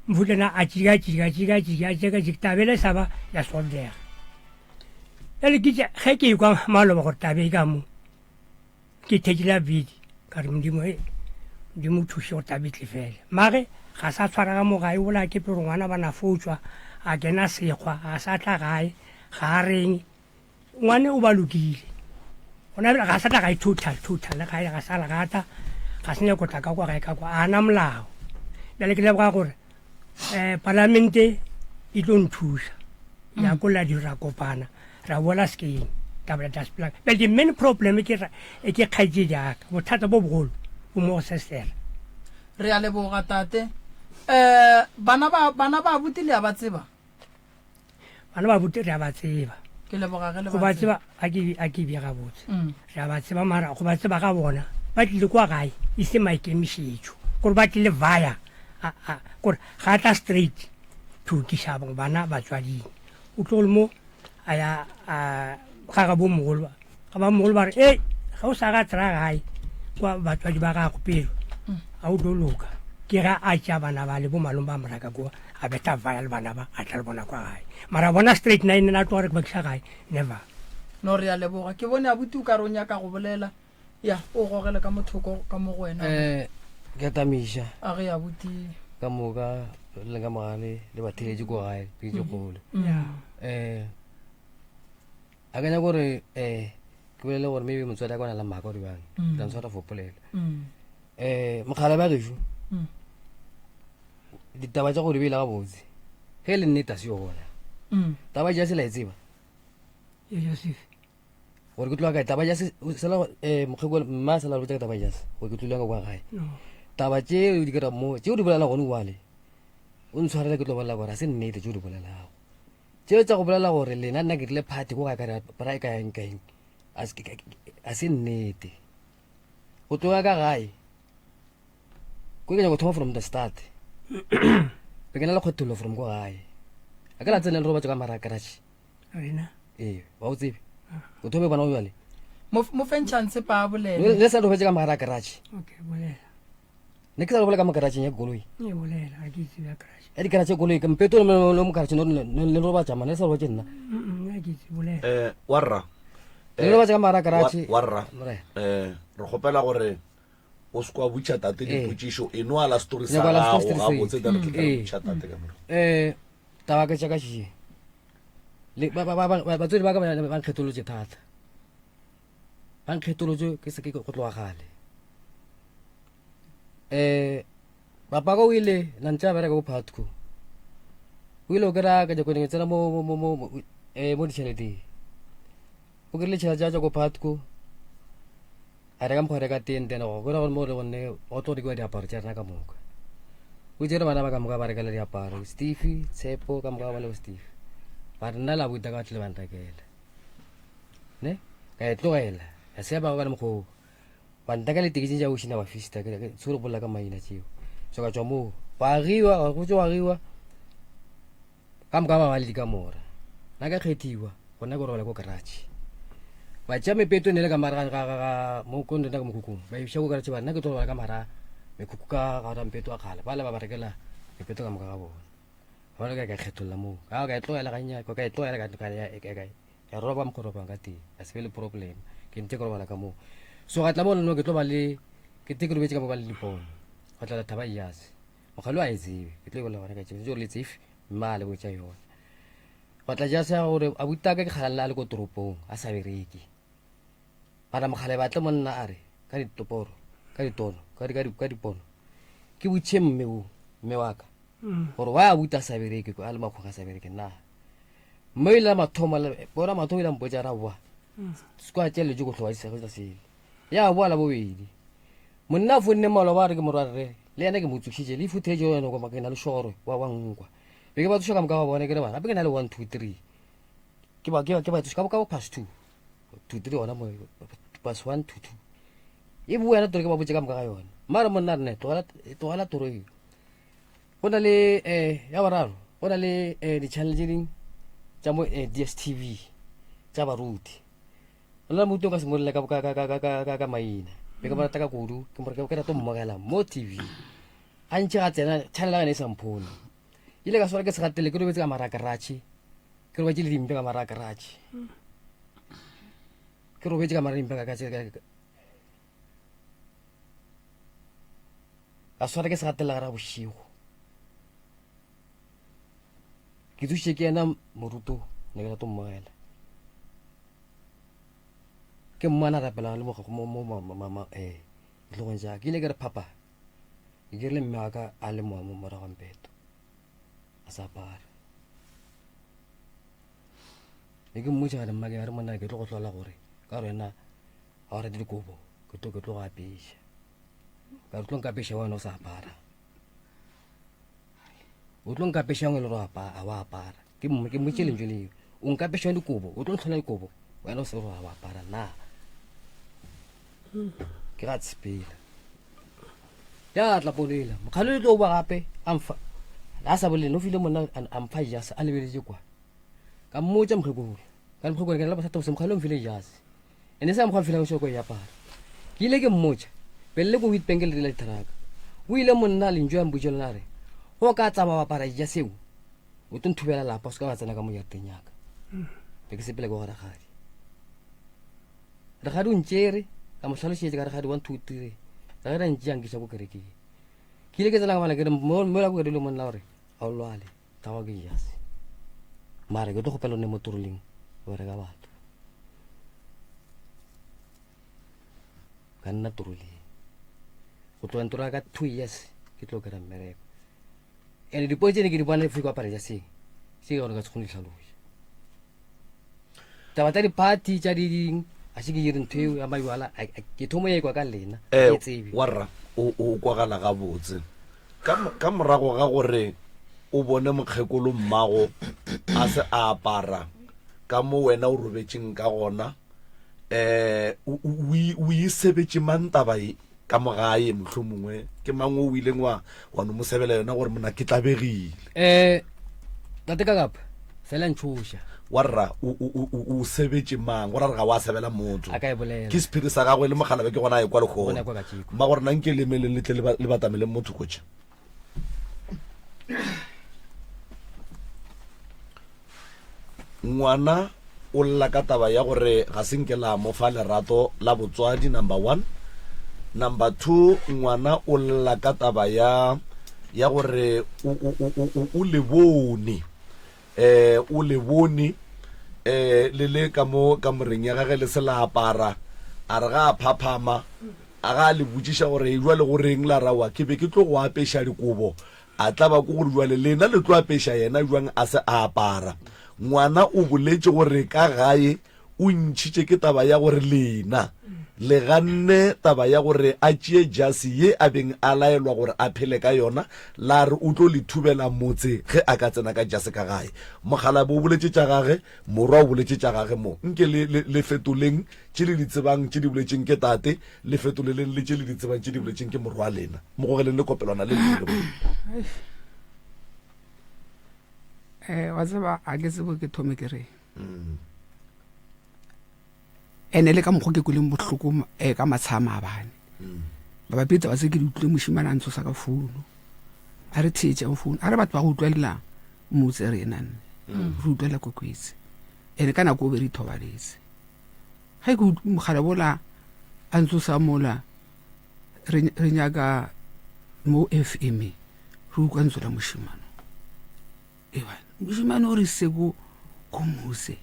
mfutlana a tšika tšika tšika tšika tšika tšika tabela e sa ba ya soldega Bjale ke tša ge ke ekwa maloba gore tabe e ka mo ke thekile bidi ka re modimo e modimo o thuše gore tabe e tle fele mare ga sa tshwarega mo gae ola ke pele ngwana ba na fotswa a kena sekgwa ga sa tla gae ga a reng ngwane o ba lokile gona bjale ga sa tla gae total total le gae ga sa legata ga se nyako tla ka kwa gae ka kwa a na molao bjale ke leboga gore um palamente e tlo nthuša ya ko la dira kopana ra boela sekeng taba ya dasplan but the main problem ke e ke kgaetšedi yaka bothata bo bogolo bo mo go sesela re a leboga tate um bana ba bana ba abuti le a ba tseba bana ba abuti re a ba tseba ke leboga ge le go ba tseba a ke a ke bja gabotse mm. re a ba tseba mara go ba tseba ga bona ba tlile kwa gae e se maikemišetšo gore ba tlile via gore ga tla straight to kiša bana batswading o tlo le mo a ya a ga ga bo mogolo ba ga ba mogolo ba re e ga o sa ga tsra gae kwa batswadi ba gago pele a o tlo loka ke ga a tša bana ba le bo malome ba moraka kwa a betha vaya le bana ba a tla le bona kwa gae mara bona straight nine na tloga re ke ba kiša gae never no re a leboga ke bone abuti o ka re o nyaka go bolela Ya, o gogele ka mo thoko ka mo go wena. Eh, ke a tamiša. A ge abuti. Ka moka le ka mogale le batheletše ko gae ke tše kgolo. Eh, akanya gore eh ke bolele gore maybe motswadi a ka o na le maaka gore bjang. Ke tla ntshwara for polelo. Eh, mokgala ba gešo. Ditaba tša gore beile gabotse. Ge e le nnete a se yo gona. Taba ja se la e tseba. Gore ke tloga kae taba ja se sela eh mokgekolo mma sela botsa ka taba ja se gore ke tlile ka kwa gae. Taba tše di kera mo tše o di bolela gone wale. O ntshwarele ke tlo bolela gore a se nnete tše o di bolelago. Tše tsa go bolela gore lena nna ke rile party ko gae ka re pra ka eng ka eng. A se a se nnete. Go tloga ka gae. Ko ke nyaka go thoma from the start. Be ke na le kgothollo from ko gae. A ke la tsena le robatse ka mara garage. rena ee wa o tsebe o thome bona o jale mo feng chance pa bolele le sa robetse ka mogara garage okay bolela ne ke sa robola ka mo garage ya koloi e bolela ga ke itse ya garage ya di garage koloi ke mpeto le le mo garage no le robatsa mana le sa robatse nna nna ke itse bolela eh warra le robatsa ka mogara garage warra eh re kgopela gore o se kwa butša tate dipotšišo e no ala story sa gago gabotse tla re tla butša tate ka morago eh taba ke tša ka še Le, ba, ba, ba, ba, batswadi ba ka ba, ba nkgetholotše thata. Ba nkgetholotše ke se ke go tloga gale. Eh, papa ka o ile na ntse a bereka ko Phatco. O ile o kry-a ka jakone ke tsena mo, mo, mo, mo, mo, eh, mo ditšheleteng. O kry-ile tšhelete ya tšwa ko Phatco. A reka mokgwa reka teng then go kwela gore mo re gonne go tlo rekiwa diaparo tša rena ka moka. O tsere bana ba ka moka ba rekela diaparo, Steve, Tshepo ka moka ba le bo Steve. Ba re nna la buta ka tlile ba nrekela. Ne? Ka e tlogela. Ya se ba ba le mokgwa ba ntekela ditekisi tša ošina ba fista ke ke tshwere bolela ka maina tšeo. So ka tšwa moo. Ba agiwa, go tšwa agiwa. Ka moka ba ba le dikamora. Nna ka kgethiwa gona ke robala ko garage. Ba tšea mepeto ne le ka mara ga ga ga mo ko nna ka mokhukhung. Ba iša ko garage ba nna ke tlo robala ka mara mekhukhu ka ga ra mpeto wa kgale. Ba le ba ba rekela mepeto ka moka ga bona. Ba re ka ka kgetholla moo. Ka ka e tlogela ga nnyane, ka e tlogela ka ka ya ka ka ya roba mokgwa robang ka teng. A se be le problem. Ke ntse ke robala ka moo. So ga tla mo no ke tlo ba le ke te ke robetse ka mo ba le dipono. Go tla thaba yase. Mokgalo a e tsebe ke tlo e bolela gona ka tšeo gore le tsefe mme a le botša yona go tla ja sa gore a butaka ke kgalala a le ko toropong a sa bereke mara mokgale batle monna a re ka ditoporo ka ditono ka di ka di ka dipono ke butše mme o. Mme wa ka gore wa abuti a sa bereke a le makgoga a sa bereke na mme ile mathomo bona mathomo ile mpotsa ra boa se kwa tšeletse go hloba disego tsa sele ya boa la bobedi monna a fonne maloba a re ke morwa rre le yena ke mo tsošitše le ifutheletše yone kwa ke na le šoro wa wa nkwa be ke ba tsoša ka moka ba bone ke re bana gape ke na le 1 2 3 ke ba ke ba ke ba tsoša ka bo ka bo past 2 2 3 gona mo past 1 2 2 e boa yena toro ke ba botse ka moka ga yona mara monna re ne tlogela tlogela toro eo go na le um ya boraro go na le um di-channel tse ding tša mo um DSTV tša baruti go na le moruti o ka simolola ka, ka, ka, ka, ka, ka, ka maina be ke mo rata ka kudu ke mo ke rata mmogela mo TV gantši ga tsena channel ya gane e sa mphone ile ka swara ke segatele ke robetse ka marakaratšhe ke robetse le dimpe ka marakaratšhe ke robetse ka marimpe ka ka ka swara ke segatele gara bošego ke thušitše ke yena moruto ne ke rata mmogela ke mmona rapela le mo mo mo eh tlogong ja ke ile ke re phapa ke rile mme wa ka a le mo morago mpeto a sa apara ne ke mmotša gare mma ke re monna ke tlo go hlola gore ka gore wena ga o rate dikobo ke tlo ke tlo go apeša ka re tlo nkapeša wena o sa apara o tlo nkapeša ngwe le gore a wa apara ke ke mmotše lentšu leo o nkapeša dikobo o tlo ntlhola dikobo wena o se gore a wa apara na ke ga tshepela ya tla pono ela mokgalo le tlo boa gape a mfa a sa bolele o file monna a mpha jase a lebeletše kwa ka mmotša mokgekolo ka re mokgekolo ke na le bothata bose mokgalo o mfile jase ene se a mokgwa mfileng šoko e apara ke ile ke mmotša pele le ko witbank le dila ditheraka o ile monna lentšu ya mpotša lona re go ka tsamaya wa apara jase eo o tlo nthubela lapa o se ka wa tsena ka mo jarateng yaka be ke sepele ke go rakgadi Rakgadi o ntšere, ka mo hlalošetša ka rakgadi 1 2 3. Rakgadi a ntšea nkiša ko kerekeng. Ke ile ke tsena ka bana ke re mola ko kerekeng monna gore ga o lwale, tla ke jase. Mara ke tlo kgopela o ne mo toroleng o reka batho. Ka nna toroleng. Go tloga ntora ka 2 years ke tlo kry-a mmereko. And dipone tse ne ke di bona ke apara jaseng, se ke gore ka se kgone di hlaloša. Taba tsa di-party tša di ding a se ke dire ntho eo ya majwala ke thomo ya ikwa ka lena eh, ke tsebe warra o o kwagala gabotse ka ka morago ga gore o bone mokgekolo mmago a se a apara ka mo wena o robetšeng ka gona eh o o isebetše mang taba e ka mo gae mohlomongwe ke mang o ileng wa wa no mo sebela yona gore mona ke tlabegile eh tate ka kapa fela ntšhoša wa rra o o o o sebetše mang go ra re ga wa sebela motho a ka e bolela ke sephiri sa gagwe le mogalabe ke gona a e kwa Gona lekgono kwa kajeko. mma gore nang ke lemeleng le tle le ba- le batameleng motho kotše Ngwana o lla ka taba ya gore ga se nke la mo fa lerato la botswadi, number one. Number two, ngwana o lla ka taba ya ya gore o, o, o, o, o, o le bone eh o le bone eh le le ka mo kamoreng ya gage le se la apara a re ga a phaphama a ga a le botšiša gore jwale go reng la rawa ke be ke tlo go apeša dikobo A tla ba ko gore bjale lena le tlo apeša yena bjang a se a apara? Ngwana o boletše gore ka gae o ntšhitše ke taba ya gore lena le ganne taba ya gore a tšee jase ye a beng a laelwa gore a phele ka yona, la re o tlo le thubela motse ge a ka tsena ka jase ka gae. Mokgalabje o boletše tša gage, morwa o boletše tša gage mo. Nke le, le, le fetoleng tše le di tsebang tše di boletšeng ke tate, Le fetoleleng le tše le di tsebang tše di boletšeng ke morwa lena. Mo gogeleng le kopelwana le le mo. Eh, wa tseba a ke tsebo ke thome ke reng. Mm. Ene le ka mokgwa ke kweleng bohloko eh, ka matsha a maabane. Mm. Mabapi taba tse ke di utlwile mošimane a ntshosa ka founu. A re theetšang founu. A re batho ba go utlwelela motse rena nne. Mm. Re utlwelela kokwetse. Ene ka nako o be re ithobaletse. Ge ke utlwa mogala bola a ntsosa mola re re nyaka mo FM re utlwa ntso la mošemane eba mošemane o re ise ko ko mose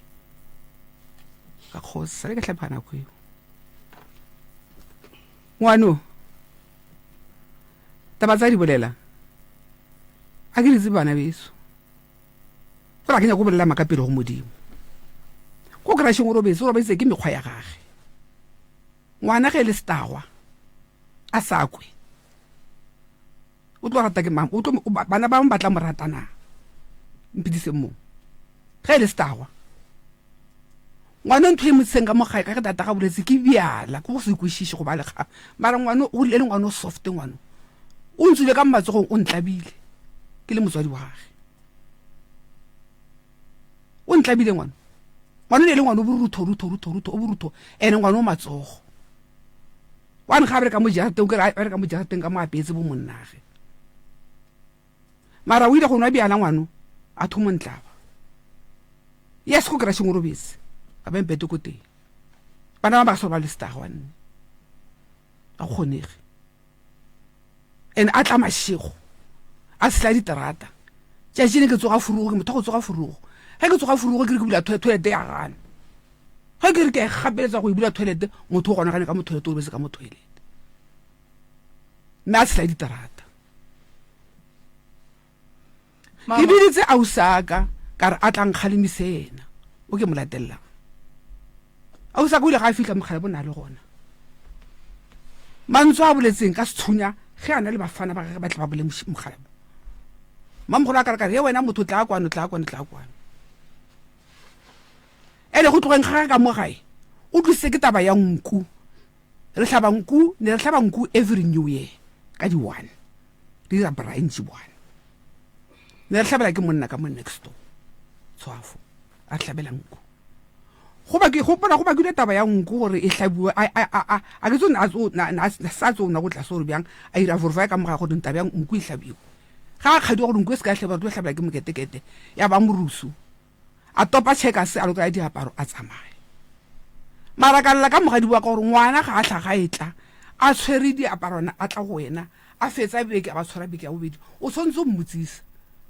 ka kgosa sale ka hlapha nako eo ngwano taba tsa di bolela. A ke di tsebe bana beso. Fela ke nyako bolela maka pele go Modimo. Ko krasheng o robetse, o robetse ke mekgwa ya gage. Ngwana ge e le setagwa, a sa kwe. O tlo rata ke mang? O tlo bana ba bangwe ba tla mo rata na? Mphediseng mo. Ge e le setagwa. Ngwana ntho e mo tseng ka mo gae ka ge tata ga boletse ke bjala, ke go se kwešiše go ba le ga. Mara ngwana o rile le ngwana o soft ngwana. O ntswile ka matsogong o ntlabile. Ke le motswadi wa gage. O ntlabile ngwana. Ngwana ne le ngwana o borutho rutho rutho rutho o borutho ene ngwana o matsogo. Wa ga re ka mo jarateng ke re ka mo jarateng ka mo apetse bo monnage. Mara o ile go nwa bjala ngwano a thomo ntlaba. Yes go kra sengwe robetse. Ga ba mpete ko teng. Bana ba ba sa ba le star wa nne. Ga go kgonege. And a tla mashego. A sela diterata. Tšatši ne ke tsoga furugo ke motho go tsoga furugo. Ge ke tsoga furugo ke re ke bula toilet ya gana. Ge ke re ke gapeletsa go e bula toilet motho o gona gane ka mo toilet o robetse ka mo toilet. Mme a tshela diterata. Ke biditse ausaka ka re a tla nkgalemise yena o ke mo latelelang. Ausaka o ile ga a fihla mogala bo na le gona. Mantswe a boletseng ka sethunya ge a na le bafana ba gagwe ba tle ba bole mogala bo. Mamogolo a ka re ka re ye wena motho tla kwano tla kwano tla kwano. Ene go tlogeng ga gage ka mo gae o tlositse ke taba ya nku. Re hlaba nku, ne re hlaba nku every new year ka di one. Re dira branch one. Ne re hlabela ke monna ka mo next door. Tshwafo a re hlabela nku. Go ba ke gopola go bakile taba ya nku gore e hlabiwe a a a a ke tsone a tso na na sa tso na go tlase gore bjang a ira vorfa ka moga gore taba ya nku e hlabiwe. Ga a kgadiwa gore nku e se ka hlabiwa re tlo hlabela ke moketekete ya ba morusu. A topa tšhekase a lokela diaparo a tsamaya. Mara ka lla ka mogadi wa ka gore ngwana ga a hlaga e tla a tshwere diaparwana a tla go wena a fetsa beke a ba tshwara beke ya bobedi o tshwanetse o mmotsisa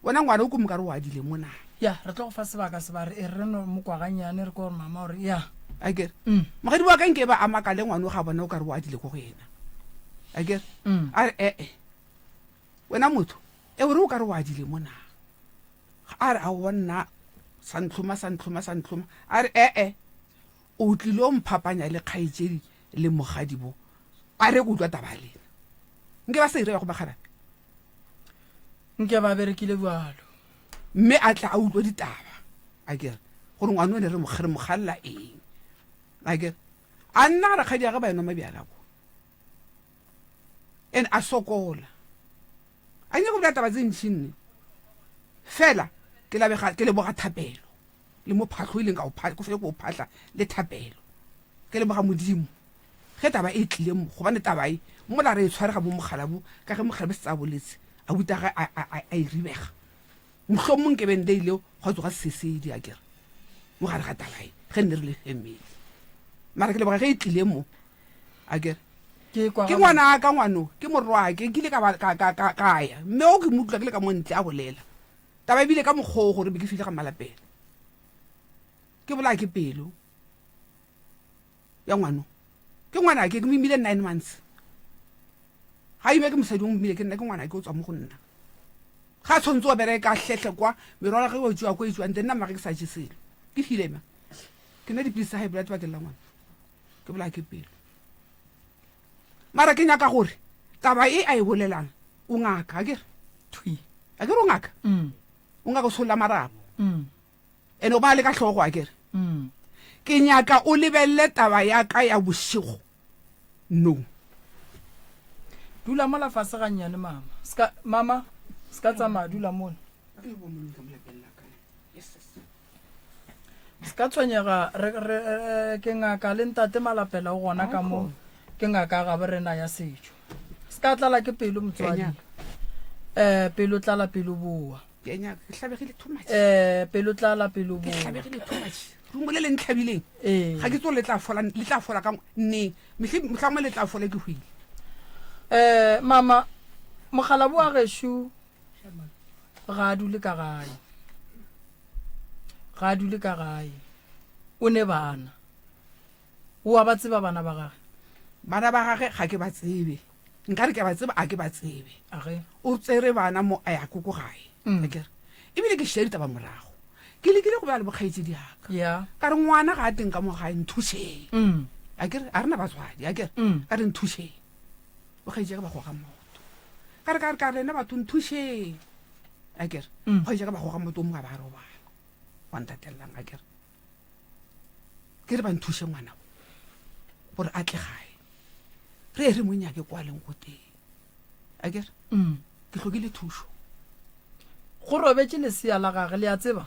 wena ngwana o ko mokare o adile mo na. Ya re tlo go fa sebaka sebare e re no mo kwa gannyane re ko gore mama o re ya. Akere mogadi wa ka nke ba a makale ngwana o ga bona o kare o adile ko go yena akere a re ee wena motho e o re o kare o adile mo na. A re, Aowa nna, sa ntlhoma, sa ntlhoma, sa ntlhoma. A re, E-e, o tlile o mphapanya le kgaetšedi le mogadi bo. A re ke utlwa taba ya lena. Nke ba sa ira ya go bakgarabe. Nke ba berekile bjalo. Mme a tla a utlwa ditaba. A ke re, gore ngwana o ne re mo re mo kgalla eng. A ke re, a nna rakgadi ya ge ba enwa mabjala ko. And a sokola. A nyake go bolela taba tse ntši nne. Fela ke labega ke leboga thapelo le mo phahlo e leng ka o phahla ko fele ko o phahla le thapelo. Ke leboga Modimo ge taba e tlile mo gobane taba e mola re e tshwarega mo mogala bo ka ge mogala bo se tsa boletse a buta ge a a a e ribega. Mohlomong ke be nde ile gwa tsoga sesedi a kere mo gare ga taba e ge nne re le family. Mara ke leboga ge e tlile mo a kere Ke kwa ke ngwana ka ngwano ke morwake ke ile ka ba ka ka ka ka ya mme o ke mo utlwa ke le ka mo ntle a bolela taba ebile ka mokgwa o gore be ke file ga malapela ke bolaya ke pelo ya ngwano ke ngwana ke ke mo imile nine months ga ime ke mosadi o mmile ke nna ke ngwana ke o tswa mo go nna ga a tshwanetse o bereka hlehle kwa merwalo ge o tšwa ko e tšwang teng nna mma ge ke sa je selo ke file ma ke nna dipilisi tsa high blood bakeng la ngwana ke bolaya ke pelo mara ke nyaka gore taba e a e bolelang o ngaka a kere thwi a kere o ngaka mm. o ngaka o solla marapo mm. ene o ba le ka hlogo a kere mm. ke nyaka o lebelele taba ya ka ya bošego no dula mola fase gannyane mama ska mama ska tsamaya dula mola Se ka tshwenyega, re, re, eh, ke ngaka le ntate Malapela o gona ka mo, ke ngaka ya gabo rena ya setšo. Se ka tlala ke pelo motswadi. Eh, pelo tlala pelo boa. Ke a nyaka, ke hlabegile too much. Eh, pelo tlala pelo Ke boa. hlabegile too much. Rumo le le ntlhabileng. Ee. Ga ke tsore le tla fola, le tla fola ka neng. Mehle mohlangwe le tla fola ke hwile. Eh, mama, mogala bo wa gešo ga a dule ka gae. Ga a dule ka gae. O ne bana. O a ba tseba bana ba gage? Bana ba gage ga ke ba tsebe. Nka re ke a ba tseba, a ke ba tsebe. Age. O tsere bana mo a ya ko ko gae. Mm. Akere ebile ke šia ditaba morago ke lekile go bea le bokgaetšedi yaka Yeah. ka re ngwana ga a teng ka mo gae nthušeng Mm. akere a re na batswadi akere Mm. ka re nthušeng bokgaetši ka ba goga maoto ka re ka re ka re lena batho nthušeng akere Mm. bokgaetši ka ba goga maoto o mongwe a ba a robala wa ntatelelang akere ke re ba nthuše ngwana o gore a tle gae re ye re mo nyake kwa leng go teng akere Mm. ke hlokile thušo Go robetše lesea la gage, le a tseba.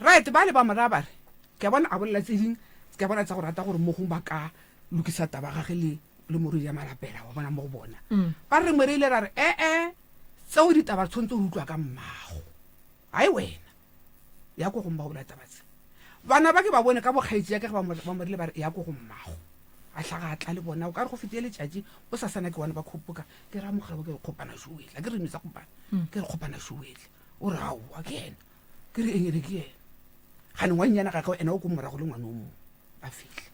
Right, bale ba mo raya ba re, ke a bona a bolela tse ding, ke a bona tsa go rata gore mo gongwe ba ka lokisa taba gage le le morwedi ya malapela wa bona mo go bona. Mm. Ba re re ile ra re, ee, tseo ditaba re tshwanetse go utlwa ka mmago. Hai wena, ya ko go mmago bolela taba tse. Bana ba ke ba bone ka bokgaetši ya ka ge ba mo ba mo rile ba re ya ko go mmago. A hlaga a tla le bona, o ka re go fetile letšatši, o sa sana ke bona ba kgopoka. Ke ra mogala ke re kgopana šoetla, ke re metsa kgopana. Ke re kgopana šoetla. O re aowa ke yena. Ke re eng ene ke yena. Gane ngwannyana gagwe ena o ko morago le ngwana o mongwe. Ba fihla.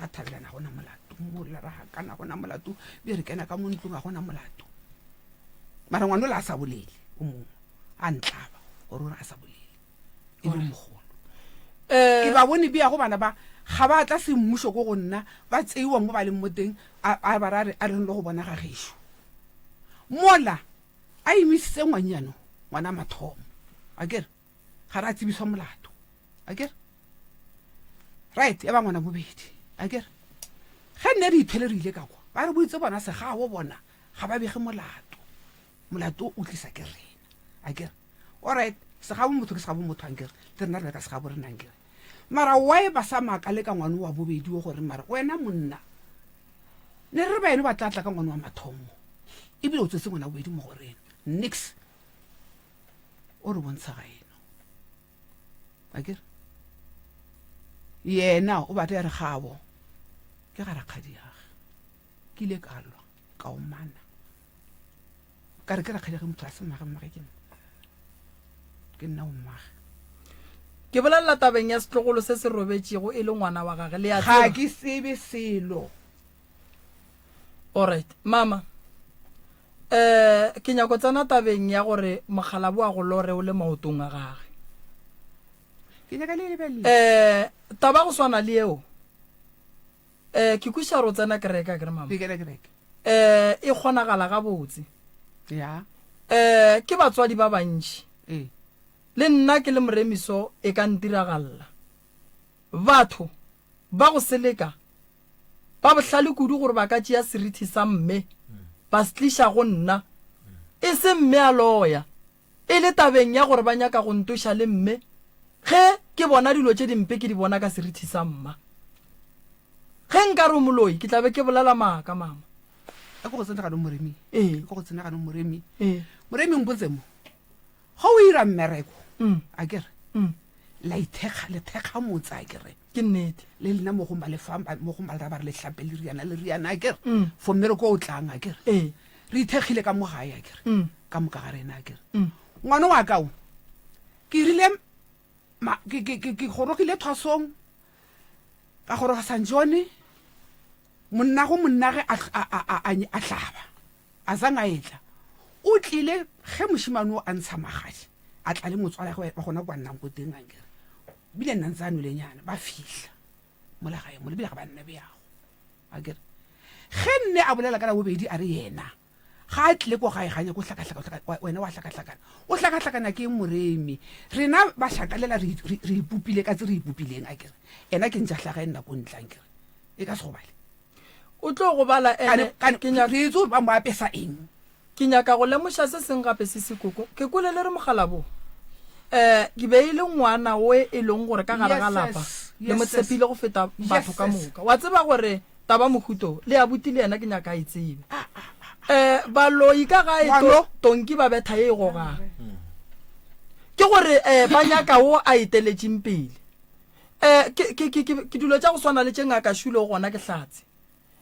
Ra thabelana gona molato, mola ra gakana gona molato, be re kena ka mo ntlong ga gona molato. Mara ngwana ola a sa bolele, o mongwe a ntlaba gore o re a sa bolele. E le mogolo. Eh, Ke ba bone bea go bana ba ga ba tla semmušo ko go nna ba tseiwa mo ba leng mo teng a a ba ra re a re le go bona ga gešo. Mola a imisitse ngwanyano ngwana mathomo. Akere ga ra tsebiswa molato. Akere right ya ba ngwana bobedi. Akere ge nne re ithwele re ile ka kwa ba re boitse bona segabo bona ga ba bege molato. Molato o tlisa ke rena. Akere alright segabo motho ke segabo motho ankere le rena re be ka segabo rena ankere mara why ba sa makale ka ngwana wa bobedi o gore mara wena monna ne re ba ene ba tla tla ka ngwana wa mathomo ebile o tswetse ngwana bobedi mo go rena nix o re bontsha ga eno akere yena o batla ya re gabo ke ga rakgadiage ke ile ka lwa ka omana ka re ke rakgadiage motho a se mmage mmage ke nna ke nna o mmage Ke bolelela tabeng ya setlogolo se se robetšego e le ngwana wa gage, le a ga tseba. ke tsebe selo Alright, mama. Eh, ke nyako tsena tabeng ya gore mokgalabo wa go lore o le maotong a gage. ke nyaka le lebelele Eh, taba go swana le eo. Eh, ke kwešiša gore o tsena kereke akere mama. ke kena kereke Eh, e kgonagala gabotse. ya Eh, ke batswadi ba bantši. ee Le nna ke le moremiso e ka ntiragalla. Batho ba go seleka ba bohlale kudu gore ba ka tšea serithi sa mme ba se tliša go nna, e se mme a loya, e le tabeng ya gore ba nyaka go ntoša le mme ge ke bona dilo tše dimpe ke di bona ka serithi sa mma. Ge nka re o moloi ke tla be ke bolela maaka, mama. A ko go tsena ganong moremi. Ee. Ko go tsena ganong moremi. Ee. Moremi mpotse mo. Ge o ira mmereko, Mm. a ke re, Mm. la ithekga, le thekga motse a ke re. Ke nnete. Le lena mo gongwe ba le fa, mo gongwe ba le raya ba re le hlape le riana le riana a ke re. Mm. For mmereko o tlang a ke re. Ee. Re ithekgile ka mo gae a ke re. Mm. Ka moka ga rena a ke re. Mm. Ngwana wa ka o, ke rile ma, ke, ke, ke, ke gorogile thwasong, ka goroga San John, monnago monnage a, a, a, a, a, a hlaba. A zang a etla. O tlile ge mošemane o a ntsha magadi, a tla le motswalagwe wa gona kwa nnang ko teng ankere. Bile nna ntse a nwelenyana, ba fihla mola gae mola, bile ga ba nna bjago. Akere ge nne a bolela ka labobedi a re yena ga a tlile ko gae ga nyake o hlakahlaka, wena wa hlakahlakana. O hlakahlakana ke eng moremi? Rena ba šakalela re, re, re ipopile ka tse re ipopileng akere. Ena ke ntša hlaga e nna ko ntle ankere. E ka se gobale. O tlo gobala ene Kane, kane, ke nyaka re itse gore ba mo apesa eng. Ke nyaka go lemoša se seng gape se sekoko. Ke kwele le re mogalabo. Eh, ke be e le ngwana we e leng gore ka gare ga Yes, lapa sis. le mo Yes, sis. tshepile go feta Yes, batho ka sis. moka. Wa tseba gore taba mohuto le abuti le yena ke nyaka a e tsebe. Eh, baloi ka gae to, Ngwano. tonki ba betha ye e gogang. Ke gore eh ba nyaka wo a eteletšeng pele. Eh, ke, ke, ke, ke, ke dilo tša go swana le tše Ngaka Shulo gona ke hlatse.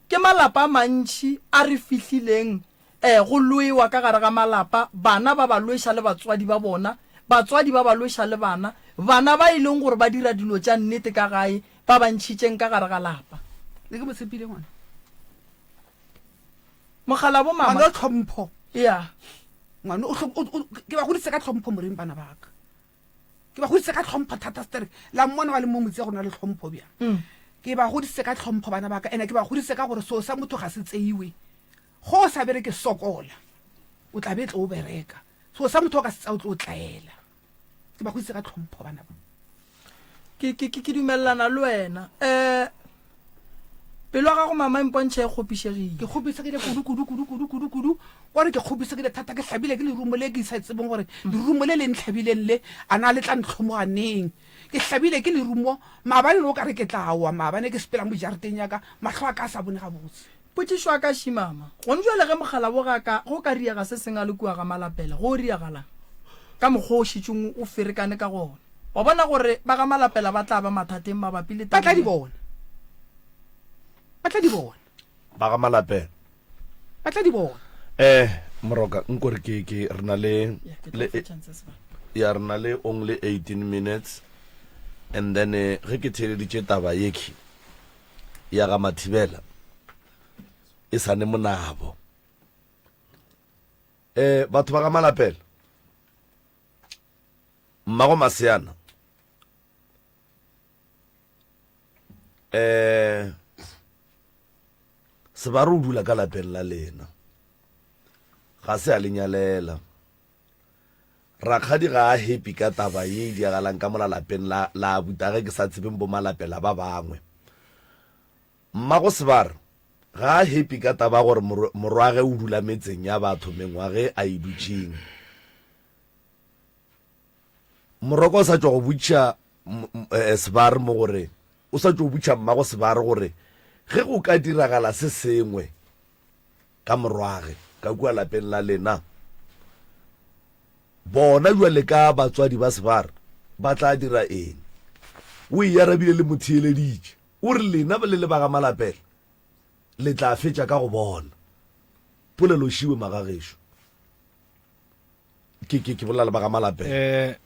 Ke malapa a mantši a re fihlileng eh, go lwewa ka gare ga malapa, bana ba ba lweša le batswadi ba bona, batswadi ba ba lweša le bana, bana ba e leng gore ba dira dilo tša nnete ka gae, ba ba ntšhitšeng ka gare ga lapa. Ne ke mo tshepile ngwana. Mokgalabo mama. Ngwana o tlhompho. Ya. Ngwane o hlo- o- o- ke ba godise ka tlhompho moreng bana baka. Ke ba godise ka tlhompho thata sterek. La mmona ba le mo motse go na le tlhompho bjang. Mm. Ke ba godise ka tlhompho bana baka ene ke ba godise ka gore seo sa motho ga se tseiwe. Go o sa bereke sokola. O tla be tlo o bereka. Seo sa motho o ka se tsaya o tlo o tlaela. Ke ba godise ka tlhompho bana ba. Ke ke ke dumelelana le wena. Eh pelo ya gago mama e mpontšhe e kgopišegile. Ke kgopisegile kudu kudu kudu kudu kudu kudu. Gore ke kgopisegile thata ke hlabile ke lerumo le ke sa tsebeng gore lerumo le le ntlhabileng le a na le tla ntlhomoga neng. Ke hlabile ke lerumo maabane le o ka re ke tla wa maabane ke sepela mo jarateng ya ka mahlo a ka a sa bone gabotse. Potšišo ya ka ši mama, gone bjale ge mogala wo ga ka go ka riega se seng a le kua ga Malapela go riagalang? Ka mokgwa o šetšeng o ferekane ka gona. Wa bona gore ba ga Malapela ba tla ba mathateng mabapi le Ba taba tla di ye? bona. Ba tla di bona. Ba ga Malapela. Ba tla di bona. Eh, Moroka, nko re ke ke re na le Ya, ke tlo le fa chance sebaka. ya re na le only 18 minutes and then eh, ge ke theeleditše taba yekhi ya ga Mathibela e sa ne monabo. Eh, batho ba ga Malapela, mmago Maseana, eh, Sebaro o dula ka lapeng la lena, ga se a le nyalela. Rakgadi ga a happy ka taba ye e diagalang ka mola lapeng la la abutage ke sa tsebeng bo malapela ba bangwe. Mmago Sebare ga a happy ka taba ya gore morwage o dula metseng ya batho mengwage a e dutšeng. Moroko o sa tšwa go botšiša eh, Sebare mo gore o sa tšwa go botšiša mmago Sebare gore ge go ka diragala se sengwe ka morwage ka kua lapeng la lena, bona bjale ka batswadi ba Sebare ba tla dira eng? O e arabile le mo theeleditše. O re lena le le ba ga Malapela le tla fetša ka go bona. Polelo šiwe magagešo. Ke ke ke bolela le ba ga Malapela. Eh,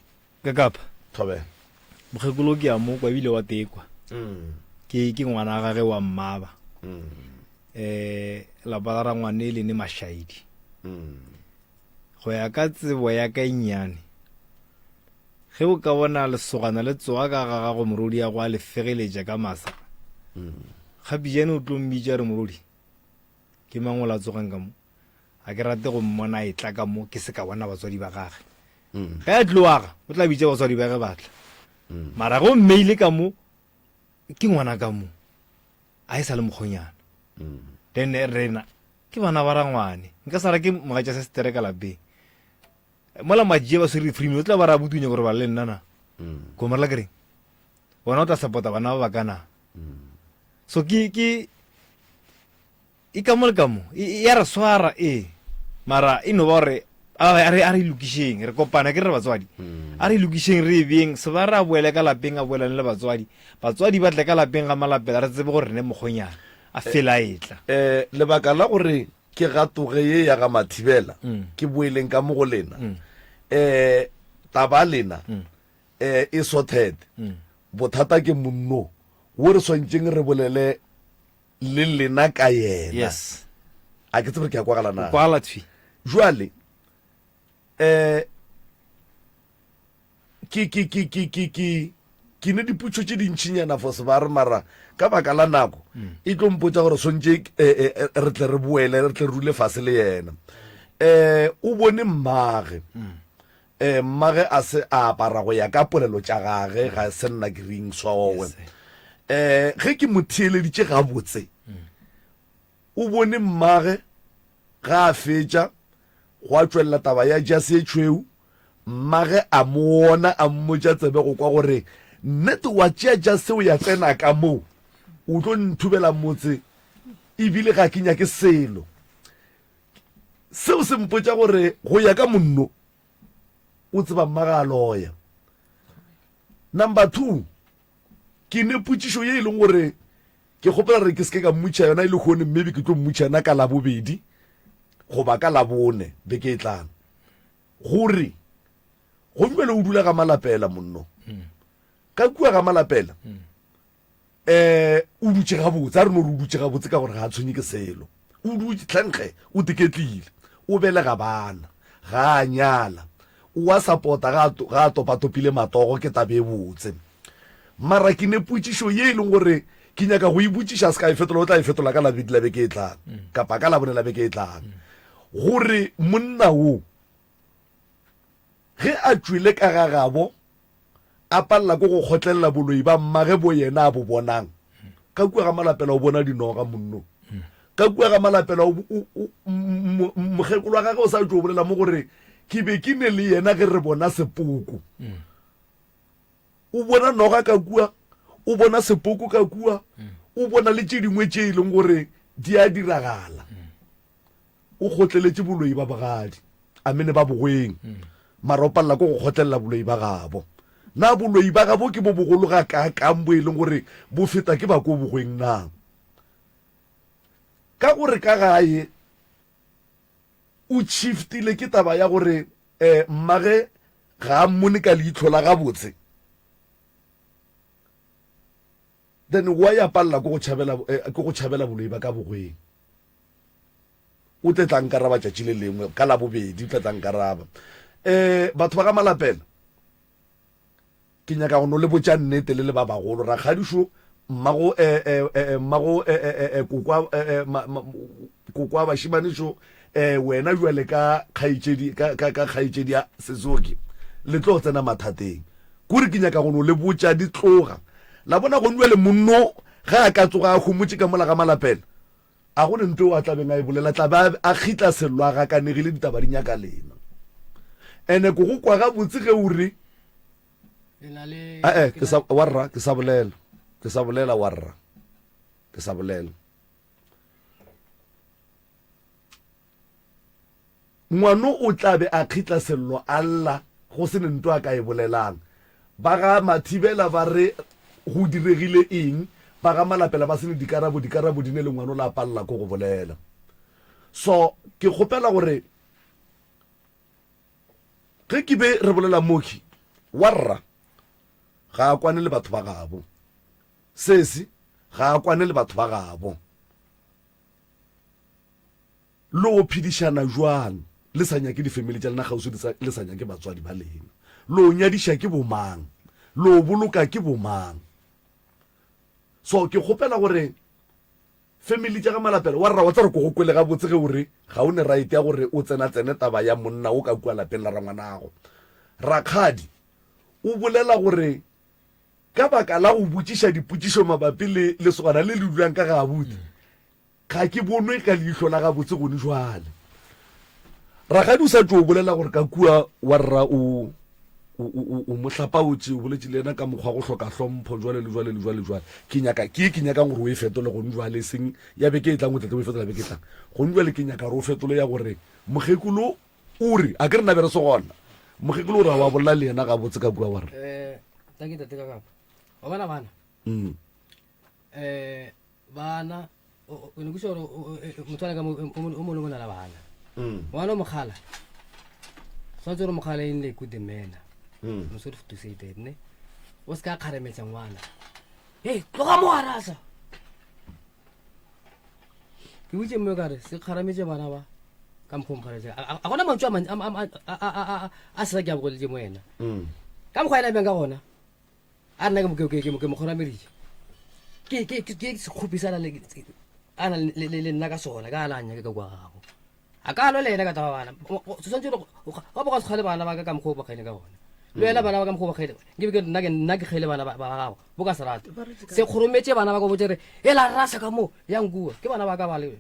ka kapa. Thobela. Mokgekolo ke a mo kwa ebile wa tekwa. Mm. Ke ke ngwana gage wa mmaba. Mm. Eh, lapa la rangwane e lene mashaidi. Mm. Go ya ka tsebo ya ka e nnyane. Ge o ka bona lesogana le tsoga ka ga gago morodi ya go a le fegeletša ka masa. Mm. Gapijane o tlo mmitša re morodi. Ke mang o la tsogang ka mo? Ga ke rate go mmona a etla ka mo ke se ka bona batswadi ba gage. Mm. Ge a tloaga o tla bitša batswadi ba ge ba tla. Mm. Mara ge o mmeile ka mo ke ngwana ka mo a e sa le mokgonyana. Mm. Then rena ke bana ba rangwane nka sa re ke mogatša se setere ka lapeng. Mola majie ba swere free o tla ba ra butunya gore ba le nna na. Ko marela ke reng? Wena o tla support-a bana ba ba ka na. So ke ke E ka mo le ka mo, e, e a re swara, ee. Mara e no ba gore a a re a re lokišeng, re kopana ke re batswadi. A re lokišeng re e beeng, se ba re a boele ka lapeng a boelane le batswadi. Batswadi ba tle ka lapeng ga malapela re tsebe gore ne mokgonyana a fela a etla. Eh, lebaka la gore ke gatoge ye ya ga Mathibela ke boeleng ka mo go lena. Eh, taba lena eh e sorted. Bothata ke monno wo re swantšeng re bolele le lena ka yena. Yes. A ke tsebe gore ke a kwagala na. O kwagala thwi. Jwale eh ke ke ke ke ke ke ke ne diputšo tše dintšinyana for sebare mara ka baka la nako mm. e tlo mpotsa gore swantše eh, eh, re tle re boele re tle re rule fase le yena eh o bone mmage mm. eh mmage a se a apara go ya ka polelo tša gage ga se nna ke reng swaowe eh ge ke mo theeleditše gabotse o bone mmage ga a fetša gwa tšwelela taba ya jase e tšhweu mmage a mo ona a mmotša tsebe go kwa gore nnete wa tšea jase o ya tsena ka moo o tlo nthubela motse ebile ga ke nyake selo Seo se mpotša gore go ya ka monno o tseba mma ga a loya. Number 2, ke ne potšišo ye e leng gore ke kgopela gore ke se ke ka mmutšha yona e le kgone maybe ke tlo mmutšha yona ka labobedi goba ka labone beke e tlang gore go bjale o dula ga malapela monno ka kua ga malapela um o dutše gabotse a re no re o dutše gabotse ka gore ga a tshwenye ke selo o dutše tlhenkge o teketlile o belega bana. ga a nyala. O a sapota ga a, ga a topatopile matogo, ke taba e botse. Mara ke ne potšišo ye e leng gore ke nyaka go e botšiša, a se ka e fetola, o tla e fetola ka Labobedi la beke e tlang, kapa ka Labone la beke e tlang, gore monna wo, ge a tšwele ka ga gabo, a palela ke go kgotlelela boloi ba mmage bo yena a bo bonang, ka kua ga malapela o bona dinoga monno. Ka kua ga malapela o, o, o, mokgekolo wa gage o sa tšo bolela mo gore ke be ke ne le yena ge re bona sepoko. O bona noga ka kua, o bona sepoko ka kua, o bona le tše dingwe tše e leng gore di a diragala. O kgotleletše boloi ba bogadi, amene ba bogweng, mara o palela ke go kgotlelela boloi ba gabo. Na boloi ba gabo ke bo bogolo gakaakang bo e leng gore bo feta ke ba ko bogweng na? Ka gore ka gae o shiftile ke taba ya gore um mmage ga a mmone ka leihlo la gabotse, then why a palela ke go tšhabela eh, ke go tšhabela boloi ba ka bogweng? O tle tla nkaraba tšatši le lengwe ka labobedi, o tla tla nkaraba. Um batho ba ga Malapela, ke nyaka go no le botša nnete le le ba bagolo. Rakgadišo, mmago eh, eh, eh, mmago eh, eh, eh, kokwa eh, eh, ma, ma, kokwa bašimane šo, eh, wena jwale ka kgaetšedi ka, ka, ka kgaetšedi ya Sezoki, le tlo tsena mathateng. Kore ke nyaka go no le botša di tloga. La bona gone jwale monno ge a ka tsoga a homotše ka mola ga Malapela, A go ne nto eo a tla beng a e bolela, tla be a kgitla sello a gakanegile ditaba di nyaka lena. Ene ko go kwa gabotse ge o re Ae, ke sa warra, ke sa bolela. Ke sa bolela warra. Ke sa bolela. Ngwano o tla be a kgitla sello a lla go se ne nto a ka e bolelang. Ba ga Mathibela ba re go diregile eng, ba ga Malapela ba se ne dikarabo, dikarabo di ne le ngwano la palela ko go bolela. So ke kgopela gore ge ke be re bolela moki warra ga a kwane le batho ba gabo, sesi ga a kwane le batho ba gabo. Lo phedišana bjang le sa nyake difemili tša lena kgauswi le sa nyake batswadi ba lena? Lo nyadiša ke bomang? Lo boloka ke bomang? So ke kgopela gore family tša ga Malapela, wa rra wa tla re ko go kwele gabotse ge o re ga o ne right ya gore o tsena tsene taba ya monna o ka kua lapeng la rangwanago. Rakgadi o bolela gore ka baka la go botšiša dipotšišo mabapi le lesogana le le dulang ka ga abuti, Ga ke bonwe ka leihlo la gabotse gone jwale. Rakgadi o sa tšo bolela gore ka kua wa rra o o mo hlapaotše, o boletše le yena ka mokgwa go hloka hlompho jwale le jwale le jwale jwale. Ke nyaka ke ke nyakang gore o e fetole gone jwale, e seng ya beke e tlang o tla o e fetola beke e tlang. Gone jwale ke nyaka gore o fetole ya gore mokgekolo o re a ke re nna be re se gona. Mokgekolo o re wa bolela le yena gabotse ka kua wa rra. Eh, thank you tate ka kapa. Wa bona bana. Mm. Eh bana o ne kusho gore motho a ka o mo le mona la bana mm. ngwana o mogala tshwanetse gore mogala in le good manner mm. I'm sorry to say that ne o se ka kgarametsa ngwana hey tloga mo arasa ke botse mme kare se kgarametse bana ba ka mokgwa o mokgarametse a gona mantswe a sesa ke a bokoletse mo ena mm. ka mokgwa ena bjang ka gona A nna ke ke ke ke mo kgorameditše. Ke ke ke ke sekgopi sa na le a na le le nna ka sona ka la nyake ka kwa gago. A ka lwa le yena ka taba bana. Se swantse go ga bo ka se kgale bana ba ka ka mokgwa o ba kgele ka gona. Le wena bana ba ka mokgwa o ba kgele. Nke be ke nna ke nna ke kgele bana ba ba gago. Bo ka se rate. Se kgorometše bana ba ka botse re e la rasa ka mo yang kua. Ke bana ba ka ba le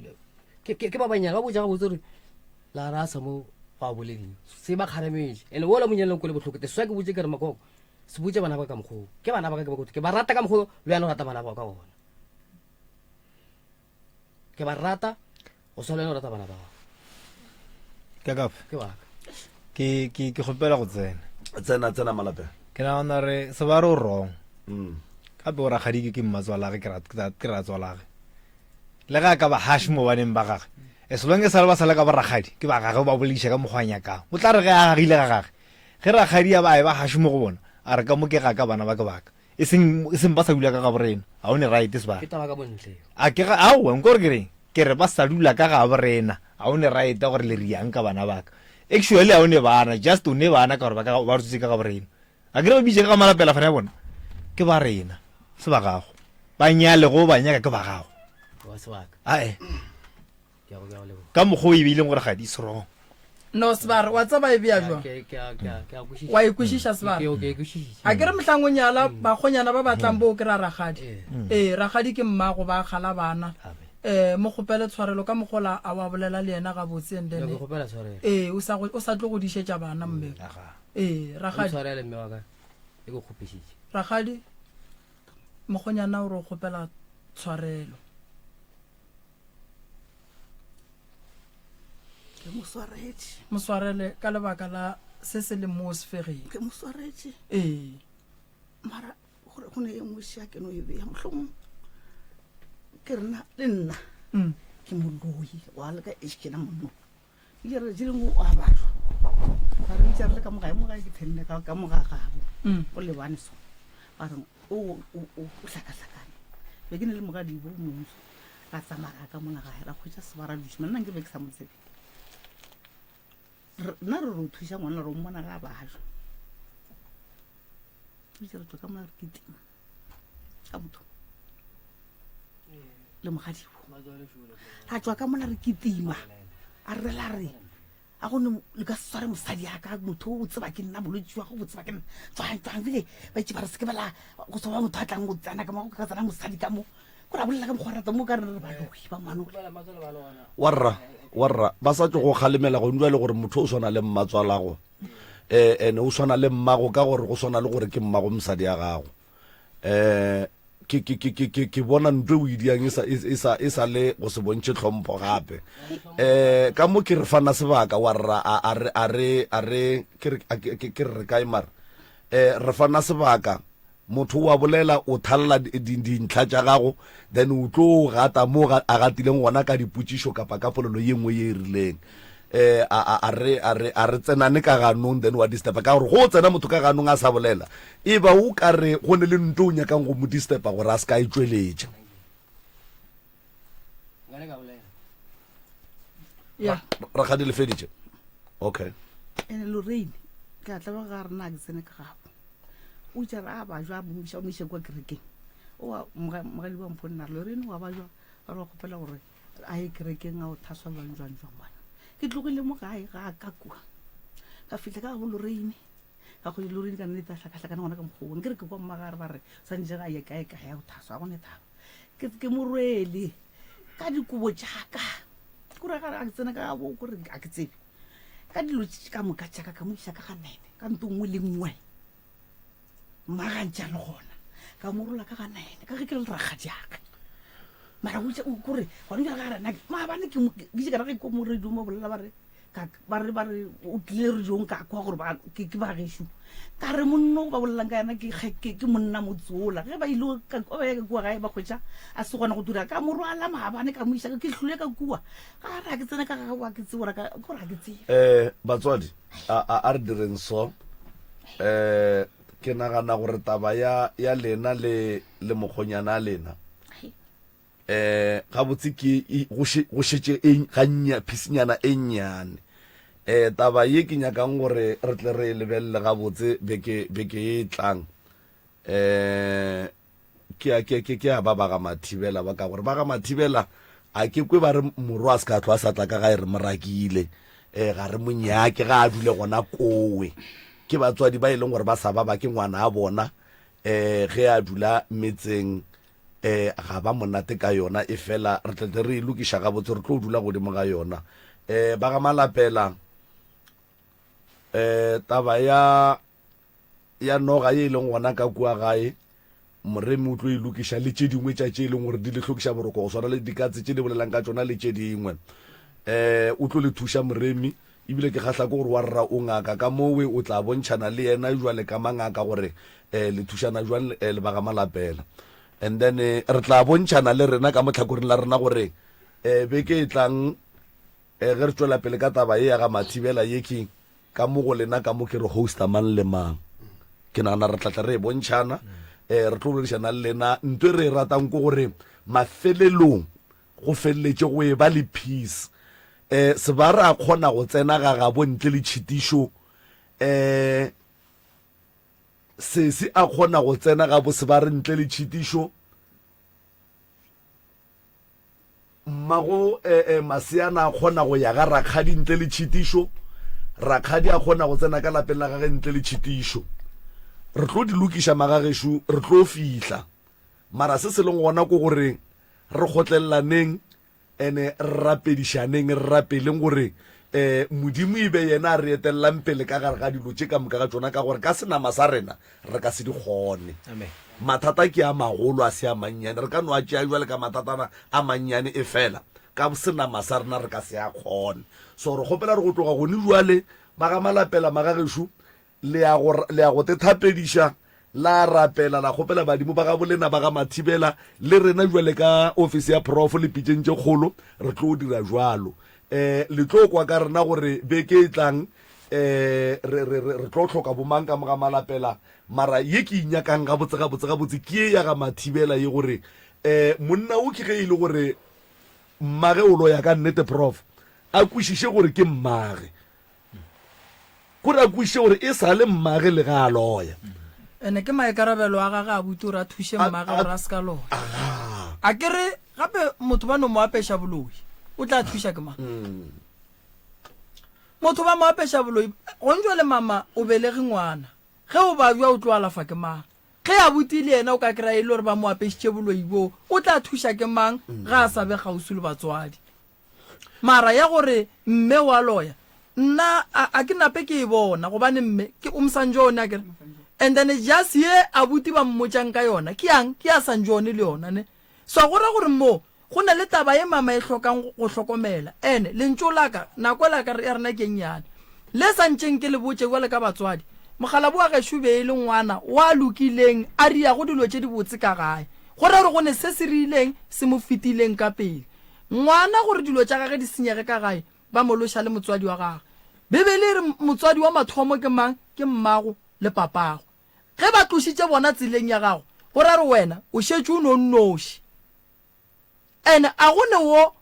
ke ke ba banyana ba botsa ga botse re la rasa mo ba bolediwa. Se ba kgarametše. Ene wola monyane ko le bohloko. Te swa ke botse ke re makoko. Se botše bana ba ka mokgwa wo. Ke bana ba ka ke ba ke ba rata ka mokgwa le wena o rata bana bao ka gona. Ke ba rata go swana le wena o rata bana ba gago. Ke ka fa. Ke baka. Ke ke ke kgopela go tsena. Tsena tsena malapeng. Ke nagana re se ba re o wrong. Mm. Gape o rakgadi ke ke mmatswalage ke ra ke ratswalage. Le ga ka ba hash mo baneng ba gagwe. As long as ba sale ka bo rakgadi ke ba gagwe ba bolediša ka mokgwa a nyakang. O tla re ge a agile ga gagwe Ge rakgadi a ba a eba gašo mo go bona, a re, Ka mo ke ga ka, bana ba ke ba ka. E seng, e seng ba sa dula ka gabo rena. Ga o ne right, sebaka. Ke taba ka bontle. A ke ga, aowa, nka gore ke reng? Ke re ba sa dula ka gabo rena. Ga o ne right ya gore le riang ka bana ba ka. Actually a o ne bana, just o ne bana ka gore ba ka ba re tswetse ka ga borena. A ke re ba bitše ka ga malapela fana ya bona. Ke ba rena, se ba gago. Ba nyale go ba nyaka ke ba gago. Wa se wa ka. Ae. Ke a go ke a go leboga. Ka mokgwa o e beileng gore ga di is wrong. No Sbar, wa tseba e bea jwang? Ke ke a ke a ke a kwešiša. Wa e kwešiša Sbar? Ke ke e kwešišitše. A ke re mohlang o nyala bakgonyana ba batlang bo kry-a rakgadi. Ee, rakgadi ke mmago ba kgala bana. Eh, mo kgopele tshwarelo ka mogola a wa bolela le yena gabotse and then Ke kgopela tshwarelo. ee o sa go- o sa tlo godišetša bana mme. Ee, O rakgadi. tshwarele mme wa ka. E ke kgopišitše. Rakgadi mokgonyana o re o kgopela tshwarelo. Ke mo swaretše. Mo swarele ka lebaka la se se leng mo sefegeng. Ke mo swaretše. Ee. Mara gore go ne e nngwe šia ke no e beya mohlomong ke rena le nna mm. ke moloi wa le ka age ke na monno ile re je lengwe o a batho ba re bitsa re le ka mogae mogae ke thenne ka ka moga gabo mm. o lebane so ba re o o o hlakahlakane be ke ne le mogadi bo mongwe ra tsamaya ra ka mona gae ra kgwetsa sebara dutse nna nke be ke sa mo tsebe nna re re o thuša ngwana re o mmona ga bajo itse re tswa ka mona re kitima ka motho le mogadibo ra tswa ka mona re kitima a re la re a gone le ka se sware mosadi ya ka motho o tseba ke nna bolwetse wa go bo tseba ke nna tswang tswang bile ba itse ba re se ke bela go soba motho a tlang go tsena ka mo go ka tsena mosadi ka mo ko ra bolela ka mokgwa rata mo ka re re baloi ba ngwanole warra warra ba sa tlo go kgalemela gone jale gore motho o swana le mmatswalago um ene o swana le mmago ka gore go swana le gore ke mmago mosadi ya gago um ke ke ke ke ke ke bona ntwe o idiang e sa e e sa e sa le go se bontšhe tlhompho gape eh ka mo ke re fana sebaka wa rra a a re a re a re ke re a ke ke re kae mara eh re fana sebaka motho wa bolela o thalla dintlha tša gago then o tlo gata mo a gatileng gona ka dipotšišo kapa ka polelo ye nngwe ye e rileng eh a a a re a re a re tsenane ka ganong then wa disturba ka gore go tsena motho ka ganong a sa bolela e ba o ka re go ne le nto o nyakang go mo disturba gore a se ka e tšweletša. Ya. Rakgadi le feditše? Okay. Ene Lorraine ke a tlaba ga rena a ke tsene ka gabo o itse re a bajwa a mo iša o mo iša kwa kerekeng o mogadi wa mphonna Lorraine wa bajwa ba re ba kgopela gore a ye kerekeng a o thaswa jwang jwang jwang bana ke tlogile mo gae ga ka kua ka fitlha ka gabo Lorraine ka kgwedi Lorraine ka nnete a hlakahlakana gona ka mokgwa nke re ke kwa mmagare ba re santse ga ye kae kae ya go thaswa ga gone thaba ke ke mo rwele ka dikobo tšaka kore ga a tsena ka gabo kore a ke tsebe ka dilo ka moka tšaka ka mo iša ka ga nene ka nto nngwe le nngwe mmagantša le gona ka mo rola ka ga nene ka ge ke le rakgadiage mara kore gone jale ga rena maabane ke itse ka ra ge ko mo radio mo bolela ba re ba re ba re o tlile radiong ka kwa gore ke ke ba gešo ka re monno ba bolelang ka yena ke ke monna motsola ge ba ile ka ba ya ka kua gae ba kgwetša a se gona go dira ka mo rwala maabane ka mo iša ke hlole ka kua ga re a ke tsena ka ga wa ke tsebe gore ka gore ga ke tsebe um batswadi a a re direng so um ke nagana gore taba ya ya lena le le mokgonyana a lena eh gabotse ke e, go še- go šetše e gannya phisinyana e nnyane eh taba ye ke nyakang gore re tle re e lebelele gabotse beke beke ye e tlang eh ke ya ke ke ke ya ba ba ga Mathibela ba ka gore ba ga Mathibela a ke kwe ba re morwa a se ka tlo a sa tla ka gae re mo rakile eh ga re mo nyake ga a dule gona kowe ke batswadi ba e leng gore ba sa ba ba ke ngwana a bona eh ge a dula metseng eh ga ba monate ka yona e fela re tle tle re e lokiša gabotse re tlo dula godimo ga yona eh ba ga Malapela eh taba ya ya noga ye e leng gona ka kua gae moremi o tlo e lokiša le tše dingwe tša tše e leng gore di le hlokiša boroko go swana le dikatse tše di bolelang ka tšona le tše dingwe um o tlo le thuša moremi ebile ke kgahla ke gore wa rra o ngaka ka mowe o tla bontšhana le yena jwale ka mangaka gore um le thušana jwang eh, le ba ga malapela and then eh, re tla bontšhana le rena ka motlhakoreng la rena gore um beke e tlang um ge re tšwela pele ka taba ye ya ga mathibela ye ke Ka mo go lena ka mo ke re hosta mang le mang. Ke nagana re tla tla re e bontšhana, eh, re tlo boledišana le lena. Nto e re e ratang ke gore mafelelong go feleletše go e ba le peace. Um Sebare a kgona go tsena ga gabo ntle le tšhitišo. Um Sesi a kgona go tsena ga bo Sebare ntle le tšhitišo. Mmago eh, eh, Maseana a kgona go ya ga rakgadi ntle le tšhitišo. Rakgadi a kgona go tsena ka lapeng la gage ntle le tšhitišo. Re tlo di lokiša magagešo, re tlo fihla. Mara se se leng gona ko gore re kgotlelelaneng ene re rapedišaneng, re rapeleng gore um Modimo e be yena a re etelelang pele ka gare ga dilo tše ka moka ga tšona, ka gore ka senama sa rena re ka se di kgone. Mathata ke a magolo, a se a mannyane. Re ka no a tšea bjale ka mathatana a mannyane, efela ka senama sa rena re ka se a kgone. So re kgopela re go tloga gone bjale, ba ga Malapela, magagešo, Le ya go, le ya go te thapediša, la rapela, la kgopela badimo ba gabolena ba ga Mathibela, le rena bjale ka ofisi ya Prof le pitšeng tše kgolo, re tlo dira bjalo. Eh, le tlo kwa ka rena gore beke e tlang, eh, re, re, re, re tlo hloka bomang ka mo ga Malapela. Mara ye ke e nyakang gabotse, gabotse, gabotse ke ye ya ga Mathibela ye gore, eh, monna wo ke ge e le gore mmage o loya ka nnete, Prof, a kwešiše gore ke mmage. Kore a kwešiše gore e sa le mmage le ga a loya. Ene ke maikarabelo a gage abuti gore a thuše mmage gore a se ka loya. A ke re gape motho ba no mo apeša boloi o tla thuša ke mang? Motho ba mo apeša boloi gontšwa le mama o belege ngwana ge o babja o tlo alafa ke mang? Ge abuti le yena o ka kry-a e le gore ba mo apešitše boloi boo o tla thuša ke mang ga a sa be kgauswi le batswadi? Mara ya gore mme wa loya nna a, a ke nape ke e bona gobane mme ke o Msanjone akere and then just ye abuti ba mmotšang ka yona ke yang ke ya Sanjone le yona ne so go ra gore mo go na le taba ye mama e hlokang go hlokomela ene lentšu la ka nako la ka ya rena ke nnyane le sa ntšeng ke le botše jwale ka batswadi mogalabu wa gešo be e le ngwana wa lokileng a riago dilo tše dibotse ka gae go ra gore go ne se se rileng se mo fetileng ka pele Ngwana gore dilo tša gage di senyege ka gae, ba mo loša le motswadi wa gagwe. Bibele e re motswadi wa mathomo ke mang? Ke mmago le papago. Ge ba tlošitše bona tseleng ya gago, go ra gore wena o šetše o no nnoši. And a go ne wo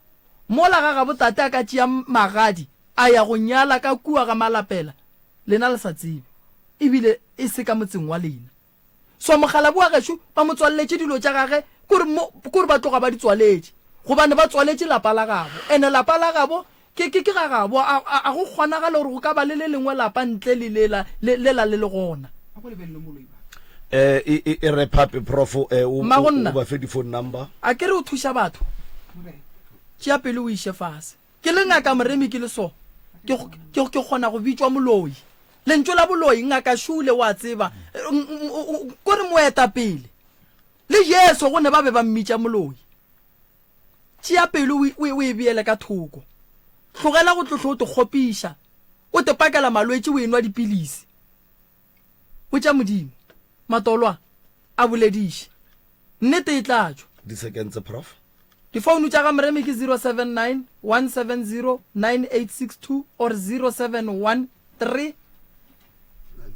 mola ga gabo tate a ka tšea magadi a ya go nyala ka kua ga malapela lena le sa tsebe, ebile e se ka motseng wa lena. So mokgalabje wa gešo ba mo tswaleletše dilo tša gage kore mo kore ba tloga ba di tswaletše gobane ba tswaletše lapa la gabo ene lapa la gabo ke ke ke ga gabo a a go kgonagale gore go ka ba le le lengwe lapa ntle le lela le lela le le gona. Eh, e, e, e re phape prof eh, o, Mmago o, nna. o ba fe di-phone number A ke re o thuša batho tšea pelo o iše fase. Ke le ngaka Moremi ke le so, ke, ke, ke kgona go bitšwa moloi. Lentšu la boloi, Ngaka Shule o a tseba, kore moetapele. Le Jesu go ne ba be ba mmitša moloi. Tšea pelo o, o, o e beele ka thoko. Tlogela go tlohlo o te kgopiša, o te pakela malwetši o enwa dipilisi. Botša Modimo. Matolo a, a bolediše. Nnete e tla tšwa. Di-seconds, Prof. Difounu tša ga Moremi ke 079 170 9862 or 0713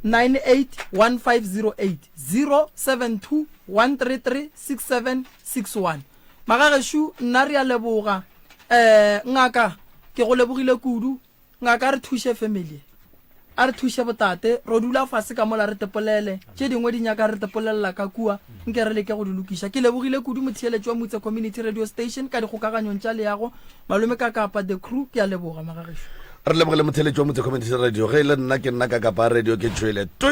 981508, 072 133 6761. Magagešo nna re a leboga. Eh, ngaka ke go lebogile kudu. Ngaka a re thuše family. A re thuše botate, ro dula fase ka mola re tepolele. Tše dingwe di nyaka re tepolelela ka kua, nke re leke go di lokiša. Ke lebogile kudu motheeletši wa Mutse Community Radio Station ka dikgokaganyong tša leago, Malome Kakapa, the crew, ke a leboga magagešo. Re lebogile motheeletši wa Mutse Community Radio. Ge e le nna ke nna Kakapa Radio ke tšwele. Twede!